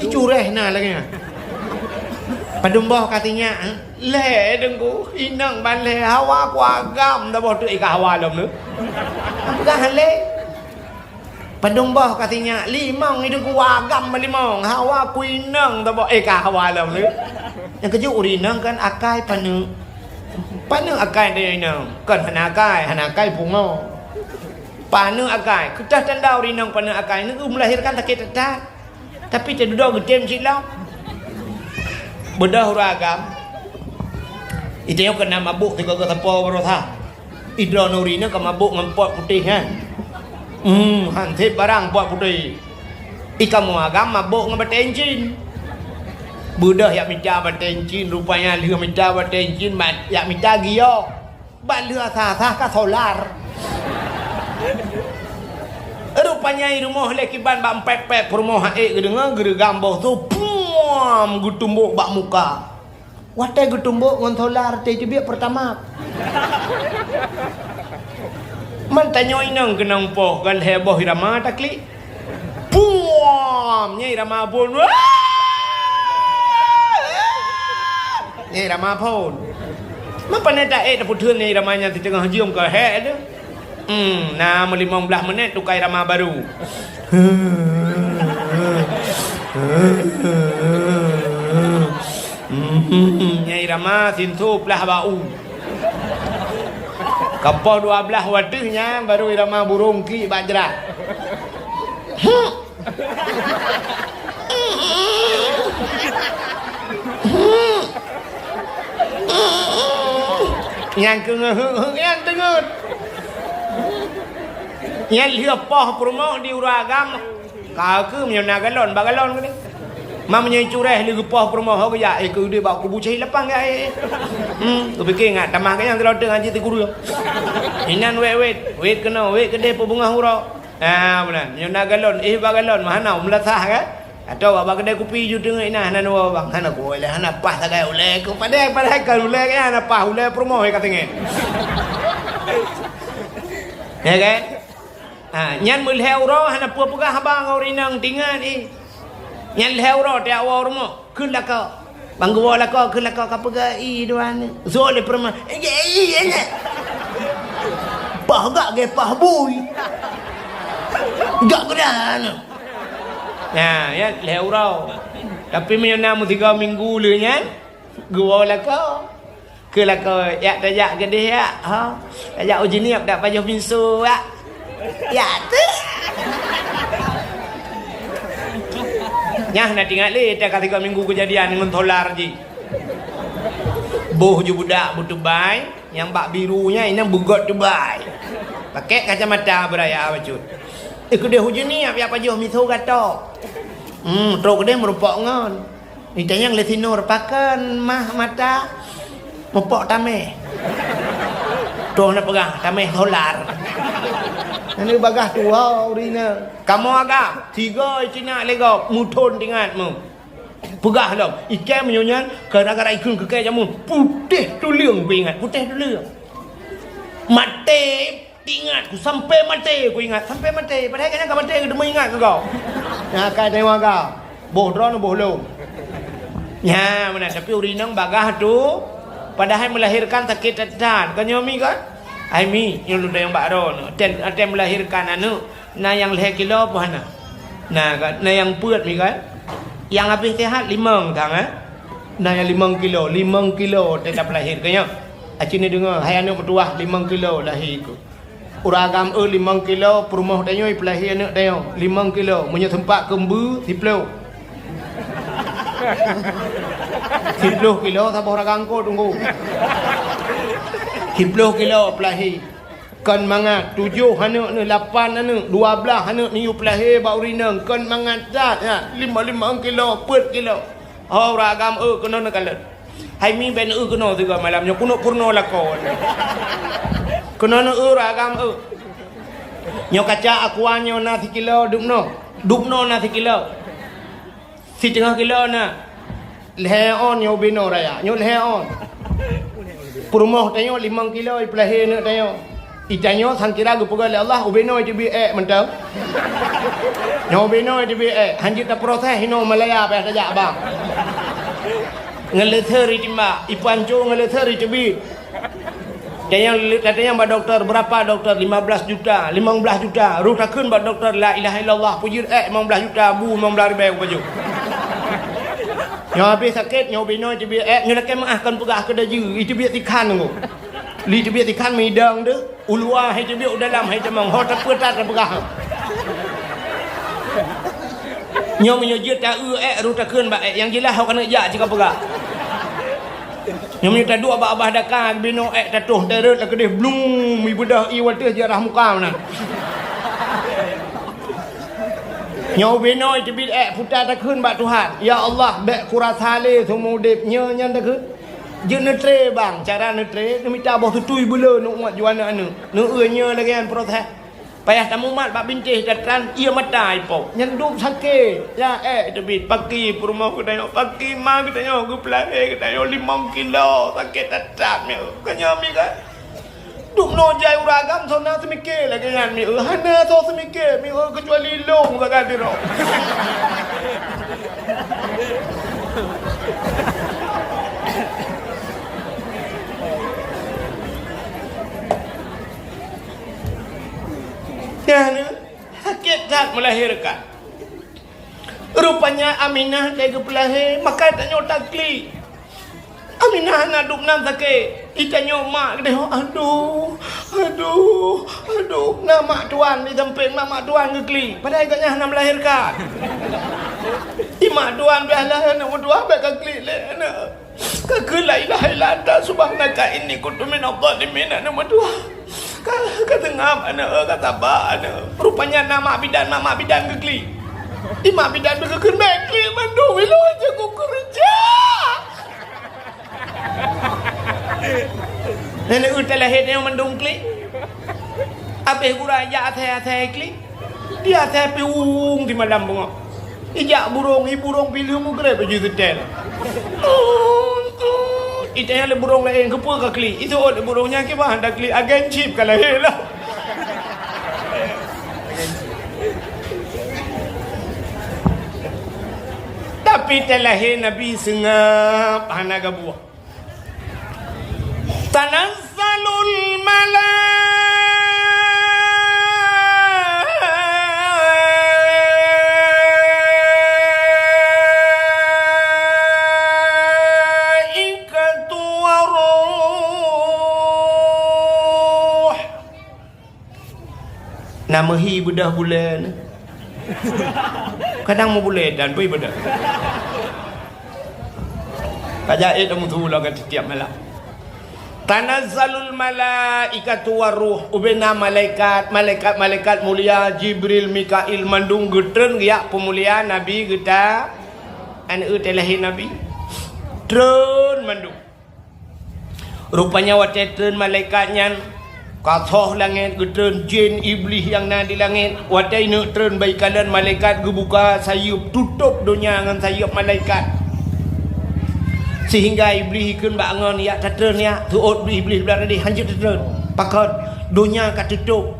Ih, cureh na lagèe nyan. Padum boh ka sinyak, eh? Lhèe deungku, inong ban lhèe, hawa ku agam dah boh teuk ié ka hawa lom tu. Peugah lé. Padum boh ka sinyak, limong itu ku agam limong, hawa ku inong tabok, eh, ka hawa lom ni. Nyang keujeuet ureueng inong kan akai paneuk. Paneuk akai tanyoe inong, kon hana akai, hana akai pungo. Paneuk akai, keutah tanda ureueng inong paneuk akai, neu meulahirkan sakét that-that. Tapi teududoe geutem cit lom. Beudôh ureueng agam. Itu nyoe keunan mabök sigoe-goe sapo baroesa. Idroe nuri nyoe ka mabök ngon pot putéh nyan. Hmm, han sép barang pot putéh. I kamoe agam mabök ngon batèe incin. Beudôh jak mita batèe incin, rupanya lheueh mita batèe incin, ba-, jak mita giok. Bak lheueh asah-asah ka solar. Rupanya i rumoh lé kiban bak empet-pet peurumoh, ék geudeungoe geureugam boh su, puam, geutumbok bak muka. Watèe geutumbok ngon solar teuh teubiet Pertamax. Man tanyoe inong keunong poh, ka lhèe boh irama taklik. Puam! Nyan irama phôn. Nyan irama phôn. Man pane taék tapeutheun nyan irama nyan siteungoh jeuem ka hék teuh. Hmm, na meulimong blaih menit tukai rama baru. Hmm, nyai rama sinso plah bak u. Ka poh dua blaih watèe nyan baru irama burông klik bak jrah. Nyang keungeut-ngeut nyan teungeut. Nyan lheueh poh peurumoh di ureueng agam. Ka keuh meunyoe na galon, bak galon keuh. Ma meunyoe cureh lé geupoh peurumoh ho geujak, eh, keu udép bak kubu cahit lapang ya, eh. Hmm, kupiké ngat tamah keu nyang teulote ngaji teukureueng. Inan wét-wét, wét keunoe, wét keudeh peubeungoh uroe. Ah, meunan. Meunyoe na galon, eh, bak galon, mah hana meulasah kan? Atau bak keudè kupi ju teungeut inan hana neuwoe bang, hana kuwoe lé, hana paih sagai ulèe keu padahai, padahai kan ulèe kan hana paih ulèe peurumoh ka teungeut. Ya kan? Ha, nyan meulhèe uroe hana peue peugah haba ngon ureueng inong tingat, eh. Nyan lhèe uroe tiep woe rumoh, kheun lakoe. Ban geuwoe lakoe, kheun lakoe ka peugah, "Ih, dua aneuk." Zoe lé peurumoh, "Eh, eh, eh, eh." Pah gak ge pah bui. Gak geudan. Nah, ya, lhèe uroe. Tapi meunyoe na meusigoe minggu lé nyan, geuwoe lakoe. Keu lakoe, yak tajak keudeh yak, ha? Tajak uji niep dak pajoh pinso yak. Yak tu. Nyah na tingat lé, dak ka tiga minggu keujadian ngon solar jih. Boh ju budak beutubai, nyang bak biru nyan inong beugot tubai. Pakai kacamata beuraya bacut. Eh, keudeh uji niep yak pajoh pinso gato. Hmm, trok keudeh meurupok ngon. Itanyong lé sinur, pakon mah mata mupok tameh. Toh na peugah tameh solar. Nani bagah tuha urina. Kamoe agam, tiga Cina lego muthon tingat mu. Peugah lom, ikai meunyoe nyan gara-gara ikheun keu kèe jameun, putéh tuleueng kuingat, putéh tuleueng. Maté Ingat ku sampai maté, ku ingat sampai maté. Padahai kena ka maté, teuma ingat keu kau. Nyan akai teurimong agam. Boh droeneuh boh lôn. Nyan meunan, tapi ureueng inong bagah tu padahai melahirkan sakét that-that. Kan nyoe mi kan? Hai mi, nyoe lôn tanyong bak droeneuh. Tem, tem melahirkan aneuk na nyang lhèe kilo peue hana? Na kan? Na nyang peuet mi kan? Nyang habéh sehat limong sang eh. Na nyang limong kilo, limong kilo tetap lahir kan nyoe. Aci ni deungoe, hai aneuk meutuwah limong kilo lahé keuh. Ureueng agam eu limong kilo, peurumoh tanyoe ipeulahé aneuk tanyoe limong kilo, meunyoe seumpat keu mbeue, siploh. Siploh kilo saboh ragam kot teungku. Siploh kilo peulahé. Kon mangat, tujoh aneuk neuh, lapan aneuk, dua blaih aneuk neuyue peulahé bak ureueng inong, kon mangat that, ya, limong-limong kilo, peuet kilo. Ho ureueng agam eu keunoe neukalon. Hai mi ben eu keunoe sigoe malam nyoe keuneuk peurunoe lakoe. Keunoe neu eu ureueng agam eu. Nyoe kaca aqua nyoe na sikilo dubnoe. Dubnoe na sikilo. Siteungoh kilo na. Lhèe on nyoe ubé noe raya. Nyoe lhèe on. Peurumoh tanyoe limong kilo ipeulahé aneuk tanyoe. Itanyoe sang kira geupeugah lé Allah, ubé noe teubiet ék mantong. Nyoe ubé noe teubiet ék, hanjeuet taproses inoe Malaya payah tajak bang. Ngon leuseu ri timba, ipanco ngon leuseu ri teubiet. Tanyong, tatanyong bak dokto, berapa dokto? Lima belas juta, limong blaih juta. Roh takheun bak dokto, la ilaha illallah, peujeuet ék limong blaih juta, bu limong blaih ribèe kupajoh. Nyoe habéh sakét, nyoe ubé noe teubiet ék, nyoe lakèe meu'ah kon peugah keu dajeu, iteubiet sikhan nyoe. Li teubiet sikhan meudong deuh. U luwa hai teubiet, u dalam hai tamong, ho tapeutat tapeugah. Nyoe meunyoe jeuet ta-eu ék, roh takheun bak ék, nyang jeulaih ho keuneuk jak cit kapeugah. Nyoe meunyoe taduek bak babah daka, binoe ék tatoh, tarot lakeudeh blung, mibeudoh ié watèe jiarah muka meunan. Nyoe binoe teubiet ék, puta takheun bak Tuhan, "Ya Allah, bèk kurasa lé seumeu udép." Nyoe nyan takheun. Jeuet neutré bang, cara neutré, neumita boh tutui beuleu neuuet ju aneuk-aneuk. Neueu nyoe lagèe nyan proses. Payah tamumat bak bintéh tatran, ié mata ipok. Nyan dum sakét. Ya ék teubiet, paki peurumoh geutanyoe, paki ma geutanyoe, geupeulahé geutanyoe limong kilo, sakét that-that nyoe. Ka nyoe mi kan? Dum noe jai ureueng agam soe na seumiké lagèe nyan mi eu. Hana soe seumiké mi eu keucuali lôn sagai sidroe. Nyan sakét that melahirkan. Rupanya Aminah lé geupeulahé, maka tanyoe taklik. Aminah hana dum nan sakét. Itanyoe mak geutanyoe, "Aduh, Aduh, aduh, na mak tuan di sampéng, na mak tuan geuklik. Padahai gobnyan hana meulahérkan. I mak tuan bèk lahé aneuk meutuah bèk ka klik lé aneuk. Ka kheun la ilaha illa anta subhanaka inni kuntu minadh dhalimin aneuk meutuah. Ka, ka seungab aneuk, ka saba aneuk. Rupanya na mak bidan, na mak bidan geuklik. I mak bidan bèk geukheun bèk klik mandum ilôn cukôp keureuja. Nenek utai lahé nyoe mandum klik. Abéh gura jak asai-asai klik. Di asai piwueng di malam beungoh. Ijak burông, i burông piléh meugreb baju seutèl. Itanya lé burông laén, keupeue ka klik? Iseuôt lé burông nyan kiban hana klik, agen chip ka lahé lah. Tapi teulahé Nabi seungab hana gabuah. Tanazzalul malaikatu waruh. Na meuhi beudôh buleuen. Kadang meubuleuen dan bui beudôh. Ka jai ilmu tu lagèe tiep malam. Tanazzalul malaikatu waruh, ubena malaikat, malaikat-malaikat mulia, Jibril, Mikail, mandum geutreun geujak peumulia Nabi geuta, aneuk teulahé Nabi. Treun mandum. Rupanya watèe treun malaikat nyan, ka tho langèt geutreun jén Iblih nyang na di langèt. Watèe ineuk treun baikalon malaikat geubuka sayeuep, tutôp donya ngon sayeuep malaikat. Sehingga Iblih ikheun bak ngon, "Yak tatreun yak." Teuôt Iblih blah tadi, "Hanjeuet tatreun." Pakon? Donya ka tutôp.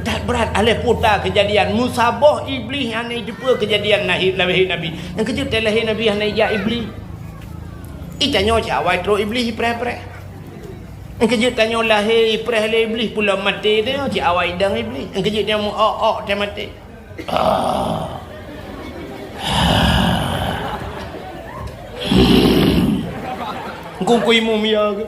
That brat, alah peue teuma keujadian. Meusaboh Iblih hana jiteupeue keujadian lahé, lahé Nabi. Nyang keujeuet teulahé Nabi hana ijak Iblih. Itanyoe cit awai trok Iblih ipreh-preh. Nyang keujeuet tanyoe lahé ipreh lé Iblih, pulom maté tanyoe cit awai idong Iblih. Nyang keujeuet tanyoe meu-ok-ok teuh maté. Ah. Engku-engku imum ya ke?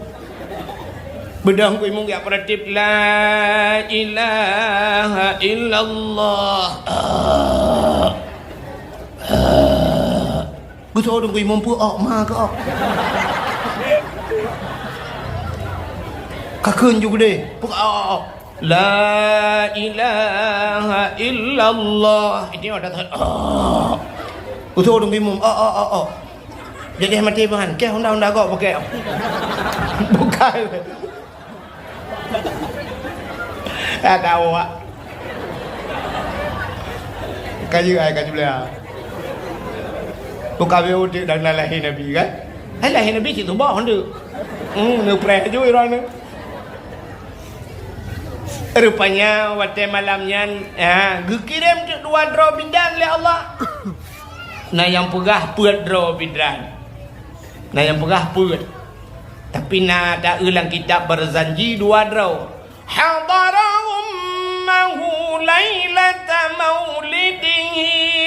Beudôh engku imum geujak peuratéb, "La ilaha illallah." Ah. Ah. Geutanyoe deungon imum peue ok, ma keu ok. Ka kheun ju geudeh, peue ok, ok, ok. La ilaha illallah. Itu ada tak? Ok. Geutanyoe deungon imum, ok, ok, ok, ok. Jadi mati bahan, keh honda-honda gok pakai. Bukan. Ada awak. Kayu ai kayu belah. Bukan be udik dan lahé Nabi kan? Hai lahé Nabi cit tubah honda. Hmm, neupreh ju iran ni. Rupanya watèe malam nyan, ha, geukirém teuk dua droe bidan lé Allah. Na nyang peugah peuet droe bidan. Na nyang peugah peuet. Tapi na taeu lam kitab Barzanji dua droe. Hadara ummahu lailata maulidihi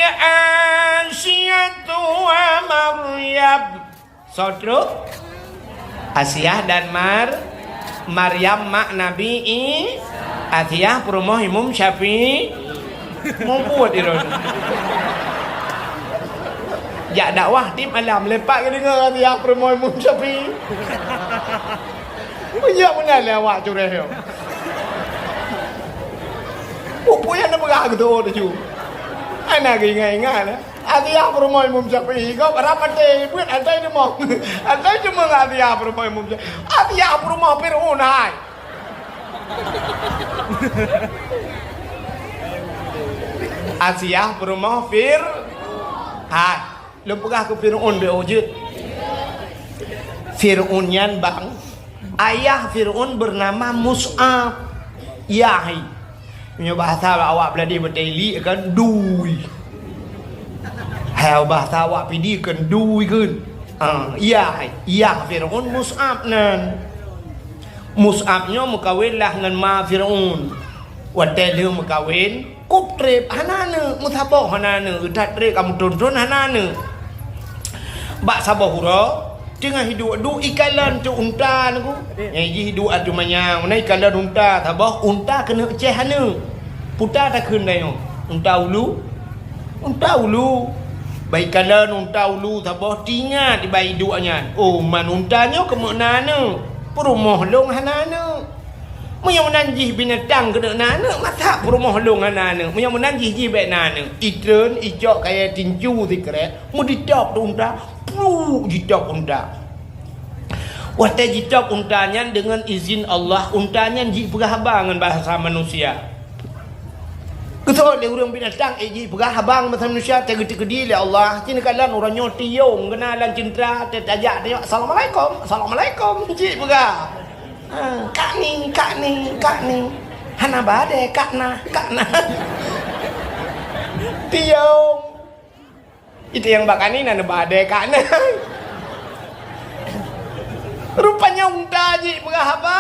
Asiyatu wa Maryam. Soe trok? Asiah dan Mar-, Maryam mak Nabi I-, Asiah peurumoh Imum Syafi'i. Mumput di lôn. Jak dakwah tiep malam, lepak geudeungoe Asiah peurumoh Imum Syafi'i. Meunyoe meunan lé awak cureh nyoe. Peue-peue nyang neupeugah geutanyoe teuju. Hana geuingat-ingat, eh. Asiah peurumoh Imum Syafi'i, gob rab maté, buet asai teumoh. Asai teumoh Asiah peurumoh Imum Syafi'i. Asiah peurumoh Fir'aun hai. Asiah peurumoh Fir-, hai. Lôn peugah keu Fir'aun beu jeuet. Fir'aun nyan bang, ayah Fir'aun bernama Mus'ab. Yah hai. Meunyoe bahasa awak Beuladi beuteli kan dui. Hai bahasa awak Pidie kan dui kan. Ah, yah hai. Yah Fir'aun Mus'ab nan. Mus'ab nyoe meukawen lah ngon ma Fir'aun. Watèe lheueh meukawen, kop trép, hana aneuk, meusaboh hana aneuk, that trép ka meuthon-thon hana aneuk. Bak saboh uroe, Teungoh hiduek duek ikalon tu unta nyoe. Nyang jih hiduek ateueh manyang, meunan ikalon unta saboh, unta keuneuk ceh aneuk. Puta takheun tanyoe, unta ulu. Unta ulu. Bak ikalon unta ulu saboh, teuingat bak iduek nyan. Oh, man unta nyoe keumeuk na aneuk. Peurumoh lôn hana aneuk. Meunyoe meunan jih binatang keuneuk na aneuk, masa peurumoh lôn hana aneuk? Meunyoe meunan jih, jih bèk na aneuk. Itreun, icok kayèe tincu sikrek, meuditôb tu unta, pluk jitôb unta. Watèe jitôb unta nyan deungon izin Allah, unta nyan jipeugah haba ngon bahasa manusia. Geusoe lé ureueng binatang, eh, jipeugah haba ngon bahasa manusia, teugeuteukeudi lé Allah. Cit neukalon uroe nyoe tiong geuh na lam ceuntra, teutajak, tajak, "Assalamualaikum, assalamualaikum," jipeugah. Ha, "Kak ni, kak ni, kak ni." Hana ba adèe, kak na, kak na. Tiong. Itu nyang bak kak ni na neuba adèe kak na. Rupanya unta jipeugah haba.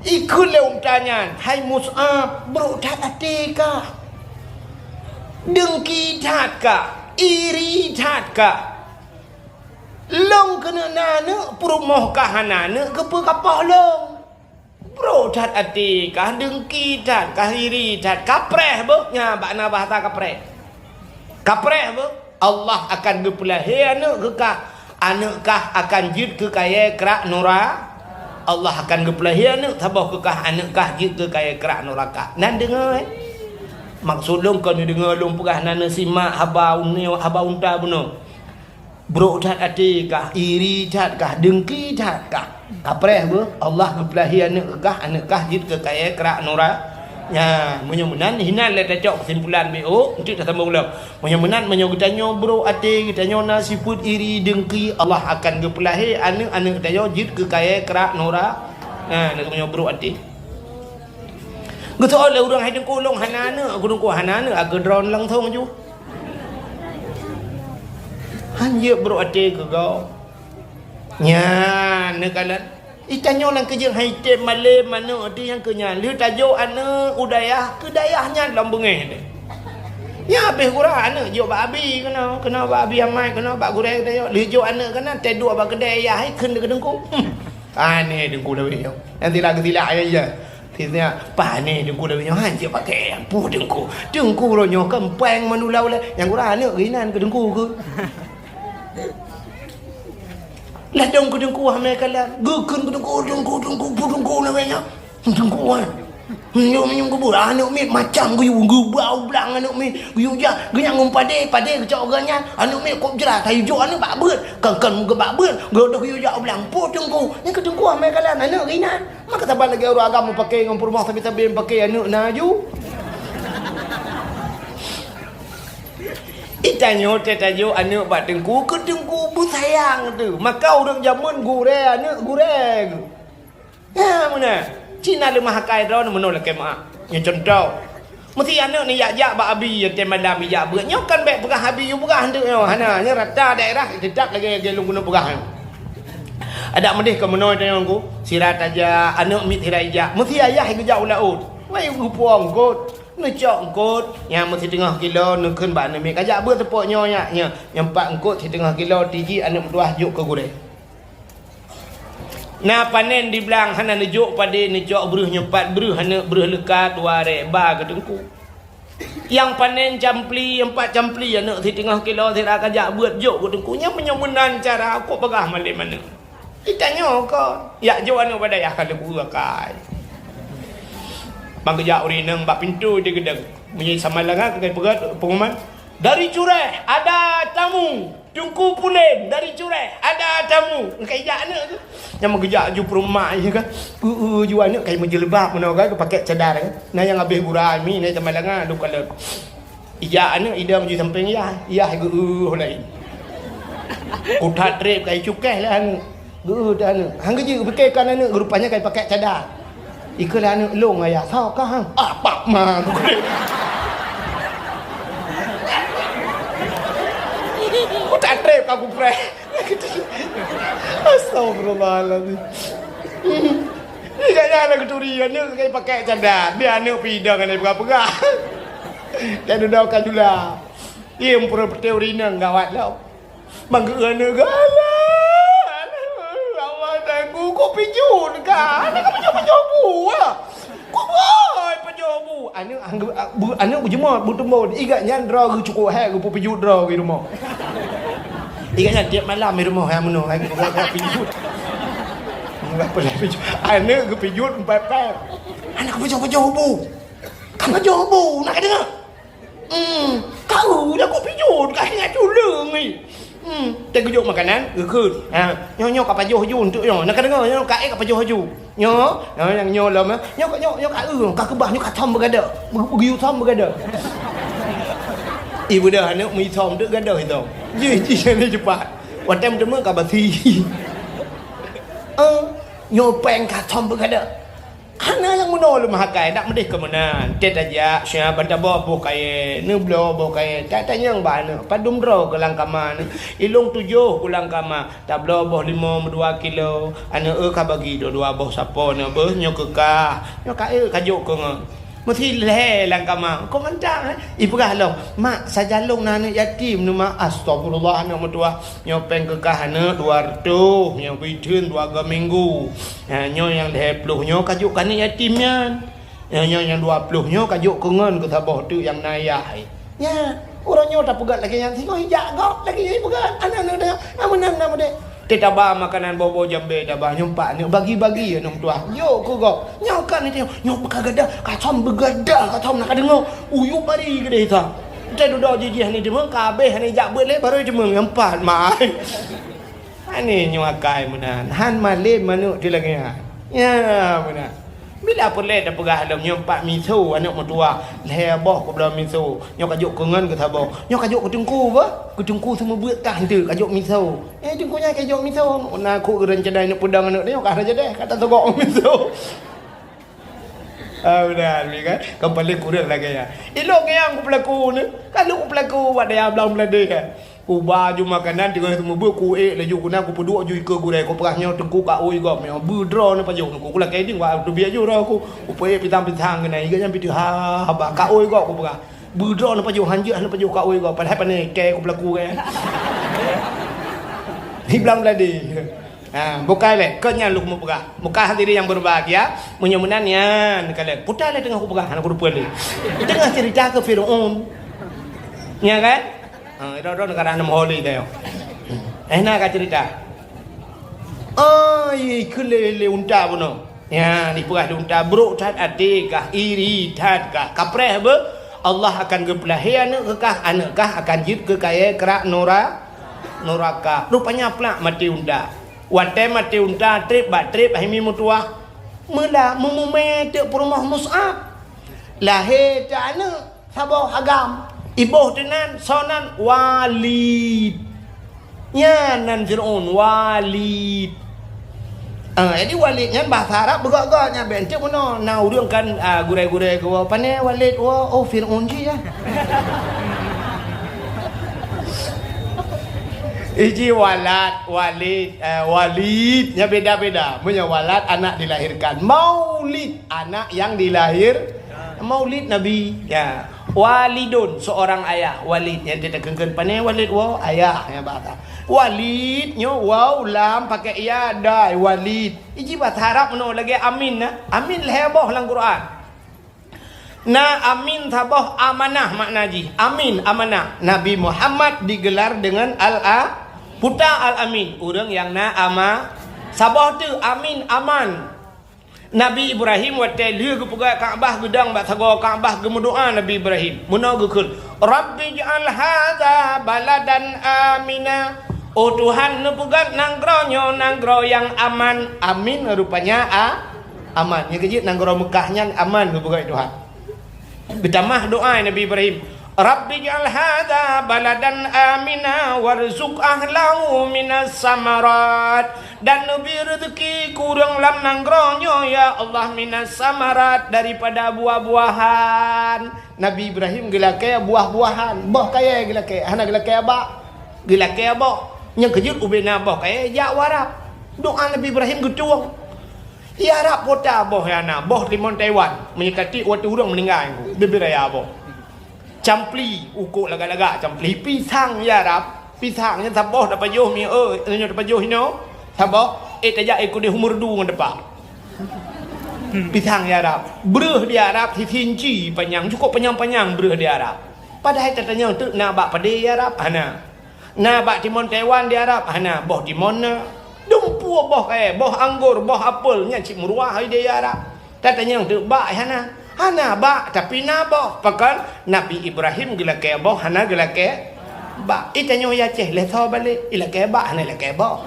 Ikheun lé unta nyan, "Hai Mus'ab, brok that até kah. Deungki that kah. Iri that kah. Lôn keuneuk na aneuk, peurumoh kah hana aneuk, keupeue kapoh lôn?" Brok that até kah, deungki that kah, iri that, kapreh beuh, nyan bak na bahasa kapreh. Kapreh beuh, Allah akan geupeulahé aneuk keu kah, aneuk kah akan jeuet keu kayèe krak nura-, Allah akan geupeulahé aneuk saboh keu kah, aneuk kah jeuet keu kayèe krak nuraka. Nan deungö, eh? Maksud lôn kon neudeungö lôn peugah na neusimak haba uneue, haba unta bunoe. Brok that até kah, iri that kah, deungki that kah. Kapreh beuh, Allah geupeulahé aneuk kah, aneuk kah jeuet keu kayèe krak nura-, nyan, meunyoe meunan, hinan lé tacok keusimpulan B O, enteuk tasambông lom. Meunyoe meunan, meunyoe geutanyoe brok até, geutanyoe na sifeuet iri, deungki, Allah akan geupeulahé aneuk-aneuk geutanyoe jeuet keu kayèe krak nura-, nyan, meunyoe brok até. Geusoe lé ureueng, "Hai Teungku, lôn hana aneuk." "Aku Teungku hana aneuk, aku droen langsông ju." Han jeuet brok até keu gob. Nyan neukalon. Itanyoe lam keujeueng hai tem malém aneuk teuh nyang keu nyan. Lheueh tajok aneuk u dayah, keu dayah nyan lom beungéh teuh. Nyan habéh gura aneuk jok bak abi keunoe, keunoe bak abi amai, keunoe bak gurèe geutanyoe. Lheueh jok aneuk keunan, teuduek bak keudè yah, hai kheun keu teungku. Hmm. Pané teungku lawét nyoe. Nyang sila geusilak ayah. Sila pané teungku lawét nyoe, han jeuet pakai. Ampôh teungku. Teungku uroe nyoe kan péng meunulak ulèe. Nyang gura aneuk geuinan keu teungku keu. Ladôm keu teungku hamé kalan. Geukheun keu teungku, teungku, teungku, peue teungku namanya? Teungku, eh. Nyoe meunyoe geubeuet aneuk miet macam geuyue geubau blang aneuk miet. Geuyue jak, geunyang ngon padé, padé geucok geuh nyan. Aneuk miet kop jrat, hayeu jok aneuk bak beuet. Kan, kan geuh bak beuet, geuyue jak blang. Peue teungku? Nyan keu teungku hamé kalan aneuk geuinan. Maka saban lagèe ureueng agam meupaké ngon peurumoh sabe-sabe meupaké aneuk na aju. Itanyoe teutajok aneuk bak teungku, keu teungku beusayang teuh. Maka ureueng jameun gurèe aneuk gurèe geuh. Nyan meunan. Cit na leumah akai droeneuh meunoe lakèe meu'ah. Nyoe cuntoh. Meusi aneuk neujak-jak bak abi, watèe malam ijak beuet. Nyoe kan bèk peugah abi yue peugah teuk nyoe. Hana, nyoe rata daerah teutap lagèe, lagèe lôn keuneuk peugah nyoe. Adak meudeh keu meunoe tanyoe ku, sira tajak, aneuk miet sira ijak. Meusi ayah geujak u laôt. Ngon geupuwoe eungkôt. Neucok eungkôt nyang meusiteungoh kilo, neukheun bak aneuk miet, "Kajak beuet seupôt nyoe nyak nyoe, nyoe pat eungkôt siteungoh kilo, tiji aneuk meutuwah jok keu gurèe." Na panèn di blang hana neujok padé, neucok breuh nyoe pat breuh aneuk, breuh leuka dua rèk ba keu teungku. Nyang panèn campli, nyoe pat campli aneuk siteungoh kilo, sira kajak beuet jok keu teungku. Nyan meunyoe meunan cara, kok peugah malém aneuk. Itanyoe kon, jak jok aneuk bak dayah ka leubu akai. Ban geujak ureueng inong bak pintoe di geudong. Meunyoe sama langa keukai peugah pengumuman, "Dari Cureh ada tamu, Teungku Pulen dari Cureh ada tamu." Keukai jak aneuk tu. Nyang meugeujak ju peurumak je kan. Eu, eu, ju aneuk kai meujeulbab meunoe kan, geupakèk cadar kan. Na nyang habéh gura mi, na sama langa, lôn kalon. Ijak aneuk idong ju sampéng yah, yah geu-, eu, laén. Kuthat trép kai cukéh lé aneuk. Geu-, eu teuh aneuk. Han geujeuet geupiké kan aneuk, rupanya kai pakèk cadar. Ikeu lé aneuk, "Lôn ayah, soe kah hang?" "Ah, pak ma." Kuthat trép ka kupreh. Astagfirullahalazim. Ijak nyan geuturi aneuk kai pakèk cadar. Di aneuk pih idong hana peugah-peugah. Dan udah ka jula. Ie meupeureuteuh ureueng inong gawat lom. Ban geu-eu aneuk galak. Pijut ka. Aneuk ka pajoh-pajoh bu, ah. Kok boy pajoh bu? Aneuk, aneuk, bu-, aneuk beujeumot, beutumbon. Igat nyan droe geuh cukôp hék geupeupijuet droe geuh rumoh. Igat nyan tiep malam di rumoh, hai meunoe, hai geupeupijuet. Aneuk geupijuet empat pèh. Aneuk ka pajoh-pajoh bu. Ka pajoh bu, na kadeungoe? Hmm, kau dah kok pijot, ka ingat tuleueng ni. Hmm, teugeujok makanan, geukheun. Ha, nyoe, nyoe ka pajoh ju untuk nyoe. Na kadeungoe, nyoe ka ék ka pajoh ju. Nyoe, nyoe nyang nyoe lom, eh. Nyoe ka, nyoe, nyoe ka eu, ka keubah, nyoe ka thom beugadoh. Beu-, beu-, geuyue thom beugadoh. Ié beudoh aneuk meuithom teuk gadoh ithom. Jih, jih, ni cepat. Watèe meuteumé ka basi. Eh, nyoe péng ka thom beugadoh. Hana nyang meunoe lôn meuhakai, dak meudeh keu meunan. Tét tajak, siap ban tabloe boh kayèe, neubloe boh kayèe. Tatanyong bak aneuk, padum droe keu lam kama nyoe? Ilôn tujoh keu lam kama, tabloe boh limong meudua kilo. Aneuk eu ka bagi dua-dua boh sapo nyoe beuh, nyoe keu kah. Nyoe ka eu ka jok keu ngon. Meusi lhèe lam kama, kok mantang, eh? Ipeugah lom, "Mak, sajan lôn na aneuk yatim nyoe, Mak." Astagfirullah, aneuk meutuwah. Nyoe péng keu kah aneuk dua reutôh, nyoe biteun dua go minggu. Ha, nyoe nyang lhèe ploh nyoe ka jok keu aneuk yatim nyan. Nyoe, nyoe nyang dua ploh nyoe ka jok keu ngon keu saboh teuk nyang na yah. Nyan, uroe nyoe tapeugöt lagèe nyan singoh ijak gob lagèe nyan ipeugöt. Aneuk-aneuk teuh, na meunan na meudeh. Teuh taba makanan boh-boh jambé taba nyoe pat nyoe bagi-bagi aneuk tuah. Jok keu gob. Nyoe kan nyoe, nyoe peuka gadah, ka thom beugadah, ka thom na kadeungoe. Uyup bari keudeh sa. Teuh dudoe jih-jih hana deungoe, ka abéh hana ijak beuet lé baru jimeueng nyan pat mai. Aneuk nyoe akai meunan, han malém aneuk teuh lagèe nyan. Ya, meunan. Bila peureulèe tapeugah lom nyoe pat miso aneuk meutuwah, lhèe boh keubloe miso. Nyoe ka jok keu ngon keu saboh. Nyoe ka jok keu teungku beuh? Keu teungku seumeubeuet kah enteuk ka jok miso. Eh, teungku nyan ka jok miso. Na kok geurencana neuk peudong aneuk nyoe ka hana jadi, ka tasogok miso. Ah, meunan, kan? Kan paléng kureueng lagèe nyan. Ilôn nyang kupeulaku ni, ka lôn kupeulaku bak dayah Blang Bladeh, kan? Kuba ju makanan, teungoh seumeubeuet, kuék laju keunan, kupeuduek ju ikeue gurèe, kupeugah nyoe teungku ka ôi gob, nyoe beudroe neupajoh, ku lakèe ding, wah teubiet ju droe ku, kupeuék pisang-pisang keunan, iga nyan pih teuh ha, haba, ka ôi gob kupeugah. Beudroe neupajoh, hanjeuet neupajoh ka ôi gob, padahai pané kèe kupeulaku kèe. Di Blang Bladeh. Ha, bukai lé, keu nyan lôn keuneuk peugah. Bukai hadirin yang berbahagia, meunyoe meunan nyan ka lé. Puta lé teungoh kupeugah, hana kuteupeu lé. Teungoh cerita keu Fir'aun. Nya kan? Ha, droe-droe neugara nam holi tayong. Eh, na ka cerita. Ai, keu lé, lé unta bunoe. Nyan, dipeugah lé unta, brok that até kah, iri that kah. Kapreh beuh, Allah akan geupeulahé aneuk keu kah, aneuk kah akan jeuet keu kayèe krak nura-, nuraka. Rupanya plak maté unta. Watèe maté unta, trép bak trép, hai mi meutuwah. Meula meumumé teuk peurumoh Mus'ab. Lahé teuk aneuk. Saboh agam, iboh teunan, soe nan? Walid. Nyan nan Fir'aun, Walid. Ah, jadi Walid nyan bahasa Arab beugöt-göt nyan, bèk enteuk meunoe. Na ureueng kan, ah, gurèe-gurèe geuwoe, "Pané Walid woe?" "Oh, Fir'aun jih, ya." Iji Walad, Walid, eh, Walid, nyan beda-beda. Meunyoe Walad, anak dilahirkan. Maulid, anak yang dilahir-, Maulid Nabi, ya. Walidun, seorang ayah. Walid, nyang teukeun-keun pané Walid woe, ayah, ya, bahasa. Walid, nyoe waw, lam, pakai ya, dai, Walid. Iji bahasa Arab meunoe lagèe Amin, na. Amin lhèe boh lam Quran. Na Amin saboh, amanah makna jih. Amin, amanah. Nabi Muhammad digelar dengan Al-A-, Puta Al-Amin. Ureueng nyang na ama-, saboh teuk, Amin, aman. Nabi Ibrahim watèe lheueh geupeugöt Ka'bah, geudong bak sagoe Ka'bah, geumeudoa Nabi Ibrahim. Meunoe geukheun, "Rabbi ij'al hadza baladan amina." Oh Tuhan, neupeugöt nanggroe nyoe nanggroe nyang aman. Amin rupanya a-, aman. Nyang keujeuet nanggroe Meukah nyan aman geupeugöt Tuhan. Geutamah doa Nabi Ibrahim, "Rabbi ij'al hadza baladan amina warzuq ahlahu minas samarat." Dan neubri reuzeki keu ureueng lam nanggroe nyoe, ya Allah, minas samarat, daripada buah-buahan. Nabi Ibrahim geulakèe buah-buahan, boh kayèe geulakèe, hana geulakèe abak. Geulakèe boh. Nyang keujeuet ubé na boh kayèe jak u Arab. Doa Nabi Ibrahim geutueng. Di Arab kota boh nyang na, boh timun Taiwan. Meunyoe ka tiek watèe ureueng meuninggai, bibir raya boh. Campli, ukok lagak-lagak campli. Pisang di Arab, pisang nyan saboh tapajoh mi, eh, nyoe tapajoh inoe. Saboh, Eh, tajak eh keudeh u Meureudu ngon teumpat. Pisang di Arab. Breueh di Arab sisi inci panyang, cukup panyang-panyang breueh di Arab. Padahai tatanyong teuk na bak padé di Arab? Hana. Na bak timon Taiwan di Arab? Hana. Boh timon na. Dumpeue boh kayèe, boh anggor, boh apel, nyan cit meuruah di Arab. Tatanyong teuk bak hana? Hana bak, tapi na boh. Pakon? Nabi Ibrahim geulakèe boh, hana geulakèe bak. Itanyoe i Aceh, lhèe soe balek, ilakèe bak, hana ilakèe boh.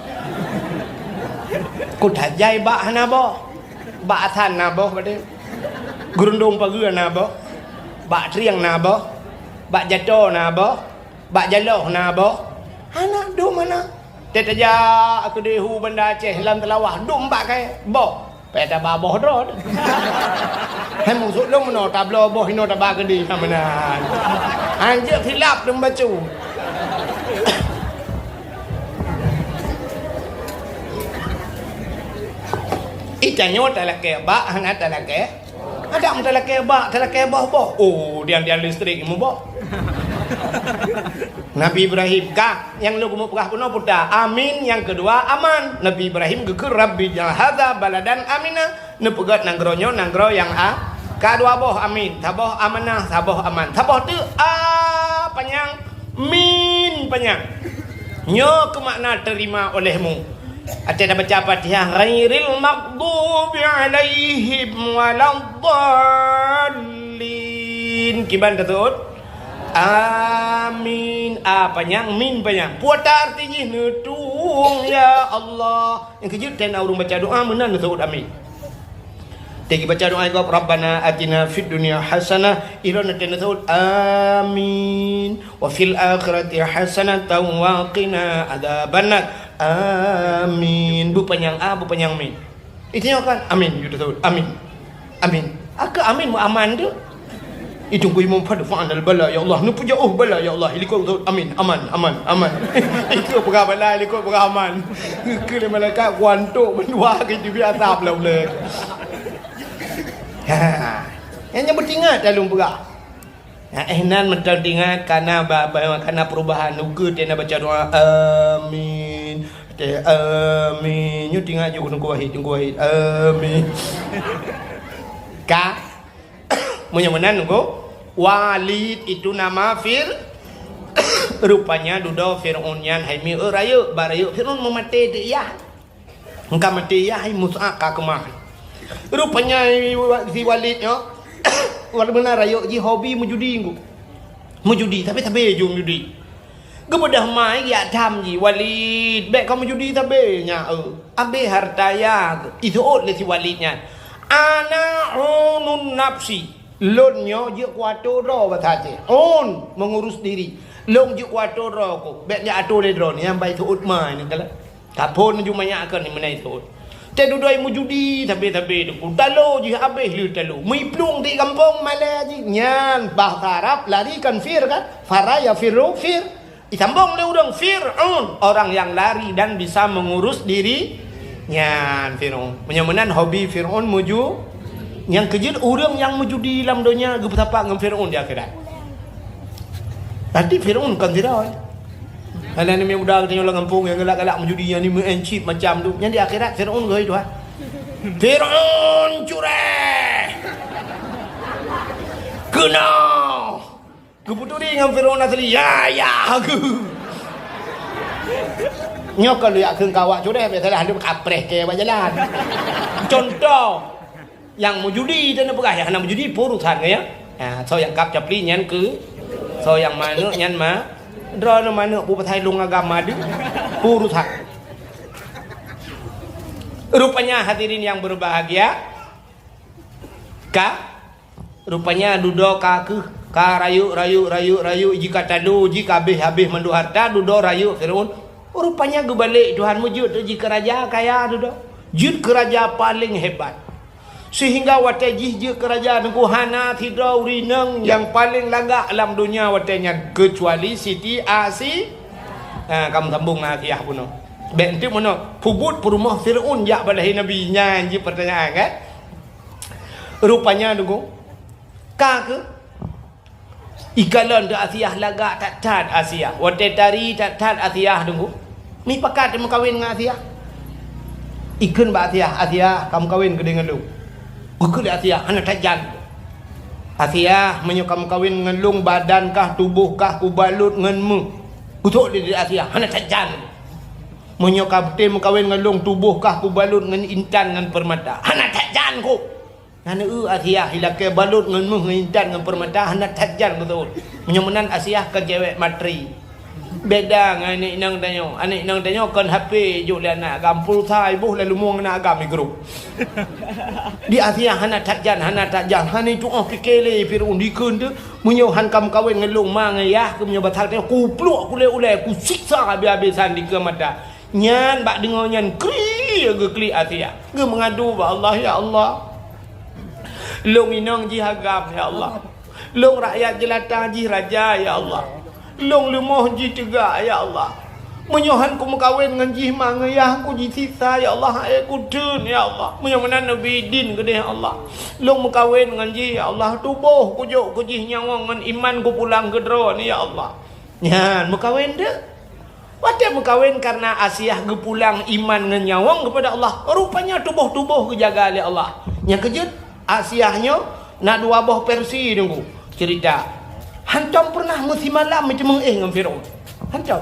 Kuta Jai bak hana boh. Bak Asan na boh padé. Geurundong Pageue na boh. Bak Trieng na boh. Bak Jato na boh. Bak Jaloh na boh. Hana, dum hana. Teuh tajak keudeh u Banda Aceh lam Teulawah, dum bak kayèe boh. Payah taba boh droe. Hai, maksud lôn meunoe tabloe boh inoe taba keudeh ka meunan. Anjeuet khilaf lôn bacut. Itanyoe talakèe bak, hana talakèe. Adak meutalakèe bak, talakèe boh-boh. Oh, tiang-tiang listrik meuboh. Nabi Ibrahim, ka, nyang lôn keumeung peugah bunoe puta. Amin, nyang keudua, aman. Nabi Ibrahim geukheun, "Rabbi ij'al hadza baladan amina." Neupeugèt nanggroe nyoe nanggroe nyang a-, ka dua boh amin. Saboh amanah, saboh aman. Saboh teuk a panyang, min panyang. Nyoe keuh makna terima olehmu. Watèe tabaca Fatihah, ghairil maghdubi alaihim waladdallin. Kiban taseuôt? Amin. A panyang, min panyang. Peue arti jih? Neutueng, ya Allah. Nyang keujeuet teuh na ureueng baca doa meunan neuseuôt amin. Teuh baca doa gob, "Rabbana atina fid dunya hasanah," ilôn teuh neuseuôt amin. "Wa fil akhirati hasanatan wa qina adzabannar." Amin. Beupanyang a, beupanyang min. Itanyoe kan? Amin. Jeuet taseuôt. Amin. Amin. Akeu amin meu aman tu. Itu ku imum pada fa'al bala, ya Allah. Neupuja oh bala, ya Allah. Ilikot taseuôt. Amin. Aman, aman, aman. Itu peugah bala, ilikot peugah aman. Keu lé malaikat kuantok mendua ke jibi asap lah uleh. Ha. Nyang, nyang beutingat lalu peugah. Nah, eh, nan meuteun ingat kana ba-, ba-, kana perubahan. Ukeue teuh na baca doa, amin. Teuh, amin. Nyoe teuingat ju Teungku Wahid, Teungku Wahid. Amin. Ka? Meunyoe meunan, Teungku, Walid itu nama Fir-, rupanya dudoe Fir'aun nyan hai mieu rayeuk, bak rayeuk Fir'aun meumaté teuk yah. Engka maté yah hai Mus'ab ka keumah. Rupanya si Walid nyoe, walaupun na rayeuk jih hobi meujudi, Teungku. Meujudi, tapi sabe ju meujudi. Geubeudôh mai geujak tham jih, "Walid, bèk kamoe meujudi sabe nyan, eu. Abéh hareuta yah." Iseuôt lé si Walid nyan, "Ana unun nafsi." Lôn nyoe jeuet keu atô droe basa Aceh. Un, mengurus diri. Lôn jeuet keu atô droe ku. Bèk jak atô lé droe nyan, nyang bai seuôt mai nyan kalon. Taphôn ju manyak kon meunan seuôt. Teuh dudoe meujudi sabe-sabe Teungku. Talo jih abéh lé talo. Meuplueng di gampông malèe jih. Nyan bahasa Arab lari kan fir kan? Fara yafirru fir. Isambong lé ureueng Fir'aun, orang yang lari dan bisa mengurus diri nyan Fir'aun. Meunyoe meunan hobi Fir'aun meuju-, nyang keujeuet ureueng nyang meujudi lam donya geupeusapat ngon Fir'aun di akhirat. Berarti Fir'aun kon sidroe. Hana ni muda geutanyoe lam gampông nyang galak-galak meujudi, nyang ni meu'en chip macam tu. Nyan di akhirat Fir'aun geuhôi Tuhan. Fir'aun cureh. Keunoe. Geuputuri ngon Fir'aun asli, ya, ya, aku. Nyoe kon lôn yak kheun keu awak cureh, biasalah lôn kapreh kèe bak jalan. Contoh, nyang meujudi teuh neupeugah, nyang hana meujudi, peue urusan kèe, ya. Ha, soe nyang kab capli nyan keu, soe nyang manok nyan ma, droeneuh manok peue pasai lôn agam ma deuh, peue urusan. Rupanya hadirin yang berbahagia, ka Rupanya dudoe ka keuh, ka rayeuk, rayeuk, rayeuk, rayeuk, jih ka talo, jih ka habéh-habéh mandum hareuta, dudoe rayeuk Fir'aun. Rupanya geubalek Tuhan meujeuet teuk jih keu raja kaya dudoe. Jeuet keu raja paleng hebat. Sehingga watèe jih jeuet keu raja Teungku hana sidroe ureueng inong nyang paleng lagak lam donya watèe nyan, keucuali Siti Asi-, ha, ka meusambong ngon Asiah bunoe. Bèk enteuk meunoe, peubuet peurumoh Fir'aun jak bak lahé Nabi, nyan jih peurtanyaan, kan? Rupanya, Teungku, ka keuh, ikalon teuh Asiah lagak that-that Asiah. Watèe tari that-that Asiah, Teungku. Mipakat teumeukawen ngon Asiah. Ikheun bak Asiah, "Asiah, kameukawen keudeh ngon lôn." Geukheun lé Asiah, "Hana that jan." "Asiah, meunyoe kameukawen ngon lôn, badan kah, tuboh kah kubalot ngon méuh." Geuseuôt lé Asiah, "Hana that jan." "Meunyoe katem meukawen ngon lôn, tuboh kah kubalot ngon intan ngon peurmata." "Hana that jan kôh." "Nyan eu Asiah, ilakée balot ngon méuh ngon intan ngon peurmata, hana that jan," geuseuôt. Meunyoe meunan Asiah kon cewek materi. Beda ngon aneuk inong tanyoe. Aneuk inong tanyoe kon H P jok lé aneuk agam, pulsa iboh lalu mueng aneuk agam di grup. Di Asiah hana that jan, hana that jan, hana tu'oh pike lé Fir'aun dikheun teuh. "Meunyoe han kameukawen ngon lôn ma ngon yah keuh, meunyoe basa tanyoe kupluek kulée ulée, kusiksa habéh-habésan dikeue mata." Nyan bak deungoe nyan kri geuklik Asiah. Geumeungadu bak Allah, "Ya Allah, lôn inong jih agam, ya Allah. Lôn rakyat jeulata jih raja, ya Allah. Lôn leumoh jih teuga, ya Allah. Meunyoe han kumeukawen ngon jih ma ngon yah, kujisiksa, ya Allah, han ék kuteun, ya Allah. Meunyoe meunan neubi idin keudeh, ya Allah. Lôn meukawen ngon jih, ya Allah. Tuboh kujok keu jih nyawöng ngon iman kupulang keu Droe, ya Allah." Nyan, meukawen deuh. Watée meukawen kareuna Asiah geupulang iman ngon nyawöng keupada Allah, rupanya tuboh-tuboh geujaga lé Allah. Nyang keujeuet, Asiah nyoe na dua boh versi Teungku ceurita. Hantom peureunah meusimalam meuteumeuéh ngon Fir'aun. Hantom.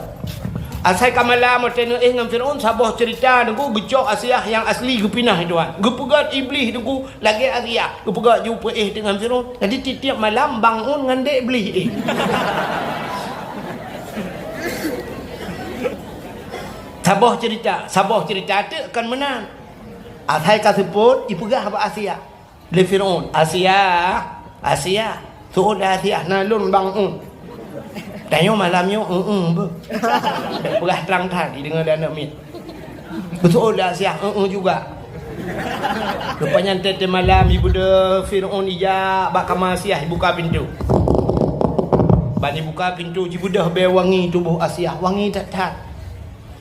Asai ka malam watée neuéh ngon Fir'aun, saboh ceurita Teungku geucok Asiah nyang asli geupinah tuan. Geupeugét Iblih Teungku lagée Asiah. Geupeugét jipeuéh teuk ngon Fir'aun. Jadi tieb-tieb malam bangun ngon dek Iblih éh. Saboh ceurita, saboh ceurita teuk kon meunan. Asai ka seupôt, ipeugah bak Asiah. Lé Fir'aun, "Asiah, Asiah, seuôt lé Asiah, na lôn bangun." Tanyoe malam nyoe, "Eueh, beuh." Peugah trang that, jideungoe lé aneuk miet. Beuseuôt lé Asiah, "Eueh juga." Leupah nyan teuh malam, ibeudôh Fir'aun ijak bak kama Asiah, ibuka pintoe. Ban ibuka pintoe, jibeudôh bée wangi tuboh Asiah, wangi that-that.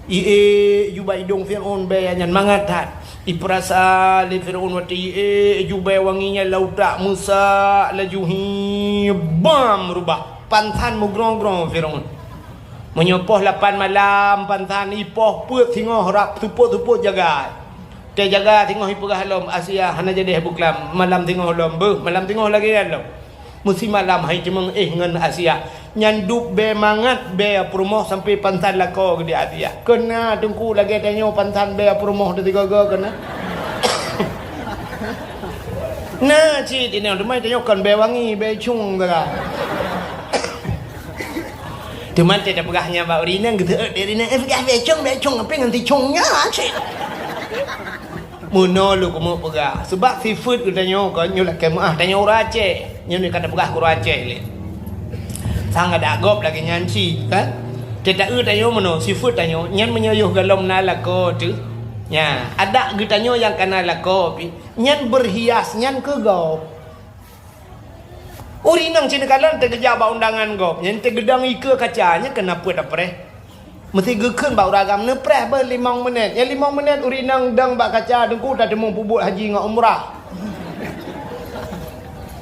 Iék ju bak idong Fir'aun bée nyan mangat that. Ipeurasa lé Fir'aun watée iék ju bée wangi nyan lam utak meusak laju hi bam rubah. Pansan meugroe-groe Fir'aun. Meunyoe poh lapan malam pansan ipoh peuet singoh rab seupôt-seupôt jaga. Teujaga singoh ipeugah lom, "Asiah hana jadeh beuklam, malam singoh lom beuh, malam singoh lagée nyan lom." Meusimalam hai teumeuéh ngon Asiah. Nyan dub bée mangat bée peurumoh sampoe pansan lakoe geude Asiah. Keuna Teungku lagée tanyoe pansan bée peurumoh teusigoe-goe keuna. Na cit inong teuma tanyoe kon bée wangi, bée cung saga. Teuma teupeugah nyan bak ureueng inong geuseuôt dek ureueng inong, "Eh, peugah bée cung, bée cung, ape ngon si cung nyan cit?" Meunoe lôn keumeung peugah, seubab sifeuet geutanyoe kon nyoe lakée meuáh, tanyoe ureueng Aceh. Nyoe ka tapeugah keu ureueng Aceh lé. Sang adak gob lagée nyan cit, kan? Teuta-eu tanyoe meunoe, sifeuet tanyoe, nyan meunyoe yoh golom na lakoe teuh. Nya, adak geutanyoe nyang kana lakoe pih, nyan beurhias nyan keu gob. Ureueng inong sineuk kalon teugeujak bak undangan gob, nyan teugeudong ikeue kaca, nyan keuneuk peuet apreh. Meusti geukheun bak ureueng agam neupreh beuh limong meunét. Nyang limong meunét ureueng inong dong bak kaca Teungku tateumeung peubuet haji ngon umrah.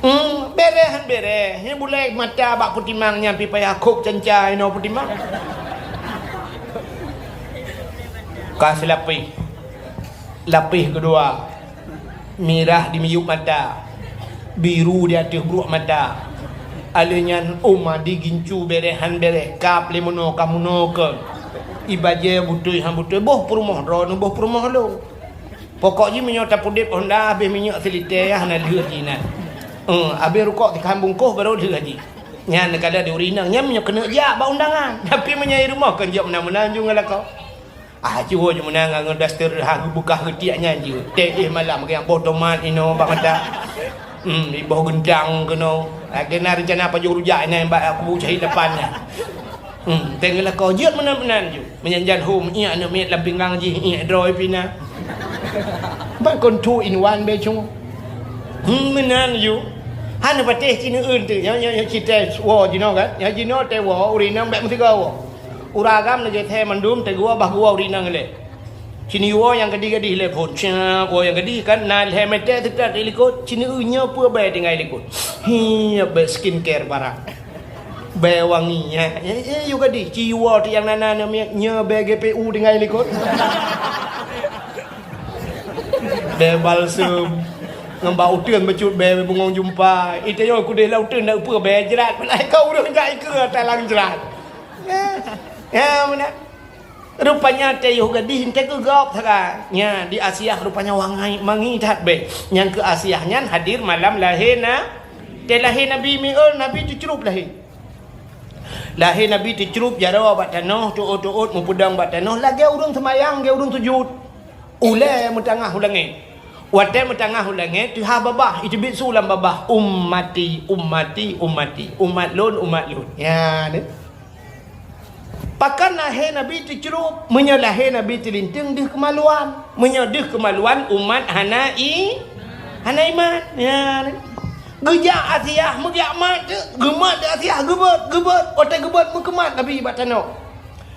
Hmm, bereh han bereh. Nyan bulèe mata bak peutimang nyan pih payah khôb canca inoe peutimang. Ka seulapéh. Lapéh keudua. Mirah di miyueb mata, biru di ateueh bruek mata. Alheuh nyan ôm adi gincu bereh han bereh, kab lé meunoe ka meunoe kon. Ibajée beutôi han beutôi, boh peurumoh droeneuh, boh peurumoh lôn. Pokok jih meunyoe tapeudeb honda habéh minyeuk silitée, hana lheueh jih na. Eh, habéh rukok sikhan bungkôh barô lheueh jih. Nyan neukalon di ureueng inong, nyan meunyoe keuneuk jak bak undangan. Tapi meunyoe i rumoh kon jeuet meunan-meunan ju ngon lakoe. Ah, jiwoe ju meunan ngon daster ha geubeukah geutiek nyan jeuet. Teuh malam geuyang boh tomat inoe bak mata. Hmm, iboh geuntang keunoe. Lagée na reuncana pajoh rujak inan bak kubu syahid lapan nyan. Hmm, teuh ngon lakoe jeuet meunan-meunan ju. Meunyan jan hom iék aneuk miet lam pinggang jih iék droe pih na. Ban kon two in one bée cungoh. Hmm, meunan ju. Hana patéh ci neueun teuh. Nyoe, nyoe, nyoe ci teuh woe jinoe kan. Nyoe jinoe teuh woe ureueng inong bèk meusigoe woe. Ureueng agam lagée thée mandum teuh geuwoe bah geuwoe ureueng inong ilée. Ci neuwoe nyang gadih-gadih ilée phon. Cak, woe nyang gadih kan na lhée mètè teutat di likot. Ci neueu nyoe peue bèe tinggai likot. Hi, bèe skincare barang. Bèe wangi, ya. Eh, eh, yue gadih. Ci woe teuh nyang na na nyoe miet, nyoe bèe G P U tinggai likot. Balsem. Ngon bak uteuen bacut bèe bungong jumpa. Ita nyoe kudeh lam uteuen na upeue bèe jrat. Malaikat ureueng jak ikeue talang jrat. Ya. Ya, meunan. Rupanya teuh yoh gadih teuh geugop sagai. Nya, di Asiah rupanya wangai mangi that bèe. Nyang keu Asiah nyan hadir malam lahé na-, teuh lahé Nabi mi'eul, Nabi teucrup lahé. Lahé Nabi teucrup jaroe bak tanoh, tuôt-tuôt meupeudong bak tanoh, lagèe ureueng seumayang, lagèe ureueng sujud. Ulèe meutangah u langèt. Watèe meutangah u langèt, teuhah babah, iteubiet su lam babah, "Ummati, ummati, ummati." Umat lôn, umat lôn. Nya, ni. Pakon lahé Nabi teucrup, meunyoe lahé Nabi teulinteung deuh keumaluan. Meunyoe deuh keumaluan, umat hana i-, hana iman. Nya, ni. Geujak Asiah, meugeujak mat, geumat di Asiah, geubeuet, geubeuet. Watèe geubeuet, meukeumat Nabi bak tanoh.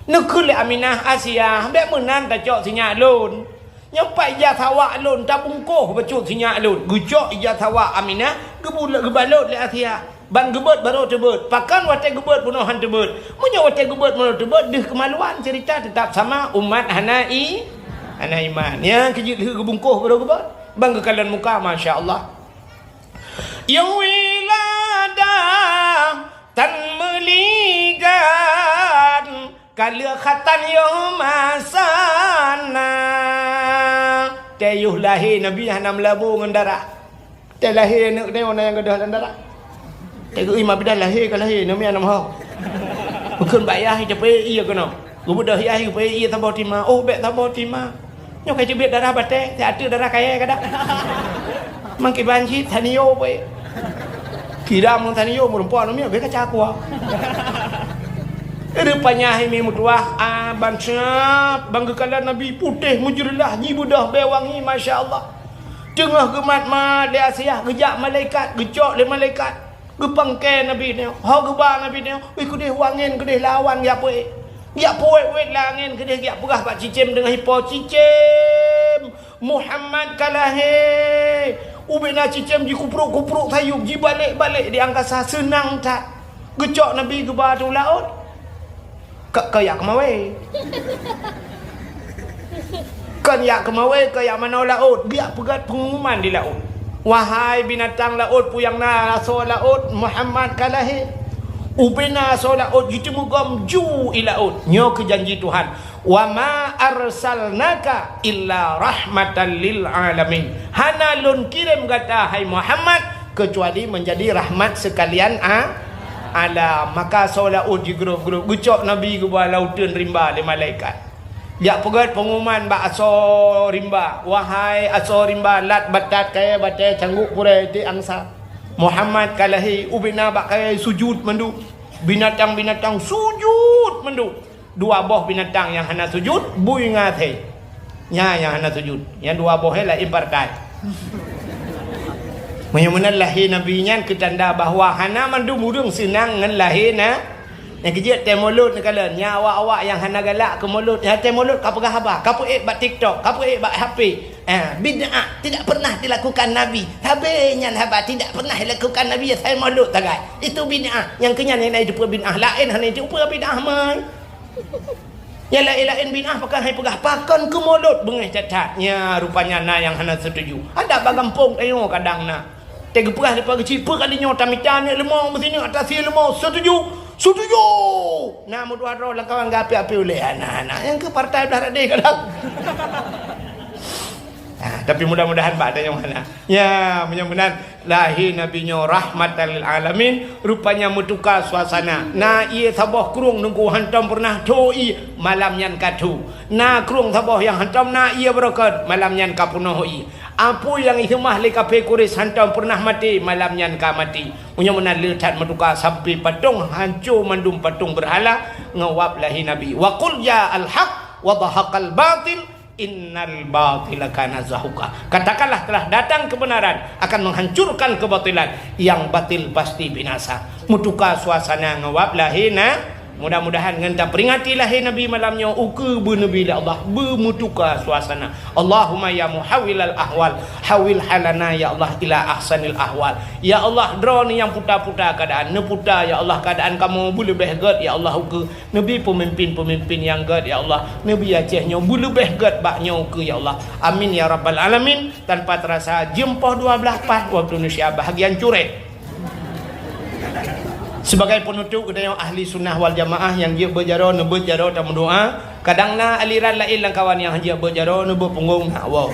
Neukheun lé Aminah, "Asiah, bèk meunan tacok sinyak lôn. Nyoe pat ija sawak lôn, tabungkôh bacut sinyak lôn." Geucok ija sawak Aminah, geubul-, geubalot lé Asiah. Ban geubeuet barô teubeuet. Pakon watèe geubeuet bunoe han teubeuet. Meunyoe watèe geubeuet bunoe teubeuet, deuh keumaluan, ceurita teutap sama, umat hana i-, hana iman. Nya, keu jeuet lheueh geubungkôh barô geubeuet. Ban geukalon muka, masya Allah. Nyang wiladah tan meuligan, ka lheueh khatan yoh masa na. Teuh yoh lahé Nabi hana meulabô ngon darah. Teuh lahé aneuk teuh na nyang gadôh lam darah. Teuh geuh ié ma bidan lahé ka lahé, namiet nam ho. Bukon bak yah, ija peuék ié keunoe. Geubeudôh yah, ija peuék ié saboh tima. Oh, bèk saboh tima. Nyoe ka jeuet biet darah batèe, siat teuk darah kayèe kadang. Mangkiban cit, tanio peuék. Kira meutanio meureumpok namiet, bèk kaca kuah. Rupanya hai mi meutuah, ah, ban siap, ban geukalon Nabi putéh meujeulaih, jibeudôh bèe wangi, masya Allah. Teungoh geumat-mat lé Asiah, geujak malaikat, geucok lé malaikat. Geupangkée Nabi nyoe, ho geuba Nabi nyoe, "Wih, keudeh u angén, keudeh lam awan geujak peuék. Geujak peuék-ék lam angén, keudeh geujak peugah bak cicém deungon ipo, 'Cicém, Muhammad ka lahé.' Ubena cicém jikuprok-kuprok sayup, jibalek-balek di angkasa, seunang that." Geucok Nabi geuba u laôt. Ka, ka jak keumawé. Kon jak keumawé, ka jak manoe laôt, geujak peugét peungumuman di laôt. Wahai binatang laôt, peue nyang na asoe laôt, Muhammad ka lahé. Ubena asoe laôt jiteumugom ju i laôt. Nyoe keuh janji Tuhan. "Wa ma arsalnaka illa rahmatan lil alamin." Hana lôn kirém gata, hai Muhammad, keucuali meunjadi rahmat seukalian a-, alam. Maka asoe laôt jigrôp-grôp, geucok Nabi geuba lam uteuen rimba lé malaikat. Jak peugét peungumuman bak asoe rimba, "Wahai asoe rimba, lat batat kayée batée cangguek purée iték angsa, Muhammad ka lahé." Ubena bak kayée sujut mandum, binatang-binatang sujut mandum. Dua boh binatang nyang hana sujut, bui ngon asèe. Nyan nyang hana sujut. Nyang dua boh nyan laén partai. Meunyoe meunan lahé Nabi nyan keu tanda bahwa hana mandum ureuëng seunang ngon lahé na-, nyang keu jeuet tée mulod neukalon. Nyan awak-awak nyang hana galak keu mulod, nyang tée mulod ka peugah haba, ka peuék bak TikTok, ka peuék bak H P. Ah, bid'ah tidak pernah dilakukan Nabi. Sabé nyan haba tidak pernah dilakukan Nabi, asai mulod sagai. Itu bid'ah. Nyang keu nyan hana jiteupeue bid'ah, laén hana jiteupeue bid'ah mai. Nyang laén-laén bid'ah pakon hai peugah, pakon keu mulod beungéh that-that. Nya rupanya na nyang hana setuju. Adak bak gampông tanyoe kadang na. Teuh geupeugah leupah geuchik, peue kali nyoe tamita nyoe leumo meusineuk atasi leumo, setuju? Setuju! Na meutuah droe lam kawan geuapi-api ulée anak-anak nyang keu partai blah radeh kadang. Ah, tapi mudah-mudahan bak tanyoe hana. Ya, meunyoe meunan lahé Nabi nyoe rahmatan lil alamin, rupanya meutuka suasana. Na ié saboh krueng teungku hantom peureunah tho ié, malam nyan ka tho. Na krueng saboh nyang hantom na ié beureukat, malam nyan ka peunoh ié. Apui nyang iseumah lé kaphé Quraisy hantom peureunah maté, malam nyan ka maté. Meunyoe meunan le that meutuka sampai patong hanco mandum patong beurhala ngon wab lahé Nabi. Wa qul ja'al haq wa zahaqal batil, innal batila kana zahuqa. Katakanlah, telah datang kebenaran akan menghancurkan kebatilan, yang batil pasti binasa. Meutuka suasana ngon wab lahé na-, Mudah-mudahan ngon taperingati lahé Nabi malam nyoe, ukeue beuneubri lé Allah, beumeutuka suasana. Allahumma ya muhawwilal ahwal, hawwil halana ya Allah ila ahsanil ahwal. Ya Allah, Droeneuh nyang puta-puta keuadaan, neuputa ya Allah keuadaan kamoe beuleubeh gét ya Allah ukeue. Neubi peumimpin-peumimpin nyang gét ya Allah. Neubi Aceh nyoe beuleubeh gét bak nyoe ukeue ya Allah. Amin ya rabbal alamin. Tanpa terasa jeuem poh dua blaih pat waktu Indonesia bahagian curek. Sebagai penutup, geutanyoe ahli sunnah wal jamaah nyang jeuet beuet jaroe, neubeuet jaroe tameudoa. Kadang na aliran laén lam kawan nyang jeuet beuet jaroe, neubeuet punggong na woe.